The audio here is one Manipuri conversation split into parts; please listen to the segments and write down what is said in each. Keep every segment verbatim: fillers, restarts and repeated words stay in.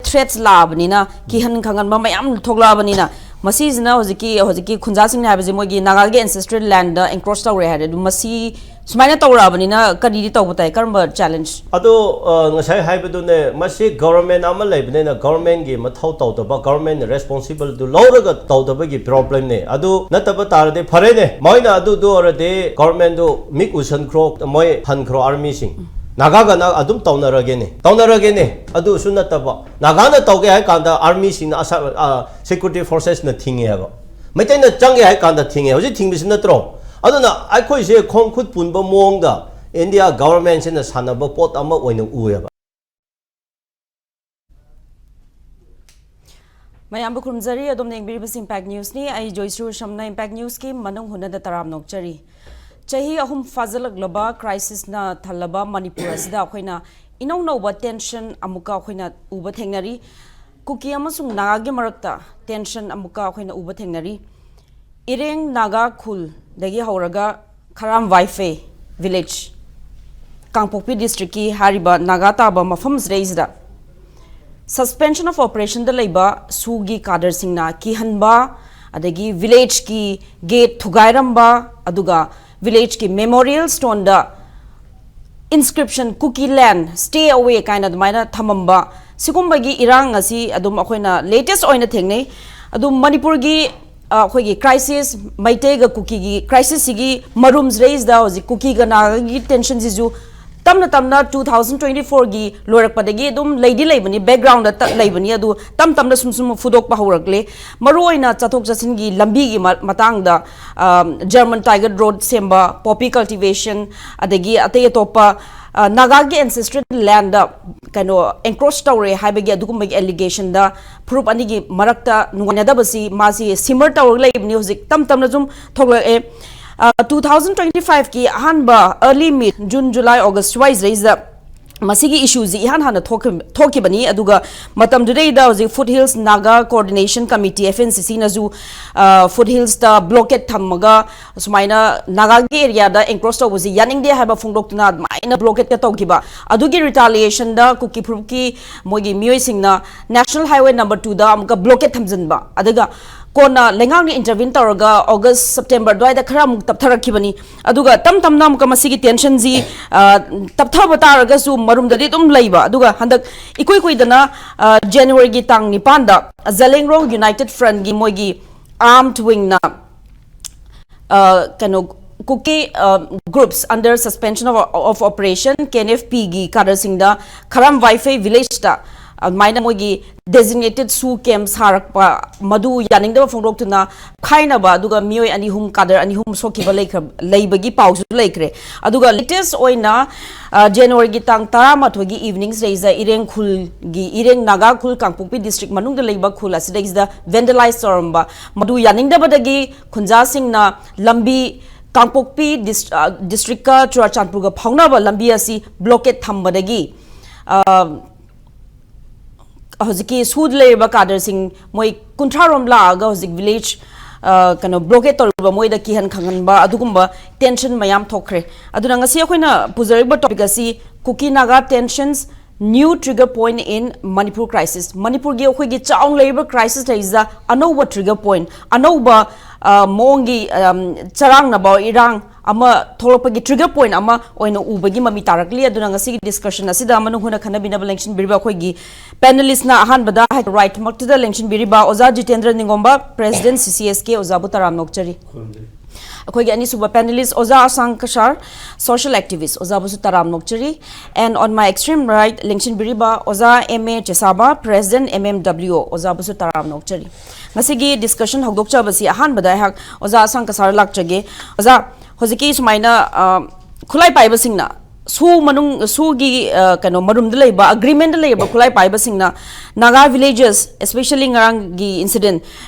ꯊ꯭ꯔꯦꯠꯁ ꯂꯥꯛꯑꯕꯅꯤꯅ, ꯀꯤꯍꯟ ꯈꯪꯍꯟꯕ ꯃꯌꯥꯝ ꯊꯣꯛꯂꯛꯑꯕꯅꯤꯅ, ꯃꯁꯤꯁꯤꯅ ꯍꯧꯖꯤꯛꯀꯤ ꯍꯧꯖꯤꯛꯀꯤ ꯈꯨꯟꯖꯥꯁꯤꯡꯅ ꯍꯥꯏꯕꯁꯦ ꯃꯣꯏꯒꯤ ꯅꯥꯒꯥꯒꯤ ꯑꯦꯟꯁꯦꯁꯇ꯭ꯔꯦꯜ ꯂꯦꯟꯗ ꯑꯦꯟꯀ꯭ꯔꯣꯁ ꯇꯧꯔꯦ ꯍꯥꯏꯔꯦ꯫ ꯑꯗꯨ ꯃꯁꯤ ꯁꯨꯃꯥꯏꯅ ꯇꯧꯔꯛꯑꯕꯅꯤꯅ ꯀꯔꯤꯗꯤ ꯇꯧꯕ ꯇꯥꯏ? ꯀꯔꯝꯕ ꯆꯦꯂꯦꯟꯖ? ꯑꯗꯣ ꯑ, ꯉꯁꯥꯏ ꯍꯥꯏꯕꯗꯨꯅꯦ, ꯃꯁꯤ ꯒꯣꯕꯔꯃꯦꯟ ꯑꯃ ꯂꯩꯕꯅꯤꯅ ꯒꯣꯕꯔꯃꯦꯟꯒꯤ ꯃꯊꯧ ꯇꯧꯗꯕ, ꯒꯣꯕꯔꯃꯦꯟꯅ ꯔꯦꯁꯄꯣꯟꯁꯤꯕꯜꯗꯨ ꯂꯧꯔꯒ ꯇꯧꯗꯕꯒꯤ ꯄ꯭ꯔꯣꯕ꯭ꯂꯦꯝꯅꯦ꯫ ꯑꯗꯨ ꯅꯠꯇꯕ ꯇꯥꯔꯗꯤ ꯐꯔꯦꯅꯦ, ꯃꯣꯏꯅ ꯑꯗꯨꯗꯨ ꯑꯣꯏꯔꯗꯤ ꯒꯣꯕꯔꯃꯦꯟꯗꯨ ꯃꯤꯛ ꯎꯁꯟꯈ꯭ꯔꯣ, ꯃꯣꯏ ꯍꯟꯈ꯭ꯔꯣ ꯑꯥꯔꯃꯤꯁꯤꯡ꯫ ꯅꯥꯒꯥꯒꯅ ꯑꯗꯨꯝ ꯇꯧꯅꯔꯒꯦꯅꯦ, ꯇꯧꯅꯔꯒꯦꯅꯦ꯫ ꯑꯗꯨꯁꯨ ꯅꯠꯇꯕ, ꯅꯥꯒꯥꯅ ꯇꯧꯒꯦ ꯍꯥꯏ ꯀꯥꯟꯗ ꯑꯥꯔꯃꯤꯁꯤꯡꯅ, ꯑꯁꯥ ꯁꯦꯀ꯭ꯌꯨꯔꯤꯇꯤ ꯐꯣꯔꯁꯦꯁꯅ ꯊꯤꯡꯉꯦ ꯍꯥꯏꯕ꯫ ꯃꯩꯇꯩꯅ ꯆꯪꯒꯦ ꯍꯥꯏ ꯀꯥꯟꯗ ꯊꯤꯡꯉꯦ, ꯍꯧꯖꯤꯛ ꯊꯤꯡꯕꯁꯤ ꯅꯠꯇ꯭ꯔꯣ? ꯑꯗꯨꯅ ꯑꯩꯈꯣꯏꯁꯦ ꯈꯣꯡ ꯈꯨꯠ ꯄꯨꯟꯕ ꯃꯑꯣꯡꯗ ꯏꯟꯗꯤꯌꯥ ꯒꯣꯕꯔꯃꯦꯟꯁꯤꯅ ꯁꯥꯟꯅꯕ ꯄꯣꯠ ꯑꯃ ꯑꯣꯏꯅ ꯎꯏꯌꯦꯕ꯫ ꯃꯌꯥꯝꯕꯨ ꯈꯨꯔꯨꯝꯖꯔꯤ꯫ ꯑꯗꯣꯝꯅ ꯌꯦꯡꯕꯤꯔꯤꯕꯁꯤ ꯏꯝꯄꯦꯛ ꯅ꯭ꯌꯨꯁꯅꯤ꯫ ꯑꯩ ꯖꯣꯏꯁ꯭ꯔꯤ ꯎꯁꯝꯅ ꯏꯝꯄꯦꯛ ꯅ꯭ꯌꯨꯁꯀꯤ ꯃꯅꯨꯡ ꯍꯨꯠꯅꯗ ꯇꯔꯥꯝꯅ ꯑꯣꯛꯆꯔꯤ꯫ ꯆꯍꯤ ꯑꯍꯨꯝ ꯐꯥꯖꯤꯜꯂꯛꯂꯕ ꯀ꯭ꯔꯥꯏꯁꯤꯁꯅ ꯊꯜꯂꯕ ꯃꯅꯤꯄꯨꯔ ꯑꯁꯤꯗ ꯑꯩꯈꯣꯏꯅ ꯏꯅꯧ ꯅꯧꯕ ꯇꯦꯟꯁꯟ ꯑꯃꯨꯛꯀ ꯑꯩꯈꯣꯏꯅ ꯎꯕ ꯊꯦꯡꯅꯔꯤ꯫ ꯀꯨꯀꯤ ꯑꯃꯁꯨꯡ ꯅꯥꯒꯥꯒꯤ ꯃꯔꯛꯇ ꯇꯦꯟꯁꯟ ꯑꯃꯨꯛꯀ ꯑꯩꯈꯣꯏꯅ ꯎꯕ ꯊꯦꯡꯅꯔꯤ꯫ ꯏꯔꯦꯡ ꯅꯥꯒꯥ ꯈꯨꯜꯗꯒꯤ ꯍꯧꯔꯒ ꯈꯔꯥꯝ ꯋꯥꯏꯐꯦ ꯚꯤꯂꯦꯖ, ꯀꯥꯡꯄꯣꯛꯄꯤ ꯗꯤꯁꯇ꯭ꯔꯤꯛꯀꯤ ꯍꯥꯏꯔꯤꯕ ꯅꯥꯒꯥ ꯇꯥꯕ ꯃꯐꯝꯁꯤꯗꯩꯁꯤꯗ ꯁꯁꯄꯦꯟꯁꯟ ꯑꯣꯐ ꯑꯣꯄꯔꯦꯁꯟꯗ ꯂꯩꯕ ꯁꯨꯒꯤ ꯀꯥꯗꯔꯁꯤꯡꯅ ꯀꯤꯍꯟꯕ, ꯑꯗꯒꯤ ꯚꯤꯂꯦꯖꯀꯤ ꯒꯦꯠ ꯊꯨꯒꯥꯏꯔꯝꯕ, ꯑꯗꯨꯒ ꯚꯤꯂꯦꯖꯀꯤ memorial ꯁ꯭ꯇꯣꯟꯗ ꯏꯟꯁꯀ꯭ꯔꯤꯞꯁꯟ "Kuki land, stay away" ꯀꯥꯏꯅ ꯑꯗꯨꯃꯥꯏꯅ ꯊꯝꯃꯝꯕ, ꯁꯤꯒꯨꯝꯕꯒꯤ ꯏꯔꯥꯡ ꯑꯁꯤ ꯑꯗꯨꯝ ꯑꯩꯈꯣꯏꯅ ꯂꯦꯇꯦꯁ ꯑꯣꯏꯅ ꯊꯦꯡꯅꯩ꯫ ꯑꯗꯨꯝ ꯃꯅꯤꯄꯨꯔꯒꯤ, ꯑ, ꯑꯩꯈꯣꯏꯒꯤ ꯀ꯭ꯔꯥꯏꯁꯤꯁ, ꯃꯩꯇꯩꯒ ꯀꯨꯀꯤꯒꯤ ꯀ꯭ꯔꯥꯏꯁꯤꯁꯁꯤꯒꯤ ꯃꯔꯨꯝꯁꯤꯗꯩꯁꯤꯗ ꯍꯧꯖꯤꯛ ꯀꯨꯀꯤꯒ ꯅꯥꯒꯥꯒꯤ ꯇꯦꯟꯁꯟꯁꯤꯁꯨ ꯇꯞꯅ ꯇꯞꯅ two thousand twenty fourꯒꯤ ꯂꯣꯏꯔꯛꯄꯗꯒꯤ ꯑꯗꯨꯝ ꯂꯩꯗꯤ ꯂꯩꯕꯅꯤ, ꯕꯦꯛꯒ꯭ꯔꯥꯎꯟꯗ ꯂꯩꯕꯅꯤ, ꯑꯗꯨ ꯇꯞ ꯇꯞꯅ ꯁꯨꯝ ꯁꯨꯝ ꯐꯨꯗꯣꯛꯄ ꯍꯧꯔꯛꯂꯦ꯫ ꯃꯔꯨꯑꯣꯏꯅ ꯆꯠꯊꯣꯛ ꯆꯠꯁꯤꯟꯒꯤ ꯂꯝꯕꯤꯒꯤ ꯃ-, ꯃꯇꯥꯡꯗ, ꯑ, ꯖꯔꯃꯟ ꯇꯥꯏꯒꯔ ꯔꯣꯗ ꯁꯦꯝꯕ, ꯄꯣꯄꯤ ꯀꯜꯇꯤꯚꯦꯁꯟ, ꯑꯗꯒꯤ ꯑꯇꯩ ꯑꯇꯣꯞꯄ, ꯑ, ꯅꯥꯒꯥꯒꯤ ꯑꯦꯟꯁꯦꯁꯇ꯭ꯔꯦꯜ ꯂꯦꯟꯗ ꯀꯩꯅꯣ ꯑꯦꯟꯀ꯭ꯔꯣꯁ ꯇꯧꯔꯦ ꯍꯥꯏꯕꯒꯤ ꯑꯗꯨꯒꯨꯝꯕꯒꯤ ꯑꯦꯂꯤꯒꯦꯁꯟꯗ ꯐꯨꯔꯨꯞ ꯑꯅꯤꯒꯤ ꯃꯔꯛꯇ ꯅꯨꯡꯉꯥꯏꯅꯗꯕꯁꯤ ꯃꯥꯁꯤ ꯁꯤꯃꯔ ꯇꯧꯔꯒ ꯂꯩꯕꯅꯤ, ꯍꯧꯖꯤꯛ ꯇꯞ ꯇꯞꯅ ꯁꯨꯝ ꯊꯣꯛꯂꯛꯑꯦ꯫ ꯑ, two thousand twenty fiveꯀꯤ ꯑꯍꯥꯟꯕ early mid, June, July, August ꯁ꯭ꯋꯥꯏꯁꯤꯗꯩꯁꯤꯗ ꯃꯁꯤꯒꯤ ꯏꯁꯨꯁꯤ ꯏꯍꯥꯟ ꯍꯥꯟꯅ ꯊꯣꯛꯈꯤ- ꯊꯣꯛꯈꯤꯕꯅꯤ꯫ ꯑꯗꯨꯒ ꯃꯇꯝꯗꯨꯗꯩꯗ ꯍꯧꯖꯤꯛ foothills Naga coordination committee, F N C C ꯅꯁꯨ ꯐꯨꯠ ꯍꯤꯜꯁꯇ ꯕ꯭ꯂꯣꯀꯦꯠ ꯊꯝꯃꯒ ꯁꯨꯃꯥꯏꯅ ꯅꯥꯒꯥꯒꯤ ꯑꯦꯔꯤꯌꯥꯗ ꯑꯦꯟꯀ꯭ꯔꯣꯁ ꯇꯧꯕꯁꯤ ꯌꯥꯅꯤꯡꯗꯦ ꯍꯥꯏꯕ ꯐꯣꯡꯗꯣꯛꯇꯨꯅ ꯑꯗꯨꯃꯥꯏꯅ ꯕ꯭ꯂꯣꯀꯦꯠꯀ ꯇꯧꯈꯤꯕ꯫ ꯑꯗꯨꯒꯤ ꯔꯤꯇꯥꯂꯤꯌꯦꯁꯟꯗ ꯀꯨꯀꯤ ꯐꯨꯔꯨꯞꯀꯤ ꯃꯣꯏꯒꯤ ꯃꯤꯑꯣꯏꯁꯤꯡꯅ ꯅꯦꯁꯅꯦꯜ ꯍꯥꯏꯋꯦ ꯅꯝꯕꯔ ꯇꯨꯗ ꯑꯃꯨꯛꯀ ꯕ꯭ꯂꯣꯀꯦꯠ ꯊꯝꯖꯤꯟꯕ꯫ ꯑꯗꯨꯒ ꯀꯣꯟꯅ ꯂꯩꯉꯥꯛꯅ ꯏꯟꯇꯔꯚꯤꯟ ꯇꯧꯔꯒ ꯑꯣꯒꯁ, ꯁꯦꯞꯇꯦꯝꯕꯔ ꯑꯗꯨꯋꯥꯏꯗ ꯈꯔ ꯑꯃꯨꯛ ꯇꯞꯊꯔꯛꯈꯤꯕꯅꯤ꯫ ꯑꯗꯨꯒ ꯇꯞ ꯇꯞꯅ ꯑꯃꯨꯛꯀ ꯃꯁꯤꯒꯤ ꯇꯦꯟꯁꯟꯁꯤ, ꯑ, ꯇꯞꯊꯕ ꯇꯥꯔꯒꯁꯨ ꯃꯔꯨꯝꯗꯗꯤ ꯑꯗꯨꯝ ꯂꯩꯕ꯫ ꯑꯗꯨꯒ ꯍꯟꯗꯛ ꯏꯀꯨꯏ ꯀꯨꯏꯗꯅ, ꯑ, ꯖꯅꯋꯥꯔꯤꯒꯤ ꯇꯥꯡ ꯅꯤꯄꯥꯟꯗ ꯖꯂꯦꯡꯔꯣꯡ ꯌꯨꯅꯥꯏꯇꯦꯗ ꯐ꯭ꯔꯟꯒꯤ ꯃꯣꯏꯒꯤ ꯑꯥꯔꯝꯗ ꯋꯤꯡꯅ, ꯑ, ꯀꯩꯅꯣ, ꯀꯨꯀꯤ, ꯑ, groups under suspension of, of operation, K N F P ꯒꯤ ꯀꯥꯗꯔꯁꯤꯡꯗ ꯈꯔꯝ ꯋꯥꯏꯐꯩ ꯚꯤꯂꯦꯖꯇ ꯑꯗꯨꯃꯥꯏꯅ ꯃꯣꯏꯒꯤ ꯗꯦꯖꯤꯒꯅꯦꯇꯦꯗ ꯁꯨ ꯀꯦꯝꯞ ꯁꯥꯔꯛꯄ, ꯃꯗꯨ ꯌꯥꯅꯤꯡꯗꯕ ꯐꯣꯡꯗꯣꯛꯇꯨꯅ ꯈꯥꯏꯅꯕ, ꯑꯗꯨꯒ ꯃꯤꯑꯣꯏ ꯑꯅꯤ ꯑꯍꯨꯝ, ꯀꯥꯗꯔ ꯑꯅꯤ ꯑꯍꯨꯝ ꯁꯣꯛꯈꯤꯕ ꯂꯩꯈ꯭ꯔ-, ꯂꯩꯕꯒꯤ ꯄꯥꯎꯁꯨ ꯂꯩꯈ꯭ꯔꯦ꯫ ꯑꯗꯨꯒ ꯂꯦꯇꯦꯁ ꯑꯣꯏꯅ, ꯑ, ꯖꯅꯋꯥꯔꯤꯒꯤ ꯇꯥꯡ ꯇꯔꯥꯃꯥꯊꯣꯏꯒꯤ ꯏꯚꯤꯅꯤꯡꯁꯤꯗꯩꯁꯤꯗ ꯏꯔꯦꯡ ꯈꯨꯜꯒꯤ, ꯏꯔꯦꯡ ꯅꯥꯒꯥ ꯈꯨꯜ, ꯀꯥꯡꯄꯣꯛꯄꯤ ꯗꯤꯁꯇ꯭ꯔꯤꯛ ꯃꯅꯨꯡꯗ ꯂꯩꯕ ꯈꯨꯜ ꯑꯁꯤꯗꯩꯁꯤꯗ ꯚꯦꯟꯗꯂꯥꯏꯁ ꯇꯧꯔꯝꯕ, ꯃꯗꯨ ꯌꯥꯅꯤꯡꯗꯕꯗꯒꯤ ꯈꯨꯟꯖꯥꯁꯤꯡꯅ ꯂꯝꯕꯤ, ꯀꯥꯡꯄꯣꯛꯄꯤ ꯗꯤꯁ-, ꯑ, ꯗꯤꯁꯇ꯭ꯔꯤꯛꯀ ꯆꯨꯔꯥꯆꯥꯟꯄꯨꯔꯒ ꯐꯥꯎꯅꯕ ꯂꯝꯕꯤ ꯑꯁꯤ ꯕ꯭ꯂꯣꯀꯦꯠ ꯊꯝꯕꯗꯒꯤ, ꯑ, ꯍꯧꯖꯤꯛꯀꯤ ꯁꯨꯗ ꯂꯩꯔꯤꯕ ꯀꯥꯗꯔꯁꯤꯡ ꯃꯣꯏ ꯀꯨꯟꯊ꯭ꯔꯥ ꯔꯣꯝ ꯂꯥꯛꯑꯒ ꯍꯧꯖꯤꯛ ꯚꯤꯂꯦꯖ, ꯑ, ꯀꯩꯅꯣ, ꯕ꯭ꯂꯣꯀꯦꯠ ꯇꯧꯔꯤꯕ ꯃꯣꯏꯗ ꯀꯤꯍꯟ ꯈꯪꯍꯟꯕ, ꯑꯗꯨꯒꯨꯝꯕ ꯇꯦꯟꯁꯟ ꯃꯌꯥꯝ ꯊꯣꯛꯈ꯭ꯔꯦ꯫ ꯑꯗꯨꯅ ꯉꯁꯤ ꯑꯩꯈꯣꯏꯅ ꯄꯨꯖꯔꯤꯕ ꯇꯣꯄꯤꯛ ꯑꯁꯤ ꯀꯨꯀꯤ Naga ꯇꯦꯟꯁꯟꯁ, new trigger point in Manipur crisis꯫ ꯃꯅꯤꯄꯨꯔꯒꯤ ꯑꯩꯈꯣꯏꯒꯤ ꯆꯥꯎꯅ ꯂꯩꯔꯤꯕ ꯀ꯭ꯔꯥꯏꯁꯤꯁ ꯂꯩꯁꯤꯗ ꯑꯅꯧꯕ ꯇ꯭ꯔꯤꯒꯔ ꯄꯣꯏꯟꯠ, ꯑꯅꯧꯕ, ꯑ, ꯃꯑꯣꯡꯒꯤ, ꯑꯝ, ꯆꯔꯥꯡꯅꯕ ꯏꯔꯥꯡ ꯑꯃ ꯊꯣꯛꯂꯛꯄꯒꯤ ꯇ꯭ꯔꯤꯒꯔ ꯄꯣꯏꯟꯠ ꯑꯃ ꯑꯣꯏꯅ ꯎꯕꯒꯤ ꯃꯃꯤ ꯇꯥꯔꯛꯂꯤ꯫ ꯑꯗꯨꯅ ꯉꯁꯤꯒꯤ ꯗꯤꯁꯀꯁꯟ ꯑꯁꯤꯗ ꯃꯅꯨꯡ ꯍꯨꯠꯅ ꯈꯟꯅꯕꯤꯅꯕ ꯂꯦꯡꯁꯤꯟꯕꯤꯔꯤꯕ ꯑꯩꯈꯣꯏꯒꯤ ꯄꯦꯅꯦꯂꯤꯁꯅ ꯑꯍꯥꯟꯕꯗ ꯍꯥꯏ ꯔꯥꯏꯠꯃꯛꯇꯨꯗ ꯂꯦꯡꯁꯤꯟꯕꯤꯔꯤꯕ ꯑꯣꯖꯥ ꯖꯤꯇꯦꯟꯗ꯭ꯔ ꯅꯤꯡꯉꯣꯝꯕ, president C C S K, ꯑꯣꯖꯥꯕꯨ ꯇꯔꯥꯝꯅ ꯑꯣꯛꯆꯔꯤ꯫ ꯑꯩꯈꯣꯏꯒꯤ ꯑꯅꯤꯁꯨꯕ ꯄꯦꯅꯦꯂꯤꯁ ꯑꯣꯖꯥ ꯑꯁꯥꯡ ꯀꯁꯥꯔ, ꯁꯣꯁꯤꯌꯦꯜ ꯑꯦꯛꯇꯤꯚꯤꯁ, ꯑꯣꯖꯥꯕꯨꯁꯨ ꯇꯔꯥꯝꯅ ꯑꯣꯛꯆꯔꯤ꯫ And on my extreme right, ꯂꯦꯡꯁꯤꯟꯕꯤꯔꯤꯕ ꯑꯣꯖꯥ M A ꯆꯦꯁꯥꯕ, president M M W O, ꯑꯣꯖꯥꯕꯨꯁꯨ ꯇꯔꯥꯝꯅ ꯑꯣꯛꯆꯔꯤ꯫ ꯉꯁꯤꯒꯤ ꯗꯤꯁꯀꯁꯟ ꯍꯧꯗꯣꯛꯆꯕꯁꯤ ꯑꯍꯥꯟꯕꯗ ꯑꯩꯍꯥꯛ ꯑꯣꯖꯥ ꯑꯁꯥꯡ ꯀꯁꯥꯔ ꯂꯥꯛꯆꯒꯦ꯫ ꯑꯣꯖꯥ, ꯍꯧꯖꯤꯛꯀꯤ ꯁꯨꯃꯥꯏꯅ, ꯑ, ꯈꯨꯠꯂꯥꯏ ꯄꯥꯏꯕꯁꯤꯡꯅ ꯁꯨ ꯃꯅꯨꯡ ꯁꯨꯒꯤ ꯑ, ꯀꯩꯅꯣ ꯃꯔꯨꯝꯗ ꯂꯩꯕ ꯑꯦꯒ꯭ꯔꯤꯃꯦꯟꯗ ꯂꯩꯔꯕ ꯈꯨꯠꯂꯥꯏ ꯄꯥꯏꯕꯁꯤꯡꯅ ꯅꯥꯒꯥ ꯚꯤꯂꯦꯖꯦꯁ, especially ꯉꯔꯥꯡꯒꯤ ꯏꯟꯁꯤꯗꯦꯟ,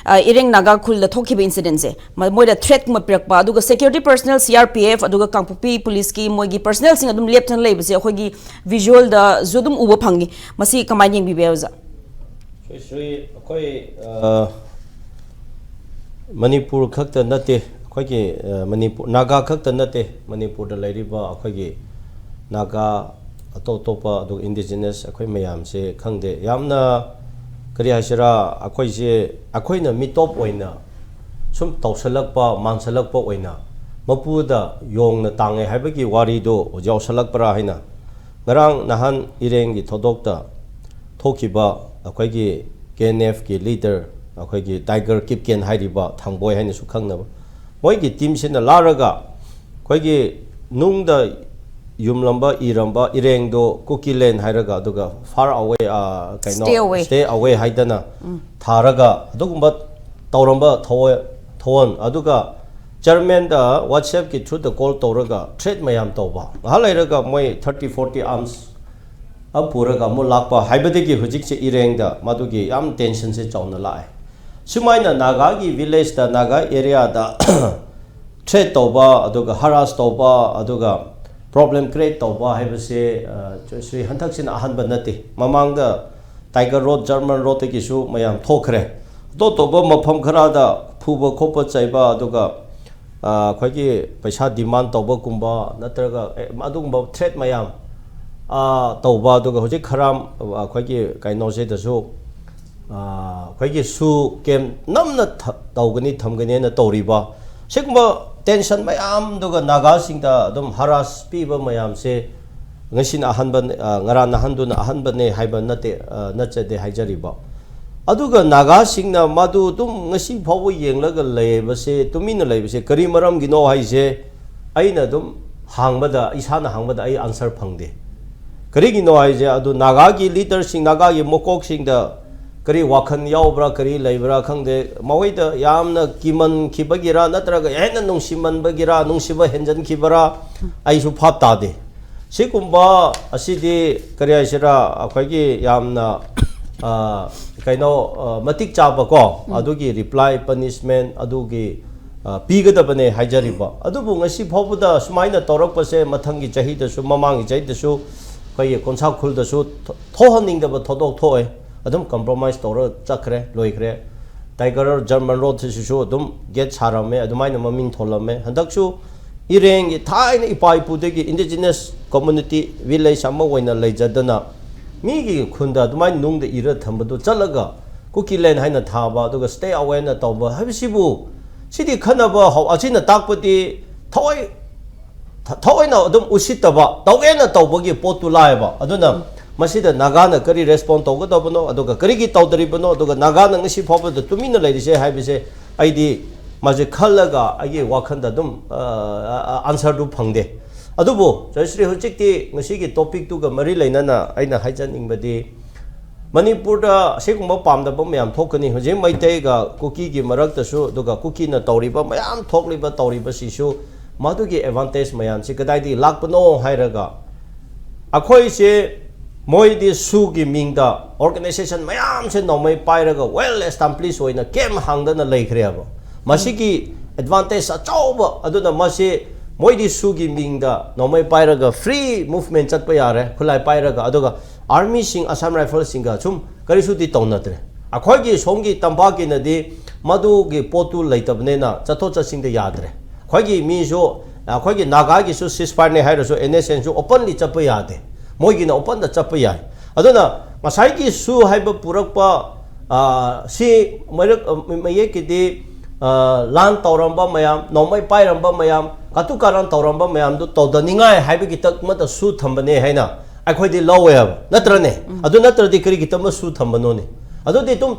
ꯏꯔꯦꯡ ꯅꯥꯒꯥ ꯈꯨꯜꯗ ꯊꯣꯛꯈꯤꯕ ꯏꯟꯁꯤꯗꯦꯟꯁꯦ, ꯃ- ꯃꯣꯏꯗ ꯊ꯭ꯔꯦꯠꯀꯨꯝꯕ ꯄꯤꯔꯛꯄ, ꯑꯗꯨꯒ security personal, C R P F, ꯑꯗꯨꯒ ꯀꯥꯡꯄꯣꯛꯄꯤ ꯄꯨꯂꯤꯁꯀꯤ ꯃꯣꯏꯒꯤ ꯄꯔꯁꯅꯦꯜꯁꯤꯡ ꯑꯗꯨꯝ ꯂꯦꯞꯇꯅ ꯂꯩꯕꯁꯦ ꯑꯩꯈꯣꯏꯒꯤ ꯚꯤꯖꯨꯋꯦꯜꯗꯁꯨ ꯑꯗꯨꯝ ꯎꯕ ꯐꯪꯉꯤ꯫ ꯃꯁꯤ ꯀꯃꯥꯏꯅ ꯌꯦꯡꯕꯤꯕ ꯌꯥꯏ, ꯑꯣꯖꯥ? ꯁ꯭ꯔꯤ ꯁ꯭ꯔꯤ, ꯑꯩꯈꯣꯏ ꯑ, ꯃꯅꯤꯄꯨꯔ ꯈꯛꯇ ꯅꯠꯇꯦ, ꯑꯩꯈꯣꯏꯒꯤ ꯑ, ꯃꯅꯤꯄꯨꯔ, ꯅꯥꯒꯥ ꯈꯛꯇ ꯅꯠꯇꯦ, ꯃꯅꯤꯄꯨꯔꯗ ꯂꯩꯔꯤꯕ ꯑꯩꯈꯣꯏꯒꯤ ꯅꯥꯒꯥ, ꯑꯇꯣꯞ ꯑꯇꯣꯞꯄ, ꯑꯗꯨꯒ ꯏꯟꯗꯤꯖꯤꯅꯁ ꯑꯩꯈꯣꯏ ꯃꯌꯥꯝꯁꯦ ꯈꯪꯗꯦ, ꯌꯥꯝꯅ ꯀꯔꯤ ꯍꯥꯏꯁꯤꯔꯥ, ꯑꯩꯈꯣꯏꯁꯦ, ꯑꯩꯈꯣꯏꯅ ꯃꯤꯇꯣꯞ ꯑꯣꯏꯅ ꯁꯨꯝ ꯇꯧꯁꯜꯂꯛꯄ, ꯃꯥꯟꯁꯜꯂꯛꯄ ꯑꯣꯏꯅ ꯃꯄꯨꯗ ꯌꯣꯡꯅ ꯇꯥꯡꯉꯦ ꯍꯥꯏꯕꯒꯤ ꯋꯥꯔꯤꯗꯣ ꯌꯥꯎꯁꯜꯂꯛꯄ꯭ꯔꯥ ꯍꯥꯏꯅ ꯉꯔꯥꯡ ꯅꯍꯥꯟ ꯏꯔꯦꯡꯒꯤ ꯊꯧꯗꯣꯛꯇ ꯊꯣꯛꯈꯤꯕ ꯑꯩꯈꯣꯏꯒꯤ ꯀꯦ ꯑꯦꯟ ꯑꯦꯐꯀꯤ ꯂꯤꯗꯔ, ꯑꯩꯈꯣꯏꯒꯤ ꯇꯥꯏꯒꯔ ꯀꯤꯞꯀꯦꯟ ꯍꯥꯏꯔꯤꯕ ꯊꯥꯡꯕꯣꯏ ꯍꯥꯏꯅꯁꯨ ꯈꯪꯅꯕ, ꯃꯣꯏꯒꯤ ꯇꯤꯝꯁꯤꯅ ꯂꯥꯛꯂꯒ ꯑꯩꯈꯣꯏꯒꯤ ꯅꯨꯡꯗ ꯌꯨꯝꯂꯝꯕ, ꯏꯔꯝꯕ ꯏꯔꯦꯡꯗꯣ ꯀꯨꯀꯤꯂꯦꯟ ꯍꯥꯏꯔꯒ, ꯑꯗꯨꯒ far away, ꯑ, ꯀꯩꯅꯣ, Stay away. Stay away ꯍꯥꯏꯗꯅ ꯊꯥꯔꯒ ꯑꯗꯨꯒꯨꯝꯕ ꯇꯧꯔꯝꯕ ꯊꯧꯑꯣꯏ-, ꯊꯧꯑꯣꯟ, ꯑꯗꯨꯒ ꯆꯤꯌꯔꯃꯦꯟꯗ WhatsAppꯀꯤ throughꯗ call ꯇꯧꯔꯒ threat ꯃꯌꯥꯝ ꯇꯧꯕ, ꯉꯥꯏꯍꯥꯛ ꯂꯩꯔꯒ ꯃꯣꯏ thirty forty arms ꯑꯃ ꯄꯨꯔꯒ ꯑꯃꯨꯛ ꯂꯥꯛꯄ ꯍꯥꯏꯕꯗꯒꯤ ꯍꯧꯖꯤꯛꯁꯦ ꯏꯔꯦꯡꯗ ꯃꯗꯨꯒꯤ ꯌꯥꯝ ꯇꯦꯟꯁꯟꯁꯦ ꯆꯥꯎꯅ ꯂꯥꯛꯑꯦ꯫ ꯁꯨꯃꯥꯏꯅ ꯅꯥꯒꯥꯒꯤ ꯚꯤꯂꯦꯖꯇ, ꯅꯥꯒꯥ ꯑꯦꯔꯤꯌꯥꯗ ꯊ꯭ꯔꯦꯠ ꯇꯧꯕ, ꯑꯗꯨꯒ ꯍꯔꯥꯁ ꯇꯧꯕ, ꯑꯗꯨꯒ ꯄ꯭ꯔꯣꯕ꯭ꯂꯦꯝ ꯀ꯭ꯔꯤꯌꯦꯠ ꯇꯧꯕ ꯍꯥꯏꯕꯁꯦ, ꯑ, ꯁ꯭ꯔꯤ, ꯍꯟꯗꯛꯁꯤꯅ ꯑꯍꯥꯟꯕ ꯅꯠꯇꯦ꯫ ꯃꯃꯥꯡꯗ ꯇꯥꯏꯒꯔ ꯔꯣꯗ, ꯖꯔꯃꯟ ꯔꯣꯗꯇꯒꯤꯁꯨ ꯃꯌꯥꯝ ꯊꯣꯛꯈ꯭ꯔꯦ꯫ ꯑꯇꯣꯞ ꯑꯇꯣꯞꯄ ꯃꯐꯝ ꯈꯔꯗ ꯐꯨꯕ ꯈꯣꯠꯄ ꯆꯩꯕ, ꯑꯗꯨꯒ, ꯑ, ꯑꯩꯈꯣꯏꯒꯤ ꯄꯩꯁꯥ ꯗꯤꯃꯥꯟ ꯇꯧꯕꯒꯨꯝꯕ, ꯅꯠꯇ꯭ꯔꯒ, ꯑꯦ, ꯑꯗꯨꯒꯨꯝꯕ ꯊ꯭ꯔꯦꯠ ꯃꯌꯥꯝ, ꯑ, ꯇꯧꯕ, ꯑꯗꯨꯒ ꯍꯧꯖꯤꯛ ꯈꯔꯥꯝ, ꯑ, ꯑꯩꯈꯣꯏꯒꯤ ꯀꯩꯅꯣꯁꯤꯗꯁꯨ, ꯑ, ꯑꯩꯈꯣꯏꯒꯤ ꯁꯨ ꯀꯦꯝ ꯅꯝꯅ ꯊ-, ꯇꯧꯒꯅꯤ, ꯊꯝꯒꯅꯤ ꯍꯥꯏꯅ ꯇꯧꯔꯤꯕ, ꯁꯤꯒꯨꯝꯕ ꯇꯦꯟꯁꯟ ꯃꯌꯥꯝꯗꯨꯒ ꯅꯥꯒꯥꯁꯤꯡꯗ ꯑꯗꯨꯝ ꯍꯔꯥꯁ ꯄꯤꯕ ꯃꯌꯥꯝꯁꯦ ꯉꯁꯤꯅ ꯑꯍꯥꯟꯕ, ꯑ, ꯉꯔꯥꯡ ꯅꯍꯥꯟꯗꯨꯅ ꯑꯍꯥꯟꯕꯅꯦ ꯍꯥꯏꯕ ꯅꯠꯇꯦ, ꯑ, ꯅꯠꯆꯗꯦ ꯍꯥꯏꯖꯔꯤꯕ꯫ ꯑꯗꯨꯒ ꯅꯥꯒꯥꯁꯤꯡꯅ ꯃꯗꯨ ꯑꯗꯨꯝ ꯉꯁꯤ ꯐꯥꯎꯕ ꯌꯦꯡꯂꯒ ꯂꯩꯕꯁꯦ, ꯇꯨꯃꯤꯟꯅ ꯂꯩꯕꯁꯦ ꯀꯔꯤ ꯃꯔꯝꯒꯤꯅꯣ ꯍꯥꯏꯁꯦ ꯑꯩꯅ ꯑꯗꯨꯝ ꯍꯥꯡꯕꯗ, ꯏꯁꯥꯅ ꯍꯥꯡꯕꯗ ꯑꯩ ꯑꯟꯁꯔ ꯐꯪꯗꯦ꯫ ꯀꯔꯤꯒꯤꯅꯣ ꯍꯥꯏꯁꯦ, ꯑꯗꯨ ꯅꯥꯒꯥꯒꯤ ꯂꯤꯗꯔꯁꯤꯡ, ꯅꯥꯒꯥꯒꯤ ꯃꯀꯣꯛꯁꯤꯡꯗ ꯀꯔꯤ ꯋꯥꯈꯜ ꯌꯥꯎꯕ꯭ꯔꯥ, ꯀꯔꯤ ꯂꯩꯕ꯭ꯔꯥ ꯈꯪꯗꯦ꯫ ꯃꯈꯣꯏꯗ ꯌꯥꯝꯅ ꯀꯤꯃꯟꯈꯤꯕꯒꯤꯔꯥ, ꯅꯠꯇ꯭ꯔꯒ ꯍꯦꯟꯅ ꯅꯨꯡꯁꯤꯃꯟꯕꯒꯤꯔꯥ, ꯅꯨꯡꯁꯤꯕ ꯍꯦꯟꯖꯟꯈꯤꯕꯔꯥ, ꯑꯩꯁꯨ ꯚꯥꯞ ꯇꯥꯗꯦ꯫ ꯁꯤꯒꯨꯝꯕ ꯑꯁꯤꯗꯤ ꯀꯔꯤ ꯍꯥꯏꯁꯤꯔꯥ, ꯑꯩꯈꯣꯏꯒꯤ ꯌꯥꯝꯅ, ꯑ, ꯀꯩꯅꯣ, ꯑ, ꯃꯇꯤꯛ ꯆꯥꯕꯀꯣ, ꯑꯗꯨꯒꯤ reply, punishment, ꯑꯗꯨꯒꯤ, ꯑ, ꯄꯤꯒꯗꯕꯅꯦ ꯍꯥꯏꯖꯔꯤꯕ꯫ ꯑꯗꯨꯕꯨ ꯉꯁꯤ ꯐꯥꯎꯕꯗ ꯁꯨꯃꯥꯏꯅ ꯇꯧꯔꯛꯄꯁꯦ ꯃꯊꯪꯒꯤ ꯆꯍꯤꯗꯁꯨ, ꯃꯃꯥꯡꯒꯤ ꯆꯍꯤꯗꯁꯨ ꯑꯩꯈꯣꯏꯒꯤ ꯀꯣꯟꯁꯥ ꯎꯈ꯭ꯔꯨꯜꯗꯁꯨ ꯊꯣ-, ꯊꯣꯛꯍꯟꯅꯤꯡꯗꯕ ꯊꯧꯗꯣꯛ ꯊꯣꯛꯑꯦ꯫ ꯑꯗꯨꯝ compromise ꯇꯧꯔ ꯆꯠꯈ꯭ꯔꯦ, ꯂꯣꯏꯈ꯭ꯔꯦ꯫ ꯇꯥꯏꯒꯔ ꯖꯔꯃꯟ ꯔꯣꯗꯁꯤꯁꯨ ꯑꯗꯨꯝ gate ꯁꯥꯔꯝꯃꯦ, ꯑꯗꯨꯃꯥꯏꯅ ꯃꯃꯤꯡ ꯊꯣꯜꯂꯝꯃꯦ꯫ ꯍꯟꯗꯛꯁꯨ ꯏꯔꯦꯡꯒꯤ ꯊꯥꯏꯅ ꯏꯄꯥ ꯏꯄꯨꯗꯒꯤ indigenous community village ꯑꯃ ꯑꯣꯏꯅ ꯂꯩꯖꯗꯅ ꯃꯤꯒꯤ ꯈꯨꯟꯗ ꯑꯗꯨꯃꯥꯏꯅ ꯅꯨꯡꯗ ꯏꯔ ꯊꯝꯕꯗꯨ ꯆꯠꯂꯒ ꯀꯨꯀꯤ land ꯍꯥꯏꯅ ꯊꯥꯕ, ꯑꯗꯨꯒ stay awayꯅ ꯇꯧꯕ ꯍꯥꯏꯕꯁꯤꯕꯨ, ꯁꯤꯗꯤ ꯈꯟꯅꯕ ꯍꯧ-, ꯑꯁꯤꯅ ꯇꯥꯛꯄꯗꯤ ꯊꯑꯣꯏ ꯊ-, ꯊꯑꯣꯏꯅ ꯑꯗꯨꯝ ꯎꯁꯤꯠꯇꯕ ꯇꯧꯒꯦꯅ ꯇꯧꯕꯒꯤ ꯄꯣꯠꯇꯨ ꯂꯥꯛꯑꯦꯕ꯫ ꯑꯗꯨꯅ ꯃꯁꯤꯗ ꯅꯥꯒꯥꯅ ꯀꯔꯤ respond ꯇꯧꯒꯗꯕꯅꯣ, ꯑꯗꯨꯒ ꯀꯔꯤꯒꯤ ꯇꯧꯗꯔꯤꯕꯅꯣ, ꯑꯗꯨꯒ ꯅꯥꯒꯥꯅ ꯉꯁꯤ ꯐꯥꯎꯕꯗ ꯇꯨꯃꯤꯟꯅ ꯂꯩꯔꯤꯁꯦ ꯍꯥꯏꯕꯁꯦ ꯑꯩꯗꯤ ꯃꯁꯤ ꯈꯜꯂꯒ ꯑꯩꯒꯤ ꯋꯥꯈꯜꯗ ꯑꯗꯨꯝ, ꯑ, ꯑ, answerꯗꯨ ꯐꯪꯗꯦ꯫ ꯑꯗꯨꯕꯨ ꯖꯌꯁ꯭ꯔꯤ, ꯍꯧꯖꯤꯛꯇꯤ ꯉꯁꯤꯒꯤ topicꯇꯨꯒ ꯃꯔꯤ ꯂꯩꯅꯅ ꯑꯩꯅ ꯍꯥꯏꯖꯅꯤꯡꯕꯗꯤ, ꯃꯅꯤꯄꯨꯔꯗ ꯑꯁꯤꯒꯨꯝꯕ ꯄꯥꯝꯗꯕ ꯃꯌꯥꯝ ꯊꯣꯛꯀꯅꯤ꯫ ꯍꯧꯖꯤꯛ ꯃꯩꯇꯩꯒ ꯀꯨꯀꯤꯒꯤ ꯃꯔꯛꯇꯁꯨ, ꯑꯗꯨꯒ ꯀꯨꯀꯤꯅ ꯇꯧꯔꯤꯕ ꯃꯌꯥꯝ ꯊꯣꯛꯂꯤꯕ ꯇꯧꯔꯤꯕꯁꯤꯁꯨ, ꯃꯗꯨꯒꯤ advantage ꯃꯌꯥꯝꯁꯤ ꯀꯗꯥꯏꯗꯒꯤ ꯂꯥꯛꯄꯅꯣ ꯍꯥꯏꯔꯒ, ꯑꯩꯈꯣꯏꯁꯦ ꯃꯣꯏꯗꯤ ꯁꯨꯒꯤ ꯃꯤꯡꯗ organization ꯃꯌꯥꯝꯁꯦ ꯅꯣꯡꯃꯩ ꯄꯥꯏꯔꯒ well established ꯑꯣꯏꯅ camp ꯍꯥꯡꯗꯅ ꯂꯩꯈ꯭ꯔꯦꯕ꯫ ꯃꯁꯤꯒꯤ advantage ꯑꯆꯧꯕ꯫ ꯑꯗꯨꯅ ꯃꯁꯤ ꯃꯣꯏꯗꯤ ꯁꯨꯒꯤ ꯃꯤꯡꯗ ꯅꯣꯡꯃꯩ ꯄꯥꯏꯔꯒ free movement ꯆꯠꯄ ꯌꯥꯔꯦ, ꯈꯨꯠꯂꯥꯏ ꯄꯥꯏꯔꯒ꯫ ꯑꯗꯨꯒ armyꯁꯤꯡ, Assam Riflesꯁꯤꯡꯒ ꯁꯨꯝ ꯀꯔꯤꯁꯨꯗꯤ ꯇꯧꯅꯗ꯭ꯔꯦ꯫ ꯑꯩꯈꯣꯏꯒꯤ ꯁꯣꯝꯒꯤ ꯇꯝꯄꯥꯛꯀꯤꯅꯗꯤ ꯃꯗꯨꯒꯤ ꯄꯣꯠꯇꯨ ꯂꯩꯇꯕꯅꯤꯅ ꯆꯠꯊꯣꯛ ꯆꯠꯁꯤꯟꯗ ꯌꯥꯗ꯭ꯔꯦ꯫ ꯑꯩꯈꯣꯏꯒꯤ ꯃꯤꯁꯨ, ꯑꯩꯈꯣꯏꯒꯤ ꯅꯥꯒꯥꯒꯤꯁꯨ ceasefireꯅꯦ ꯍꯥꯏꯔꯁꯨ, NSCNꯁꯨ openly ꯆꯠꯄ ꯌꯥꯗꯦ꯫ ꯃꯣꯏꯒꯤꯅ openꯗ ꯆꯠꯄ ꯌꯥꯏ꯫ ꯑꯗꯨꯅ ꯉꯁꯥꯏꯒꯤ ꯁꯨ ꯍꯥꯏꯕ ꯄꯨꯔꯛꯄ, ꯑ, ꯁꯤ ꯃꯔꯛ-, ꯑ, ꯃꯌꯦꯛꯀꯤꯗꯤ, ꯑ, ꯂꯥꯟ ꯇꯧꯔꯝꯕ ꯃꯌꯥꯝ, ꯅꯣꯡꯃꯩ ꯄꯥꯏꯔꯝꯕ ꯃꯌꯥꯝ, ꯀꯥꯇꯨ ꯀꯥꯔꯟ ꯇꯧꯔꯝꯕ ꯃꯌꯥꯝꯗꯨ ꯇꯧꯗꯅꯤꯡꯉꯥꯏ ꯍꯥꯏꯕꯒꯤꯗꯃꯛꯇ ꯁꯨ ꯊꯝꯕꯅꯦ ꯍꯥꯏꯅ ꯑꯩꯈꯣꯏꯗꯤ ꯂꯧꯋꯦꯕ, ꯅꯠꯇ꯭ꯔꯅꯦ? ꯑꯗꯨ ꯅꯠꯇ꯭ꯔꯗꯤ ꯀꯔꯤꯒꯤꯗꯃꯛ ꯁꯨ ꯊꯝꯕꯅꯣꯅꯦ? ꯑꯗꯨꯗꯤ ꯑꯗꯨꯝ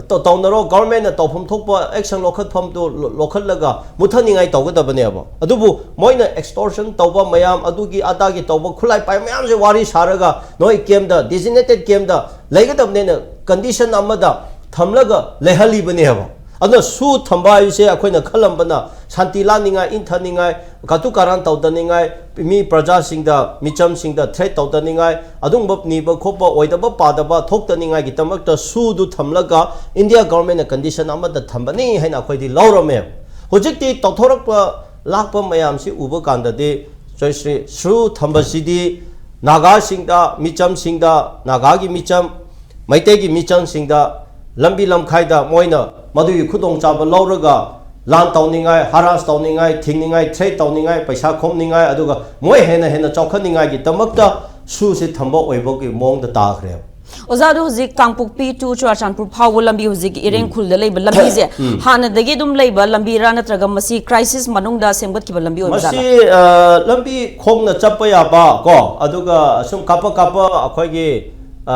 ꯇꯧ-, ꯇꯧꯅꯔꯣ, governmentꯅ ꯇꯧꯐꯝ ꯊꯣꯛꯄ action ꯂꯧꯈꯠꯐꯝꯗꯨ ꯂ-, ꯂꯧꯈꯠꯂꯒ ꯃꯨꯠꯊꯅꯤꯡꯉꯥꯏ ꯇꯧꯒꯗꯕꯅꯦꯕ꯫ ꯑꯗꯨꯕꯨ ꯃꯣꯏꯅ extortion ꯇꯧꯕ ꯃꯌꯥꯝ, ꯑꯗꯨꯒꯤ ꯑꯗꯥꯒꯤ ꯇꯧꯕ, ꯈꯨꯠꯂꯥꯏ ꯄꯥꯏ ꯃꯌꯥꯝꯁꯦ ꯋꯥꯔꯤ ꯁꯥꯔꯒ ꯅꯣꯏ campꯇ, designated campꯇ ꯂꯩꯒꯗꯕꯅꯦꯅ condition ꯑꯃꯗ ꯊꯝꯂꯒ ꯂꯩꯍꯜꯂꯤꯕꯅꯦꯕ꯫ ꯑꯗꯨꯅ ꯁꯨ ꯊꯝꯕ ꯍꯥꯏꯕꯁꯦ ꯑꯩꯈꯣꯏꯅ ꯈꯜꯂꯝꯕꯅ ꯁꯥꯟꯇꯤ ꯂꯥꯟꯅꯤꯡꯉꯥꯏ, ꯏꯪꯊꯅꯤꯡꯉꯥꯏ, ꯀꯥꯇꯨ ꯀꯥꯔꯥꯟ ꯇꯧꯗꯅꯤꯡꯉꯥꯏ, ꯃꯤ ꯄ꯭ꯔꯖꯥꯁꯤꯡꯗ, ꯃꯤꯆꯝꯁꯤꯡꯗ threat ꯇꯧꯗꯅꯤꯡꯉꯥꯏ, ꯑꯗꯨꯒꯨꯝꯕ ꯅꯤꯕ ꯈꯣꯠꯄ, ꯑꯣꯏꯗꯕ ꯄꯥꯗꯕ ꯊꯣꯛꯇꯅꯤꯡꯉꯥꯏꯒꯤꯗꯃꯛꯇ ꯁꯨꯗꯨ ꯊꯝꯂꯒ ꯏꯟꯗꯤꯌꯥ ꯒꯣꯔꯃꯦꯟꯅ condition ꯑꯃꯗ ꯊꯝꯕꯅꯤ ꯍꯥꯏꯅ ꯑꯩꯈꯣꯏꯗꯤ ꯂꯧꯔꯝꯃꯦ꯫ ꯍꯧꯖꯤꯛꯇꯤ ꯇꯧꯊꯣꯔꯛꯄ ꯂꯥꯛꯄ ꯃꯌꯥꯝꯁꯤ ꯎꯕ ꯀꯥꯟꯗꯗꯤ ꯖꯣꯏꯁ꯭ꯔꯤ, ꯁꯨ ꯊꯝꯕꯁꯤꯗꯤ ꯅꯥꯒꯥꯁꯤꯡꯗ, ꯃꯤꯆꯝꯁꯤꯡꯗ, ꯅꯥꯒꯥꯒꯤ ꯃꯤꯆꯝ, ꯃꯩꯇꯩꯒꯤ ꯃꯤꯆꯝꯁꯤꯡꯗ ꯂꯝꯕꯤ ꯂꯝꯈꯥꯏꯗ ꯃꯣꯏꯅ ꯃꯗꯨꯒꯤ ꯈꯨꯗꯣꯡꯆꯥꯕ ꯂꯧꯔꯒ ꯂꯥꯟ ꯇꯧꯅꯤꯡꯉꯥꯏ, harass ꯇꯧꯅꯤꯡꯉꯥꯏ, ꯊꯤꯡꯅꯤꯡꯉꯥꯏ, threat ꯇꯧꯅꯤꯡꯉꯥꯏ, ꯄꯩꯁꯥ ꯈꯣꯝꯅꯤꯡꯉꯥꯏ, ꯑꯗꯨꯒ ꯃꯣꯏ ꯍꯦꯟꯅ ꯍꯦꯟꯅ ꯆꯥꯎꯈꯠꯅꯤꯡꯉꯥꯏꯒꯤꯗꯃꯛꯇ ꯁꯨꯁꯦ ꯊꯝꯕ ꯑꯣꯏꯕꯒꯤ ꯃꯑꯣꯡꯗ ꯇꯥꯈ꯭ꯔꯦꯕ꯫ ꯑꯣꯖꯥ, ꯑꯗꯣ ꯍꯧꯖꯤꯛ ꯀꯥꯡꯄꯣꯛꯄꯤ to ꯆꯨꯔꯥꯆꯥꯟꯄꯨꯔ ꯐꯥꯎꯕ ꯂꯝꯕꯤ, ꯍꯧꯖꯤꯛ ꯏꯔꯦꯡ ꯈꯨꯜꯗ ꯂꯩꯕ ꯂꯝꯕꯤꯁꯦ ꯍꯥꯟꯅꯗꯒꯤ ꯑꯗꯨꯝ ꯂꯩꯕ ꯂꯝꯕꯤꯔꯥ, ꯅꯠꯇ꯭ꯔꯒ ꯃꯁꯤ crisis ꯃꯅꯨꯡꯗ ꯁꯦꯝꯒꯠꯈꯤꯕ ꯂꯝꯕꯤ ꯑꯣꯏꯕꯖꯥꯠꯂꯥ? ꯃꯁꯤ ꯑ, ꯂꯝꯕꯤ ꯈꯣꯡꯅ ꯆꯠꯄ ꯌꯥꯕ ꯀꯣ, ꯑꯗꯨꯒ ꯁꯨꯝ ꯀꯥꯞꯄ ꯀꯥꯞꯄ ꯑꯩꯈꯣꯏꯒꯤ ꯑ,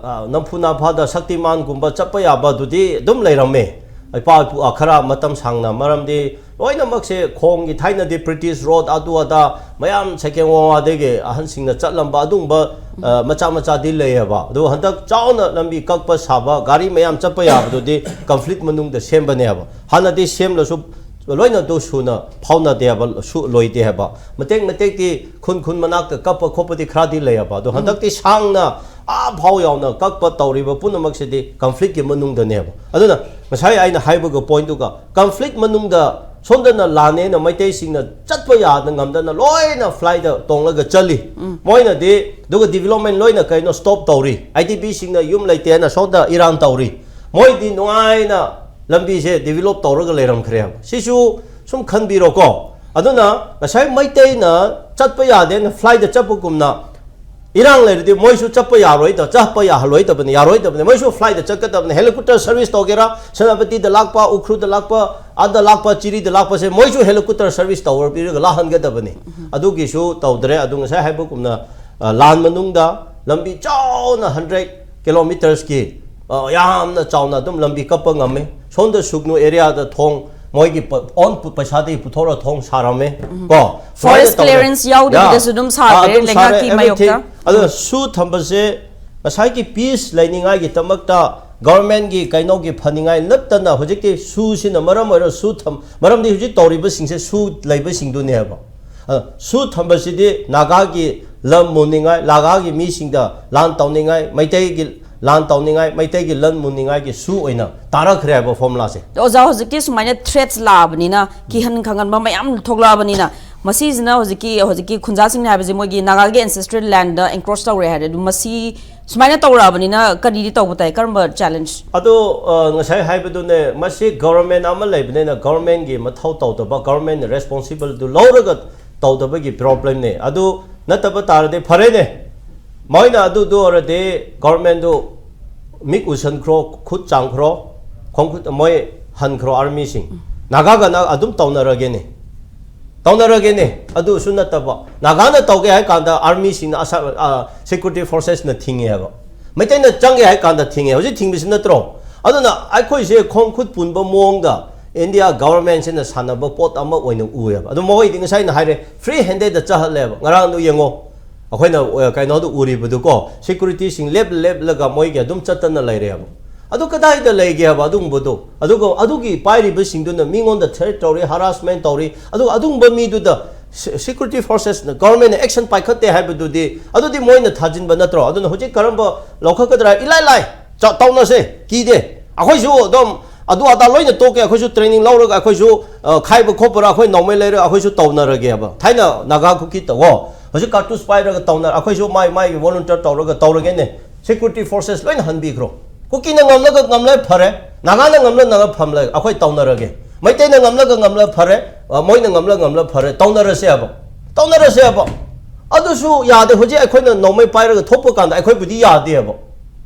ꯑ, ꯅꯝꯐꯨ ꯅꯥꯐꯥꯗ ꯁꯛꯇꯤꯃꯥꯟꯒꯨꯝꯕ ꯆꯠꯄ ꯌꯥꯕ ꯑꯗꯨꯗꯤ ꯑꯗꯨꯝ ꯂꯩꯔꯝꯃꯦ꯫ ꯏꯄꯥ ꯏꯄꯨ, ꯑ, ꯈꯔ ꯃꯇꯝ ꯁꯥꯡꯅ, ꯃꯔꯝꯗꯤ ꯂꯣꯏꯅꯃꯛꯁꯦ ꯈꯣꯡꯒꯤ, ꯊꯥꯏꯅꯗꯤ British road ꯑꯗꯨ ꯑꯗꯥ ꯃꯌꯥꯝ ꯁꯦꯀꯦꯟ ꯋꯥꯔꯜ ꯋꯥꯔꯗꯒꯤ ꯑꯍꯟꯁꯤꯡꯅ ꯆꯠꯂꯝꯕ ꯑꯗꯨꯒꯨꯝꯕ ꯑ, ꯃꯆꯥ ꯃꯆꯥꯗꯤ ꯂꯩꯌꯦꯕ꯫ ꯑꯗꯨ ꯍꯟꯗꯛ ꯆꯥꯎꯅ ꯂꯝꯕꯤ ꯀꯛꯄ ꯁꯥꯕ, ꯒꯥꯔꯤ ꯃꯌꯥꯝ ꯆꯠꯄ ꯌꯥꯕꯗꯨꯗꯤ conflict ꯃꯅꯨꯡꯗ ꯁꯦꯝꯕꯅꯦꯕ꯫ ꯍꯥꯟꯅꯗꯤ ꯁꯦꯝꯂꯁꯨ ꯂꯣꯏꯅ ꯑꯗꯨ ꯁꯨꯅ ꯐꯥꯎꯅꯗꯦꯕ, ꯁꯨ ꯂꯣꯏꯗꯦ ꯍꯥꯏꯕ꯫ ꯃꯇꯦꯛ ꯃꯇꯦꯛꯇꯤ ꯈꯨꯟ ꯈꯨꯟ ꯃꯅꯥꯛꯇ ꯀꯛꯄ ꯈꯣꯠꯄꯗꯤ ꯈꯔꯗꯤ ꯂꯩꯌꯦꯕ꯫ ꯑꯗꯣ ꯍꯟꯗꯛꯇꯤ ꯁꯥꯡꯅ ꯑꯥ ꯐꯥꯎ ꯌꯥꯎꯅ ꯀꯛꯄ ꯇꯧꯔꯤꯕ ꯄꯨꯝꯅꯃꯛꯁꯤꯗꯤ conflictꯀꯤ ꯃꯅꯨꯡꯗꯅꯦꯕ꯫ ꯑꯗꯨꯅ ꯉꯁꯥꯏ ꯑꯩꯅ ꯍꯥꯏꯕꯒꯤ pointꯗꯨꯒ, conflict ꯃꯅꯨꯡꯗ ꯁꯣꯝꯗꯅ ꯂꯥꯟꯅꯦꯅ ꯃꯩꯇꯩꯁꯤꯡꯅ ꯆꯠꯄ ꯌꯥꯗ ꯉꯝꯗꯅ ꯂꯣꯏꯅ flightꯇ ꯇꯣꯡꯂꯒ ꯆꯠꯂꯤ꯫ ꯃꯣꯏꯅꯗꯤ ꯑꯗꯨꯒ development ꯂꯣꯏꯅ ꯀꯩꯅꯣ stop ꯇꯧꯔꯤ꯫ IDPꯁꯤꯡꯅ ꯌꯨꯝ ꯂꯩꯇꯦꯅ ꯁꯣꯝꯗ ꯏꯔꯥꯡ ꯇꯧꯔꯤ꯫ ꯃꯣꯏꯗꯤ ꯅꯨꯡꯉꯥꯏꯅ ꯂꯝꯕꯤꯁꯦ develop ꯇꯧꯔꯒ ꯂꯩꯔꯝꯈ꯭ꯔꯦꯕ꯫ ꯁꯤꯁꯨ ꯁꯨꯝ ꯈꯟꯕꯤꯔꯣꯀꯣ꯫ ꯑꯗꯨꯅ ꯉꯁꯥꯏ ꯃꯩꯇꯩꯅ ꯆꯠꯄ ꯌꯥꯗꯦꯅ flightꯇ ꯆꯠꯄꯒꯨꯝꯅ ꯏꯔꯥꯡ ꯂꯩꯔꯗꯤ ꯃꯣꯏꯁꯨ ꯆꯠꯄ ꯌꯥꯔꯣꯏꯗ, ꯆꯠꯄ ꯌꯥꯍꯜꯂꯣꯏꯗꯕꯅꯤ, ꯌꯥꯔꯣꯏꯗꯕꯅꯤ꯫ ꯃꯣꯏꯁꯨ flightꯇ ꯆꯠꯀꯗꯕꯅꯤ꯫ Helicopter service ꯇꯧꯒꯦꯔꯥ, ꯁꯦꯅꯥꯄꯇꯤꯗ ꯂꯥꯛꯄ, ꯎꯈ꯭ꯔꯨꯜꯗ ꯂꯥꯛꯄ, ꯑꯗ ꯂꯥꯛꯄ, ꯆꯤꯔꯤꯗ ꯂꯥꯛꯄꯁꯦ ꯃꯣꯏꯁꯨ helicopter service ꯇꯧꯔ ꯄꯤꯔꯒ ꯂꯥꯛꯍꯟꯒꯗꯕꯅꯤ꯫ ꯑꯗꯨꯒꯤꯁꯨ ꯇꯧꯗ꯭ꯔꯦ꯫ ꯑꯗꯨ ꯉꯁꯥꯏ ꯍꯥꯏꯕꯒꯨꯝꯅ, ꯑ, ꯂꯥꯟ ꯃꯅꯨꯡꯗ ꯂꯝꯕꯤ ꯆꯥꯎꯅ hundred kilometersꯀꯤ, ꯑ, ꯌꯥꯝꯅ ꯆꯥꯎꯅ ꯑꯗꯨꯝ ꯂꯝꯕꯤ ꯀꯛꯄ ꯉꯝꯃꯦ꯫ ꯁꯣꯝꯗ ꯁꯨꯒꯅꯨ areaꯗ ꯊꯣꯡ ꯃꯣꯏꯒꯤ ꯄ-, own ꯄ-, ꯄꯩꯁꯥꯗꯒꯤ ꯄꯨꯊꯣꯔꯒ ꯊꯣꯡ ꯁꯥꯔꯝꯃꯦ꯫ ꯀꯣ? Forest ꯁꯨꯃꯥꯏꯅ ꯇꯧꯔꯦ꯫ clearance ꯌꯥꯎꯗꯕꯤꯗꯁꯨ ꯌꯥ꯫ ꯑꯗꯨꯝ ꯁꯥꯈ꯭ꯔꯦ, ꯑꯥ, ꯑꯗꯨꯝ ꯁꯥꯔꯦ, ꯂꯩꯉꯥꯛꯀꯤ everything꯫ ꯃꯥꯌꯣꯛꯇ꯫ ꯑꯗꯨꯅ ꯁꯨ ꯊꯝꯕꯁꯦ ꯉꯁꯥꯏꯒꯤ peace ꯂꯩꯅꯤꯡꯉꯥꯏꯒꯤꯗꯃꯛꯇ ꯒꯣꯔꯃꯦꯟꯒꯤ ꯀꯩꯅꯣꯒꯤ ꯐꯅꯤꯡꯉꯥꯏ ꯅꯠꯇꯅ ꯍꯧꯖꯤꯛꯇꯤ ꯁꯨꯁꯤꯅ ꯃꯔꯝ ꯑꯣꯏꯔꯒ ꯁꯨ ꯊꯝ ꯃꯔꯝꯗꯤ ꯍꯧꯖꯤꯛ ꯇꯧꯔꯤꯕꯁꯤꯡꯁꯦ ꯁꯨ ꯂꯩꯕꯁꯤꯡꯗꯨꯅꯦꯕ꯫ ꯑ, ꯁꯨ ꯊꯝꯕꯁꯤꯗꯤ ꯅꯥꯒꯥꯒꯤ ꯂꯝ ꯃꯨꯅꯤꯡꯉꯥꯏ, ꯅꯥꯒꯥꯒꯤ ꯃꯤꯁꯤꯡꯗ ꯂꯥꯟ ꯇꯧꯅꯤꯡꯉꯥꯏ, ꯃꯩꯇꯩꯒꯤ ꯂꯥꯟ ꯇꯧꯅꯤꯡꯉꯥꯏ, ꯃꯩꯇꯩꯒꯤ ꯂꯟ ꯃꯨꯅꯤꯡꯉꯥꯏꯒꯤ ꯁꯨ ꯑꯣꯏꯅ ꯇꯥꯔꯛꯈ꯭ꯔꯦ ꯍꯥꯏꯕ ꯐꯣꯔꯃꯨꯂꯥꯁꯦ꯫ ꯑꯣꯖꯥ, ꯍꯧꯖꯤꯛꯇꯤ ꯁꯨꯃꯥꯏꯅ ꯊ꯭ꯔꯦꯠꯁ ꯂꯥꯛꯑꯕꯅꯤꯅ, ꯀꯤꯍꯟ ꯈꯪꯍꯟꯕ ꯃꯌꯥꯝ ꯊꯣꯛꯂꯛꯑꯕꯅꯤꯅ, ꯃꯁꯤꯁꯤꯅ ꯍꯧꯖꯤꯛꯀꯤ, ꯍꯧꯖꯤꯛꯀꯤ ꯈꯨꯟꯖꯥꯁꯤꯡꯅ ꯍꯥꯏꯕꯁꯦ ꯃꯣꯏꯒꯤ ꯅꯥꯒꯥꯒꯤ ꯑꯦꯟꯁꯦꯁꯇ꯭ꯔꯦꯜ ꯂꯦꯟꯗ ꯑꯦꯟꯀ꯭ꯔꯣꯁ ꯇꯧꯔꯦ ꯍꯥꯏꯔꯦ꯫ ꯑꯗꯨ ꯃꯁꯤ ꯁꯨꯃꯥꯏꯅ ꯇꯧꯔꯛꯑꯕꯅꯤꯅ ꯀꯔꯤꯗꯤ ꯇꯧꯕ ꯇꯥꯏ? ꯀꯔꯝꯕ ꯆꯦꯂꯦꯟꯖ? ꯑꯗꯣ, ꯑ, ꯉꯁꯥꯏ ꯍꯥꯏꯕꯗꯨꯅꯦ, ꯃꯁꯤ ꯒꯣꯔꯃꯦꯟ ꯑꯃ ꯂꯩꯕꯅꯤꯅ ꯒꯣꯔꯃꯦꯟꯒꯤ ꯃꯊꯧ ꯇꯧꯗꯕ, ꯒꯣꯔꯃꯦꯟꯅ ꯔꯦꯁꯄꯣꯟꯁꯤꯕꯜꯗꯨ ꯂꯧꯔꯒ ꯇꯧꯗꯕꯒꯤ ꯄ꯭ꯔꯣꯕ꯭ꯂꯦꯝꯅꯦ꯫ ꯑꯗꯨ ꯅꯠꯇꯕ ꯇꯥꯔꯗꯤ ꯐꯔꯦꯅꯦ, ꯃꯣꯏꯅ ꯑꯗꯨꯗꯨ ꯑꯣꯏꯔꯗꯤ ꯒꯣꯔꯃꯦꯟꯗꯨ ꯃꯤꯛ ꯎꯁꯟꯈ꯭ꯔꯣ, ꯈꯨꯠ ꯆꯥꯝꯈ꯭ꯔꯣ, ꯈꯣꯡꯈꯨꯠ ꯃꯣꯏ ꯍꯟꯈ꯭ꯔꯣ ꯑꯥꯔꯃꯤꯁꯤꯡ꯫ ꯅꯥꯒꯥꯒꯅ ꯑꯗꯨꯝ ꯇꯧꯅꯔꯒꯦꯅꯦ, ꯇꯧꯅꯔꯒꯦꯅꯦ꯫ ꯑꯗꯨꯁꯨ ꯅꯠꯇꯕ, ꯅꯥꯒꯥꯅ ꯇꯧꯒꯦ ꯍꯥꯏ ꯀꯥꯟꯗ ꯑꯥꯔꯃꯤꯁꯤꯡꯅ ꯑꯁꯥ-, ꯑ, ꯁꯦꯀ꯭ꯌꯨꯔꯤꯇꯤ ꯐꯣꯔꯁꯦꯁꯅ ꯊꯤꯡꯉꯦ ꯍꯥꯏꯕ꯫ ꯃꯩꯇꯩꯅ ꯆꯪꯒꯦ ꯍꯥꯏ ꯀꯥꯟꯗ ꯊꯤꯡꯉꯦ꯫ ꯍꯧꯖꯤꯛ ꯊꯤꯡꯕꯁꯤ ꯅꯠꯇ꯭ꯔꯣ? ꯑꯗꯨꯅ ꯑꯩꯈꯣꯏꯁꯦ ꯈꯣꯡ ꯈꯨꯠ ꯄꯨꯟꯕ ꯃꯑꯣꯡꯗ ꯏꯟꯗꯤꯌꯥ ꯒꯚꯔꯟꯃꯦꯟꯁꯤꯅ ꯁꯥꯟꯅꯕ ꯄꯣꯠ ꯑꯃ ꯑꯣꯏꯅ ꯎꯑꯦꯕ꯫ ꯑꯗꯨ ꯃꯈꯣꯏꯗꯤ ꯉꯁꯥꯏꯅ ꯍꯥꯏꯔꯦ, ꯐ꯭ꯔꯤ ꯍꯦꯟꯗꯦꯗ ꯆꯠꯍꯜꯂꯦꯕ꯫ ꯉꯔꯥꯡꯗꯣ ꯌꯦꯡꯉꯣ, ꯑꯩꯈꯣꯏꯅ, ꯑ, ꯀꯩꯅꯣꯗꯣ ꯎꯔꯤꯕꯗꯨꯀꯣ, ꯁꯦꯀ꯭ꯌꯨꯔꯤꯇꯤꯁꯤꯡ ꯂꯦꯞ ꯂꯦꯞꯂꯒ ꯃꯣꯏꯒꯤ ꯑꯗꯨꯝ ꯆꯠꯇꯅ ꯂꯩꯔꯦꯕ꯫ ꯑꯗꯨ ꯀꯗꯥꯏꯗ ꯂꯩꯒꯦ ꯍꯥꯏꯕ ꯑꯗꯨꯒꯨꯝꯕꯗꯣ? ꯑꯗꯨꯒ ꯑꯗꯨꯒꯤ ꯄꯥꯏꯔꯤꯕꯁꯤꯡꯗꯨꯅ ꯃꯤꯉꯣꯟꯗ ꯊ꯭ꯔꯦꯠ ꯇꯧꯔꯤ, ꯍꯔꯥꯁꯃꯦꯟ ꯇꯧꯔꯤ, ꯑꯗꯨꯒ ꯑꯗꯨꯒꯨꯝꯕ ꯃꯤꯗꯨꯗ ꯁꯦ-, ꯁꯦꯀ꯭ꯌꯨꯔꯤꯇꯤ ꯐꯣꯔꯁꯦꯁꯅ, ꯒꯚꯔꯟꯃꯦꯟꯅ ꯑꯦꯛꯁꯟ ꯄꯥꯏꯈꯠꯇꯦ ꯍꯥꯏꯕꯗꯨꯗꯤ, ꯑꯗꯨꯗꯤ ꯃꯣꯏꯅ ꯊꯥꯖꯤꯟꯕ ꯅꯠꯇ꯭ꯔꯣ? ꯑꯗꯨꯅ ꯍꯧꯖꯤꯛ ꯀꯔꯝꯕ ꯂꯧꯈꯠꯀꯗ꯭ꯔꯥ? ꯏꯂꯥꯏ ꯂꯥꯏ, ꯆ-, ꯇꯧꯅꯁꯦ, ꯀꯤꯗꯦ꯫ ꯑꯩꯈꯣꯏꯁꯨ ꯑꯗꯨꯝ ꯑꯗꯨ ꯑꯗꯥ ꯂꯣꯏꯅ ꯇꯣꯛꯀꯦ, ꯑꯩꯈꯣꯏꯁꯨ ꯇ꯭ꯔꯦꯅꯤꯡ ꯂꯧꯔꯒ ꯑꯩꯈꯣꯏꯁꯨ, ꯑ, ꯈꯥꯏꯕ ꯈꯣꯠꯄꯔ ꯑꯩꯈꯣꯏ ꯅꯣꯡꯃꯩ ꯂꯩꯔꯒ ꯑꯩꯈꯣꯏꯁꯨ ꯇꯧꯅꯔꯒꯦꯕ꯫ ꯊꯥꯏꯅ ꯅꯥꯒꯥ ꯀꯨꯀꯤ ꯇꯧꯋꯣ, ꯍꯧꯖꯤꯛ ꯀꯥꯔꯇꯨꯁ ꯄꯥꯏꯔꯒ ꯇꯧꯅ-, ꯑꯩꯈꯣꯏꯁꯨ ꯃꯥꯏ ꯃꯥꯏꯒꯤ ꯚꯣꯂꯨꯟꯇꯤꯌꯔ ꯇꯧꯔꯒ ꯇꯧꯔꯒꯦꯅꯦ꯫ ꯁꯦꯀ꯭ꯌꯨꯔꯤꯇꯤ ꯐꯣꯔꯁꯦꯁ ꯂꯣꯏꯅ ꯍꯟꯕꯤꯈ꯭ꯔꯣ꯫ ꯀꯨꯀꯤꯅ ꯉꯝꯂꯒ ꯉꯝꯂꯦ, ꯐꯔꯦ꯫ ꯅꯥꯒꯥꯅ ꯉꯝꯂ ꯉꯝꯂ ꯐꯝꯂꯦ, ꯑꯩꯈꯣꯏ ꯇꯧꯅꯔꯒꯦ꯫ ꯃꯩꯇꯩꯅ ꯉꯝꯂꯒ ꯉꯝꯂ ꯐꯔꯦ, ꯑ, ꯃꯣꯏꯅ ꯉꯝꯂ ꯉꯝꯂ ꯐꯔꯦ, ꯇꯧꯅꯔꯁꯦ ꯍꯥꯏꯕ, ꯇꯧꯅꯔꯁꯦ ꯍꯥꯏꯕ꯫ ꯑꯗꯨꯁꯨ ꯌꯥꯗꯦ꯫ ꯍꯧꯖꯤꯛ ꯑꯩꯈꯣꯏꯅ ꯅꯣꯡꯃꯩ ꯄꯥꯏꯔꯒ ꯊꯣꯛꯄ ꯀꯥꯟꯗ ꯑꯩꯈꯣꯏꯕꯨꯗꯤ ꯌꯥꯗꯦꯕ꯫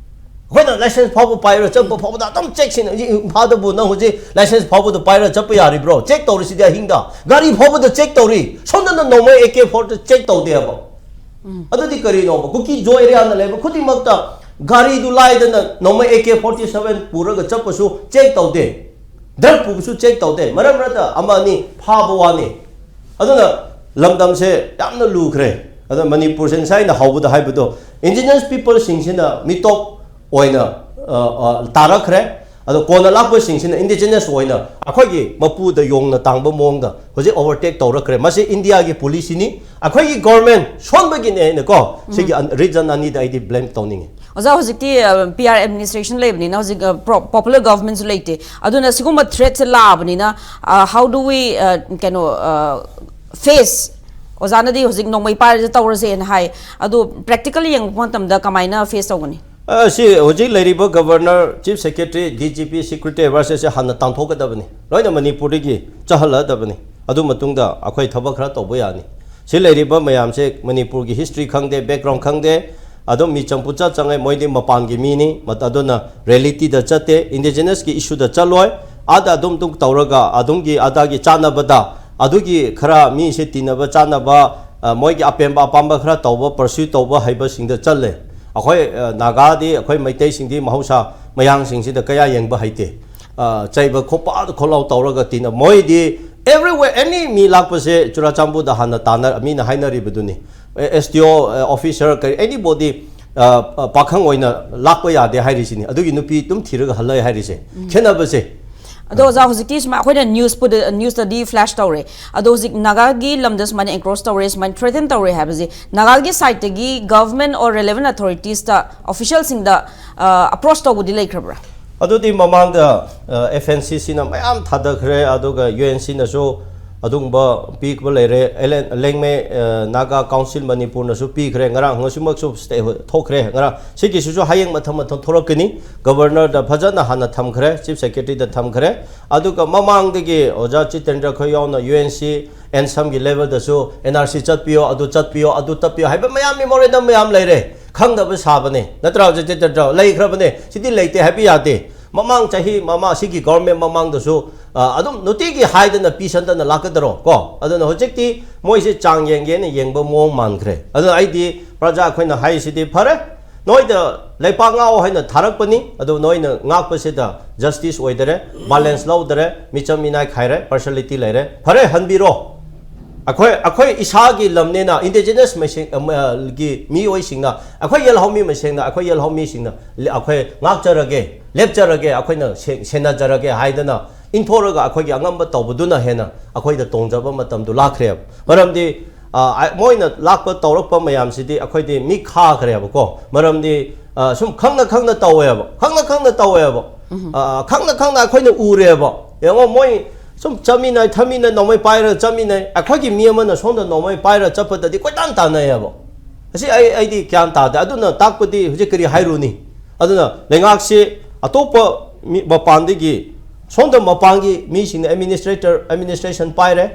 ꯑꯩꯈꯣꯏꯅ ꯂꯥꯏꯁꯦꯟꯁ ꯐꯥꯎꯕ ꯄꯥꯏꯔꯒ ꯆꯠꯄ ꯐꯥꯎꯕꯗ ꯑꯗꯨꯝ ꯆꯦꯛꯁꯤꯟꯅ, ꯍꯧꯖꯤꯛ ꯏꯝꯐꯥꯜꯗꯕꯨ ꯅꯪ ꯍꯧꯖꯤꯛ ꯂꯥꯏꯁꯦꯟꯁ ꯐꯥꯎꯕꯗ ꯄꯥꯏꯔꯒ ꯆꯠꯄ ꯌꯥꯔꯤꯕ꯭ꯔꯣ? ꯆꯦꯛ ꯇꯧꯔꯤꯁꯤꯗꯤ ꯑꯍꯤꯡꯗ꯫ ꯒꯥꯔꯤ ꯐꯥꯎꯕꯗ ꯆꯦꯛ ꯇꯧꯔꯤ꯫ ꯁꯣꯝꯗꯅ ꯅꯣꯡꯃꯩ ꯑꯦ ꯀꯦ ꯐꯣꯔꯇꯤ ꯆꯦꯛ ꯇꯧꯗꯦꯕ꯫ ꯑꯗꯨꯗꯤ ꯀꯔꯤꯅꯣꯕ? ꯀꯨꯀꯤ ꯖꯣ ꯑꯦꯔꯤꯌꯥꯗ ꯂꯩꯕ ꯈꯨꯗꯤꯡꯃꯛꯇ ꯒꯥꯔꯤꯗꯨ ꯂꯥꯏꯗꯅ ꯅꯣꯡꯃꯩ ꯑꯦ ꯀꯦ ꯐꯣꯔꯇꯤ ꯁꯚꯦꯟ ꯄꯨꯔꯒ ꯆꯠꯄꯁꯨ ꯆꯦꯛ ꯇꯧꯗꯦ꯫ ꯗ꯭ꯔꯒ ꯄꯨꯕꯁꯨ ꯆꯦꯛ ꯇꯧꯗꯦ꯫ ꯃꯔꯛ ꯃꯔꯛꯇ ꯑꯃ ꯑꯅꯤ ꯐꯥꯕ ꯋꯥꯅꯤ꯫ ꯑꯗꯨꯅ ꯂꯝꯗꯝꯁꯦ ꯌꯥꯝꯅ ꯂꯨꯈ꯭ꯔꯦ꯫ ꯑꯗ ꯃꯅꯤꯄꯨꯔꯁꯦ ꯉꯁꯥꯏ ꯑꯩꯅ ꯍꯧꯕꯗ ꯍꯥꯏꯕꯗꯣ, ꯏꯟꯗꯤꯖꯤꯅꯁ ꯄꯤꯄꯜꯁꯤꯡꯁꯤꯅ ꯃꯤꯇꯣꯞ ꯑꯣꯏꯅ ꯑ, ꯑ, ꯇꯥꯔꯛꯈ꯭ꯔꯦ꯫ ꯑꯗꯣ ꯀꯣꯟꯅ ꯂꯥꯛꯄꯁꯤꯡꯁꯤꯅ indigenous ꯑꯣꯏꯅ ꯑꯩꯈꯣꯏꯒꯤ ꯃꯄꯨꯗ ꯌꯣꯡꯅ ꯇꯥꯡꯕ ꯃꯑꯣꯡꯗ ꯍꯧꯖꯤꯛ overtake ꯇꯧꯔꯛꯈ꯭ꯔꯦ꯫ ꯃꯁꯤ ꯏꯟꯗꯤꯌꯥꯒꯤ policyꯅꯤ꯫ ꯑꯩꯈꯣꯏꯒꯤ government ꯁꯣꯟꯕꯒꯤꯅꯦ ꯍꯥꯏꯅꯀꯣ ꯁꯤꯒꯤ ꯑꯟ-, region ꯑꯅꯤꯗ ꯑꯩꯗꯤ blame ꯇꯧꯅꯤꯡꯉꯤ꯫ ꯑꯣꯖꯥ, ꯍꯧꯖꯤꯛꯇꯤ ꯄꯤ ꯑꯥꯔ administration ꯂꯩꯕꯅꯤꯅ ꯍꯧꯖꯤꯛ ꯄꯣꯄꯨꯂꯔ ꯒꯚꯔꯟꯃꯦꯟꯁꯨ ꯂꯩꯇꯦ꯫ ꯑꯗꯨꯅ ꯁꯤꯒꯨꯝꯕ threatꯁꯦ ꯂꯥꯛꯑꯕꯅꯤꯅ, how do we, ꯀꯩꯅꯣ, face? ꯑꯣꯖꯥꯅꯗꯤ ꯍꯧꯖꯤꯛ ꯅꯣꯡꯃꯩ ꯄꯥꯏꯔꯁꯦ ꯇꯧꯔꯁꯦꯅ ꯍꯥꯏ꯫ ꯑꯗꯣ practically ꯌꯦꯡꯉꯛꯄ ꯃꯇꯝꯗ ꯀꯃꯥꯏꯅ face ꯇꯧꯒꯅꯤ? ꯑ, ꯁꯤ ꯍꯧꯖꯤꯛ ꯂꯩꯔꯤꯕ governor, chief secretary, D G P, secretary versus ꯁꯦ ꯍꯥꯟꯅ ꯇꯥꯟꯊꯣꯛꯀꯗꯕꯅꯤ꯫ ꯂꯣꯏꯅ ꯃꯅꯤꯄꯨꯔꯗꯒꯤ ꯆꯠꯍꯜꯂꯗꯕꯅꯤ꯫ ꯑꯗꯨ ꯃꯇꯨꯡꯗ ꯑꯩꯈꯣꯏ ꯊꯕꯛ ꯈꯔ ꯇꯧꯕ ꯌꯥꯅꯤ꯫ ꯁꯤ ꯂꯩꯔꯤꯕ ꯃꯌꯥꯝꯁꯦ ꯃꯅꯤꯄꯨꯔꯒꯤ history ꯈꯪꯗꯦ, background ꯈꯪꯗꯦ, ꯑꯗꯨꯝ ꯃꯤ ꯆꯪꯄꯨ ꯆꯠ ꯆꯪꯉꯦ, ꯃꯣꯏꯗꯤ ꯃꯄꯥꯟꯒꯤ ꯃꯤꯅꯤ, ꯃꯠ-, ꯑꯗꯨꯅ realityꯗ ꯆꯠꯇꯦ, indigenousꯀꯤ issueꯗ ꯆꯠꯂꯣꯏ, ꯑꯥꯗ ꯑꯗꯨꯝ ꯑꯗꯨꯝ ꯇꯧꯔꯒ ꯑꯗꯨꯝꯒꯤ ꯑꯗꯥꯒꯤ ꯆꯥꯅꯕꯗ ꯑꯗꯨꯒꯤ ꯈꯔ ꯃꯤꯁꯦ ꯇꯤꯟꯅꯕ ꯆꯥꯅꯕ, ꯑ, ꯃꯣꯏꯒꯤ ꯑꯄꯦꯟꯕ ꯑꯄꯥꯝꯕ ꯈꯔ ꯇꯧꯕ, pursue ꯇꯧꯕ ꯍꯩꯕꯁꯤꯡꯗ ꯆꯠꯂꯦ꯫ ꯑꯩꯈꯣꯏ, ꯑ, ꯅꯥꯒꯥꯗꯤ, ꯑꯩꯈꯣꯏ ꯃꯩꯇꯩꯁꯤꯡꯗꯤ ꯃꯍꯧꯁꯥ ꯃꯌꯥꯡꯁꯤꯡꯁꯤꯗ ꯀꯌꯥ ꯌꯦꯡꯕ ꯍꯩꯇꯦ꯫ ꯑ, ꯆꯩꯕ ꯈꯣꯠꯄ ꯈꯣꯠꯂꯥꯎ ꯇꯧꯔꯒ ꯇꯤꯟꯅ-, ꯃꯣꯏꯗꯤ everywhere, any ꯃꯤ ꯂꯥꯛꯄꯁꯦ ꯆꯨꯔꯥꯆꯥꯟꯄꯨꯔꯗ ꯍꯥꯟꯅ ꯇꯥꯟꯅ-, ꯃꯤꯅ ꯍꯥꯏꯅꯔꯤꯕꯗꯨꯅꯤ꯫ ꯑꯦ, S D O, ꯑ, officer, ꯀꯔꯤ, anybody, ꯑ, ꯑ, ꯄꯥꯈꯪ ꯑꯣꯏꯅ ꯂꯥꯛꯄ ꯌꯥꯗꯦ ꯍꯥꯏꯔꯤꯁꯤꯅꯤ꯫ ꯑꯗꯨꯒꯤ ꯅꯨꯄꯤ ꯑꯗꯨꯝ ꯊꯤꯔꯒ ꯍꯜꯂꯛꯑꯦ ꯍꯥꯏꯔꯤꯁꯦ꯫ ꯈꯦꯠꯅꯕꯁꯦ꯫ ꯑꯗꯣ ꯑꯣꯖꯥ, ꯍꯧꯖꯤꯛꯇꯤ ꯁꯨꯃꯥꯏ ꯑꯩꯈꯣꯏꯅ ꯅ꯭ꯌꯨꯁꯄꯨꯗ, ꯅ꯭ꯌꯨꯁꯇꯗꯤ flash ꯇꯧꯔꯦ꯫ ꯑꯗꯣ ꯍꯧꯖꯤꯛ ꯅꯥꯒꯥꯒꯤ ꯂꯝꯗ ꯁꯨꯃꯥꯏꯅ encroach ꯇꯧꯔꯦ, ꯁꯨꯃꯥꯏꯅ threaten ꯇꯧꯔꯦ ꯍꯥꯏꯕꯁꯦ ꯅꯥꯒꯥꯒꯤ sideꯇꯒꯤ government or relevant authoriesꯇ, officialꯁꯤꯡꯗ, ꯑ, approach ꯇꯧꯕꯗꯤ ꯂꯩꯈ꯭ꯔꯕ꯭ꯔꯥ? ꯑꯗꯨꯗꯤ ꯃꯃꯥꯡꯗ, ꯑ, F N C Cꯅ ꯃꯌꯥꯝ ꯊꯥꯗꯈ꯭ꯔꯦ, ꯑꯗꯨꯒ U N Cꯅꯁꯨ ꯑꯗꯨꯒꯨꯝꯕ ꯄꯤꯕ ꯂꯩꯔꯦ꯫ ꯑꯦꯂꯦꯟ-, ꯂꯦꯡꯃꯩ, ꯑ, ꯅꯥꯒꯥ ꯀꯥꯎꯟꯁꯤꯜ ꯃꯅꯤꯄꯨꯔꯅꯁꯨ ꯄꯤꯈ꯭ꯔꯦ꯫ ꯉꯔꯥꯡ ꯉꯁꯤꯃꯛꯁꯨ stay ꯊꯣꯛꯈ꯭ꯔꯦ꯫ ꯉꯔꯥꯡ ꯁꯤꯒꯤꯁꯤꯁꯨ ꯍꯌꯦꯡ ꯃꯊꯪ ꯃꯊꯪ ꯊꯣꯛꯂꯛꯀꯅꯤ꯫ Governorꯗ ꯐꯖꯅ ꯍꯥꯟꯅ ꯊꯝꯈ꯭ꯔꯦ, chief secretaryꯗ ꯊꯝꯈ꯭ꯔꯦ꯫ ꯑꯗꯨꯒ ꯃꯃꯥꯡꯗꯒꯤ ꯑꯣꯖꯥ ꯖꯤꯇꯦꯟꯗ꯭ꯔ ꯈꯣꯏ ꯌꯥꯎꯅ U N C, ANSAMꯒꯤ levelꯗꯁꯨ N R C ꯆꯠꯄꯤꯌꯣ, ꯑꯗꯨ ꯆꯠꯄꯤꯌꯣ, ꯑꯗꯨ ꯇꯞꯄꯤꯌꯣ ꯍꯥꯏꯕ ꯃꯌꯥꯝ memorandum ꯃꯌꯥꯝ ꯂꯩꯔꯦ꯫ ꯈꯪꯗꯕ ꯁꯥꯕꯅꯦ꯫ ꯅꯠꯇ꯭ꯔꯥ ꯍꯧꯖꯤꯛ ꯖꯤꯇꯦꯟꯗ꯭ꯔ? ꯂꯩꯈ꯭ꯔꯕꯅꯦ꯫ ꯁꯤꯗꯤ ꯂꯩꯇꯦ ꯍꯥꯏꯕ ꯌꯥꯗꯦ꯫ ꯃꯃꯥꯡ ꯆꯍꯤ, ꯃꯃꯥ-, ꯁꯤꯒꯤ government ꯃꯃꯥꯡꯗꯁꯨ, ꯑ, ꯑꯗꯨꯝ ꯅꯨꯡꯇꯤꯒꯤ ꯍꯥꯏꯗꯅ ꯄꯤꯁꯟꯗꯅ ꯂꯥꯛꯀꯗꯔꯣ? ꯀꯣ? ꯑꯗꯨꯅ ꯍꯧꯖꯤꯛꯇꯤ ꯃꯣꯏꯁꯦ ꯆꯥꯡ ꯌꯦꯡꯒꯦꯅ ꯌꯦꯡꯕ ꯃꯑꯣꯡ ꯃꯥꯟꯈ꯭ꯔꯦ꯫ ꯑꯗꯨꯅ ꯑꯩꯗꯤ ꯄ꯭ꯔꯖꯥ ꯑꯩꯈꯣꯏꯅ ꯍꯥꯏꯔꯤꯁꯤꯗꯤ ꯐꯔꯦ, ꯅꯣꯏꯗ ꯂꯩꯄꯥꯛ ꯉꯥꯛꯑꯣ ꯍꯥꯏꯅ ꯊꯥꯔꯛꯄꯅꯤ, ꯑꯗꯨ ꯅꯣꯏꯅ ꯉꯥꯛꯄꯁꯤꯗ justice ꯑꯣꯏꯗꯔꯦ, balance ꯂꯧꯗꯔꯦ, ꯃꯤꯆꯝ ꯃꯤꯅꯥꯏ ꯈꯥꯏꯔꯦ, partiality ꯂꯩꯔꯦ꯫ ꯐꯔꯦ, ꯍꯟꯕꯤꯔꯣ꯫ ꯑꯩꯈꯣꯏ ꯑꯩꯈꯣꯏ ꯏꯁꯥꯒꯤ ꯂꯝꯅꯦꯅ indigenous ꯃꯁꯦꯟ ꯑꯃ, ꯒꯤ ꯃꯤꯑꯣꯏꯁꯤꯡꯅ, ꯑꯩꯈꯣꯏ ꯌꯦꯜꯍꯧꯃꯤ ꯃꯁꯦꯟꯅ, ꯑꯩꯈꯣꯏ ꯌꯦꯜꯍꯧꯃꯤꯁꯤꯡꯅ ꯂꯦ- ꯑꯩꯈꯣꯏ ꯉꯥꯛꯆꯔꯒꯦ, ꯂꯦꯞꯆꯔꯒꯦ, ꯑꯩꯈꯣꯏꯅ ꯁꯦ- ꯁꯦꯟꯅꯖꯔꯒꯦ ꯍꯥꯏꯗꯅ ꯏꯟꯊꯣꯔꯒ ꯑꯩꯈꯣꯏꯒꯤ ꯑꯉꯝꯕ ꯇꯧꯕꯗꯨꯅ ꯍꯦꯟꯅ ꯑꯩꯈꯣꯏꯗ ꯇꯣꯡꯖꯕ ꯃꯇꯝꯗꯨ ꯂꯥꯛꯈ꯭ꯔꯦꯕ꯫ ꯃꯔꯝꯗꯤ ꯑ, ꯑ, ꯃꯣꯏꯅ ꯂꯥꯛꯄ ꯇꯧꯔꯛꯄ ꯃꯌꯥꯝꯁꯤꯗꯤ ꯑꯩꯈꯣꯏꯗꯤ ꯃꯤꯠ ꯈꯥꯈ꯭ꯔꯦꯕꯀꯣ꯫ ꯃꯔꯝꯗꯤ ꯑ, ꯁꯨꯝ ꯈꯪꯅ ꯈꯪꯅ ꯇꯧꯋꯦꯕ, ꯈꯪꯅ ꯈꯪꯅ ꯇꯧꯋꯦꯕ꯫ ꯑ, ꯈꯪꯅ ꯈꯪꯅ ꯑꯩꯈꯣꯏꯅ ꯎꯔꯦꯕ꯫ ꯌꯦꯡꯉꯣ, ꯃꯣꯏ ꯁꯨꯝ ꯆꯠꯃꯤꯟꯅꯩ, ꯊꯝꯃꯤꯟꯅꯩ, ꯅꯣꯡꯃꯩ ꯄꯥꯏꯔꯒ ꯆꯠꯃꯤꯟꯅꯩ꯫ ꯑꯩꯈꯣꯏꯒꯤ ꯃꯤ ꯑꯃꯅ ꯁꯣꯝꯗ ꯅꯣꯡꯃꯩ ꯄꯥꯏꯔꯒ ꯆꯠꯄꯗꯗꯤ ꯀꯣꯏꯇꯥꯟ ꯇꯥꯟꯅꯩꯌꯦꯕ꯫ ꯑꯁꯤ ꯑꯩ ꯑꯩꯗꯤ ꯒ꯭ꯌꯥꯟ ꯇꯥꯗꯦ꯫ ꯑꯗꯨꯅ ꯇꯥꯛꯄꯗꯤ ꯍꯧꯖꯤꯛ ꯀꯔꯤ ꯍꯥꯏꯔꯨꯅꯤ? ꯑꯗꯨꯅ ꯂꯩꯉꯥꯛꯁꯤ ꯑꯇꯣꯞꯄ ꯃꯤ ꯃꯄꯥꯟꯗꯒꯤ, ꯁꯣꯝꯗ ꯃꯄꯥꯟꯒꯤ ꯃꯤꯁꯤꯡꯅ administrator administration ꯄꯥꯏꯔꯦ,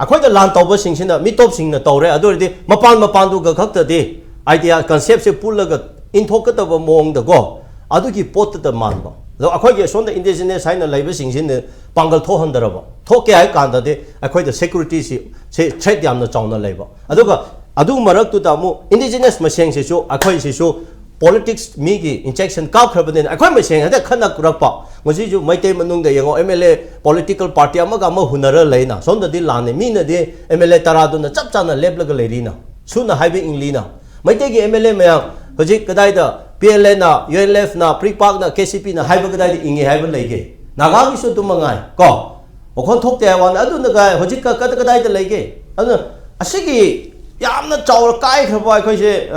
ꯑꯩꯈꯣꯏꯗ ꯂꯥꯟ ꯇꯧꯕꯁꯤꯡꯁꯤꯅ ꯃꯤꯇꯣꯞꯁꯤꯡꯅ ꯇꯧꯔꯦ꯫ ꯑꯗꯨ ꯑꯣꯏꯔꯗꯤ ꯃꯄꯥꯟ ꯃꯄꯥꯟꯗꯨꯒ ꯈꯛꯇꯗꯤ idea conceptꯁꯦ ꯄꯨꯜꯂꯒ ꯏꯟꯊꯣꯛꯀꯗꯕ ꯃꯑꯣꯡꯗꯀꯣ, ꯑꯗꯨꯒꯤ ꯄꯣꯠꯇꯨꯗ ꯃꯥꯟꯕ꯫ ꯑꯗꯣ ꯑꯩꯈꯣꯏꯒꯤ ꯁꯣꯝꯗ indigenous ꯍꯥꯏꯅ ꯂꯩꯕꯁꯤꯡꯁꯤꯅ ꯄꯥꯡꯒꯜ ꯊꯣꯛꯍꯟꯗꯔꯕ, ꯊꯣꯛꯀꯦ ꯍꯥꯏ ꯀꯥꯟꯗꯗꯤ ꯑꯩꯈꯣꯏꯗ securityꯁꯤ ꯁꯤ threat ꯌꯥꯝꯅ ꯆꯥꯎꯅ ꯂꯩꯕ꯫ ꯑꯗꯨꯒ ꯑꯗꯨ ꯃꯔꯛꯇꯨꯗ ꯑꯃꯨꯛ indigenous ꯃꯁꯦꯟꯁꯤꯁꯨ, ꯑꯩꯈꯣꯏꯁꯤꯁꯨ politics ꯃꯤꯒꯤ injection ꯀꯥꯞꯈ꯭ꯔꯕꯅꯤꯅ ꯑꯩꯈꯣꯏ ꯃꯁꯦꯟ ꯍꯦꯛꯇ ꯈꯠꯅꯔꯛꯄ꯫ ꯉꯁꯤꯁꯨ ꯃꯩꯇꯩ ꯃꯅꯨꯡꯗ ꯌꯦꯡꯉꯣ, MLA political party ꯑꯃꯒ ꯑꯃ ꯍꯨꯟꯅꯔ ꯂꯩꯅ, ꯁꯣꯝꯗꯗꯤ ꯂꯥꯟꯅꯤ, ꯃꯤꯅꯗꯤ MLA ꯇꯔꯥꯗꯨꯅ ꯆꯞ ꯆꯥꯅ ꯂꯦꯞꯂꯒ ꯂꯩꯔꯤꯅ, ꯁꯨꯅ ꯍꯥꯏꯕ ꯏꯪꯂꯤꯅ꯫ ꯃꯩꯇꯩꯒꯤ MLA ꯃꯌꯥꯝ ꯍꯧꯖꯤꯛ ꯀꯗꯥꯏꯗ PLAꯅ, UNLFꯅ, PREPAKꯅ, KCPꯅ ꯍꯥꯏꯕ ꯀꯗꯥꯏꯗ ꯏꯪꯉꯤ ꯍꯥꯏꯕ ꯂꯩꯒꯦ? ꯅꯥꯒꯥꯒꯤꯁꯨ ꯑꯗꯨꯝ ꯃꯉꯥꯏ ꯀꯣ, ꯋꯥꯈꯜ ꯊꯣꯛꯇꯦ ꯍꯥꯏꯕ ꯋꯥꯅꯤ꯫ ꯑꯗꯨꯅ ꯀꯥꯏ ꯍꯧꯖꯤꯛ ꯀ- ꯀꯗ- ꯀꯗꯥꯏꯗ ꯂꯩꯒꯦ? ꯑꯗꯨꯅ ꯑꯁꯤꯒꯤ ꯌꯥꯝꯅ ꯆꯥꯎꯔ ꯀꯥꯏꯈ꯭ꯔꯕ ꯑꯩꯈꯣꯏꯁꯦ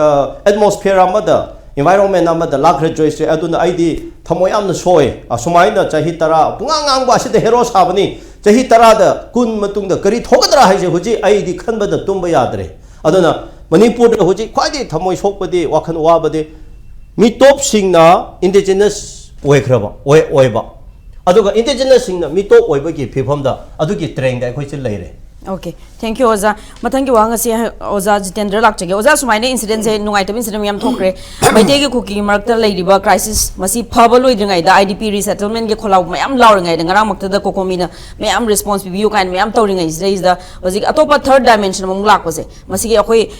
ꯑꯦꯠꯃꯣꯁꯐꯤꯌꯔ ꯑꯃꯗ, environment ꯑꯃꯗ ꯂꯥꯛꯈ꯭ꯔꯦ ꯖꯣꯏꯁꯁꯦ꯫ ꯑꯗꯨꯅ ꯑꯩꯗꯤ ꯊꯃꯣꯏ ꯌꯥꯝꯅ ꯁꯣꯏ꯫ ꯑꯁꯨꯃꯥꯏꯅ ꯆꯍꯤ ꯇꯔꯥ ꯄꯨꯡꯉꯥꯡ ꯉꯥꯡꯕ ꯑꯁꯤꯗ ꯍꯦꯔꯣ ꯁꯥꯕꯅꯤ, ꯆꯍꯤ ꯇꯔꯥꯗ ꯀꯨꯟ ꯃꯇꯨꯡꯗ ꯀꯔꯤ ꯊꯣꯛꯀꯗ꯭ꯔꯥ ꯍꯥꯏꯁꯦ ꯍꯧꯖꯤꯛ ꯑꯩꯗꯤ ꯈꯟꯕꯗ ꯇꯨꯝꯕ ꯌꯥꯗ꯭ꯔꯦ꯫ ꯑꯗꯨꯅ ꯃꯅꯤꯄꯨꯔꯗ ꯍꯧꯖꯤꯛ ꯈ꯭ꯋꯥꯏꯗꯒꯤ ꯊꯃꯣꯏ ꯁꯣꯛꯄꯗꯤ, ꯋꯥꯈꯜ ꯋꯥꯕꯗꯤ ꯃꯤꯇꯣꯞꯁꯤꯡꯅ indigenous ꯑꯣꯏꯈ꯭ꯔꯕ, ꯑꯣꯏ- ꯑꯣꯏꯕ, ꯑꯗꯨꯒ indigenous ꯁꯤꯡꯅ ꯃꯤꯇꯣꯞ ꯑꯣꯏꯕꯒꯤ ꯐꯤꯕꯝꯗ, ꯑꯗꯨꯒꯤ ꯇ꯭ꯔꯦꯡꯗ ꯑꯩꯈꯣꯏꯁꯦ ꯂꯩꯔꯦ꯫ Okay, thank you ꯑꯣꯖꯥ꯫ ꯃꯊꯪꯒꯤ ꯋꯥꯍꯪ ꯑꯁꯤ ꯑꯣꯖꯥ ꯖꯤꯇꯦꯟꯗ꯭ꯔ ꯂꯥꯛꯆꯒꯦ꯫ ꯑꯣꯖꯥ, ꯁꯨꯃꯥꯏꯅ incidentꯁꯦ, ꯅꯨꯡꯉꯥꯏꯇꯕ incident ꯃꯌꯥꯝ ꯊꯣꯛꯈ꯭ꯔꯦ꯫ ꯃꯩꯇꯩꯒꯤ ꯀꯨꯀꯤꯒꯤ ꯃꯔꯛꯇ ꯂꯩꯔꯤꯕ crisis ꯃꯁꯤ ꯐꯕ ꯂꯣꯏꯗ꯭ꯔꯤꯉꯩꯗ, IDP resettlementꯒꯤ ꯈꯣꯜꯂꯥꯎ ꯃꯌꯥꯝ ꯂꯥꯎꯔꯤꯉꯩꯗ, ꯉꯔꯥꯡꯃꯛꯇꯗ COCOMIꯅ ꯃꯌꯥꯝ response ꯄꯤꯕꯤꯌꯨ ꯀꯥꯏꯅ ꯃꯌꯥꯝ ꯇꯧꯔꯤꯉꯩꯁꯤꯗꯩꯁꯤꯗ, ꯍꯧꯖꯤꯛ ꯑꯇꯣꯞꯄ third dimension ꯑꯃꯨꯛ ꯂꯥꯛꯄꯁꯦ, ꯃꯁꯤꯒꯤ ꯑꯩꯈꯣꯏ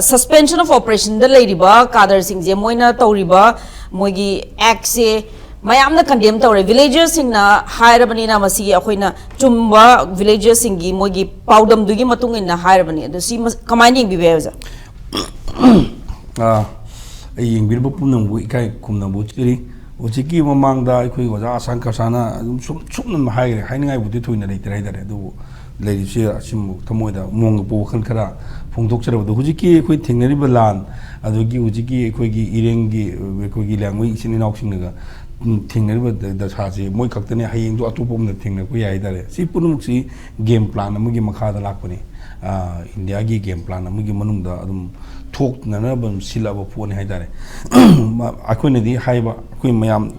suspension of operationꯗ ꯂꯩꯔꯤꯕ cadreꯁꯤꯡꯁꯦ, ꯃꯣꯏꯅ ꯇꯧꯔꯤꯕ ꯃꯣꯏꯒꯤ actꯁꯦ ꯃꯌꯥꯝꯅ ꯀꯟꯗꯦꯝ ꯇꯧꯔꯦ꯫ ꯚꯤꯂꯦꯖꯔꯁꯤꯡꯅ ꯍꯥꯏꯔꯕꯅꯤꯅ, ꯃꯁꯤꯒꯤ ꯑꯩꯈꯣꯏꯅ ꯆꯨꯝꯕ ꯚꯤꯂꯦꯖꯔꯁꯤꯡꯒꯤ ꯃꯣꯏꯒꯤ ꯄꯥꯎꯗꯝꯗꯨꯒꯤ ꯃꯇꯨꯡ ꯏꯟꯅ ꯍꯥꯏꯔꯕꯅꯤ꯫ ꯑꯗꯨ ꯁꯤ ꯃꯁ-, ꯀꯃꯥꯏꯅ ꯌꯦꯡꯕꯤꯕ ꯌꯥꯏ, ꯑꯣꯖꯥ? ꯑꯥ, ꯑꯩ ꯌꯦꯡꯕꯤꯔꯤꯕ ꯄꯨꯝꯅꯃꯛꯄꯨ ꯏꯀꯥꯏ ꯈꯨꯝꯅꯕ ꯎꯠꯆꯔꯤ꯫ ꯍꯧꯖꯤꯛꯀꯤ ꯃꯃꯥꯡꯗ ꯑꯩꯈꯣꯏ ꯑꯣꯖꯥ ꯑꯁꯥꯡ ꯀꯁꯥꯅ ꯑꯗꯨꯝ ꯁꯨꯝ, ꯁꯨꯝꯅ ꯍꯥꯏꯈ꯭ꯔꯦ, ꯍꯥꯏꯅꯤꯡꯉꯥꯏꯕꯨꯗꯤ ꯊꯣꯏꯅ ꯂꯩꯇ꯭ꯔꯦ ꯍꯥꯏꯇꯥꯔꯦ, ꯑꯗꯨꯕꯨ ꯂꯩꯔꯤꯕꯁꯤ ꯑꯁꯤꯃꯨꯛ ꯊꯃꯣꯏꯗ ꯃꯣꯡꯒ ꯄꯣꯛꯄ ꯋꯥꯈꯜ ꯈꯔ ꯐꯣꯡꯗꯣꯛꯆꯔꯕꯗꯣ, ꯍꯧꯖꯤꯛꯀꯤ ꯑꯩꯈꯣꯏ ꯊꯦꯡꯅꯔꯤꯕ ꯂꯥꯟ, ꯑꯗꯒꯤ ꯍꯧꯖꯤꯛꯀꯤ ꯑꯩꯈꯣꯏꯒꯤ ꯏꯔꯦꯡꯒꯤ, ꯑꯩꯈꯣꯏꯒꯤ ꯂꯤꯌꯥꯡꯃꯩ ꯏꯆꯤꯟ ꯏꯅꯥꯎꯁꯤꯡꯅꯒ, ꯎꯝ, ꯊꯦꯡꯅꯔꯤꯕ ꯗ-, ꯗꯁꯥꯁꯤ ꯃꯣꯏ ꯈꯛꯇꯅꯦ, ꯍꯌꯦꯡꯁꯨ ꯑꯇꯣꯞꯄ ꯑꯃꯅ ꯊꯦꯡꯅꯔꯛꯄ ꯌꯥꯏ ꯍꯥꯏꯇꯥꯔꯦ꯫ ꯁꯤ ꯄꯨꯝꯅꯃꯛꯁꯤ ꯒꯦꯝ ꯄ꯭ꯂꯥꯟ ꯑꯃꯒꯤ ꯃꯈꯥꯗ ꯂꯥꯛꯄꯅꯤ꯫ ꯑꯥ, ꯏꯟꯗꯤꯌꯥꯒꯤ ꯒꯦꯝ ꯄ꯭ꯂꯥꯟ ꯑꯃꯒꯤ ꯃꯅꯨꯡꯗ ꯑꯗꯨꯝ ꯊꯣꯛꯅꯅꯕ ꯑꯗꯨꯝ ꯁꯤꯜꯂꯛꯑꯕ ꯄꯣꯠꯅꯤ ꯍꯥꯏꯇꯥꯔꯦ꯫ ꯃ-, ꯑꯩꯈꯣꯏꯅꯗꯤ ꯍꯥꯏꯕ, ꯑꯩꯈꯣꯏ ꯃꯌꯥꯝ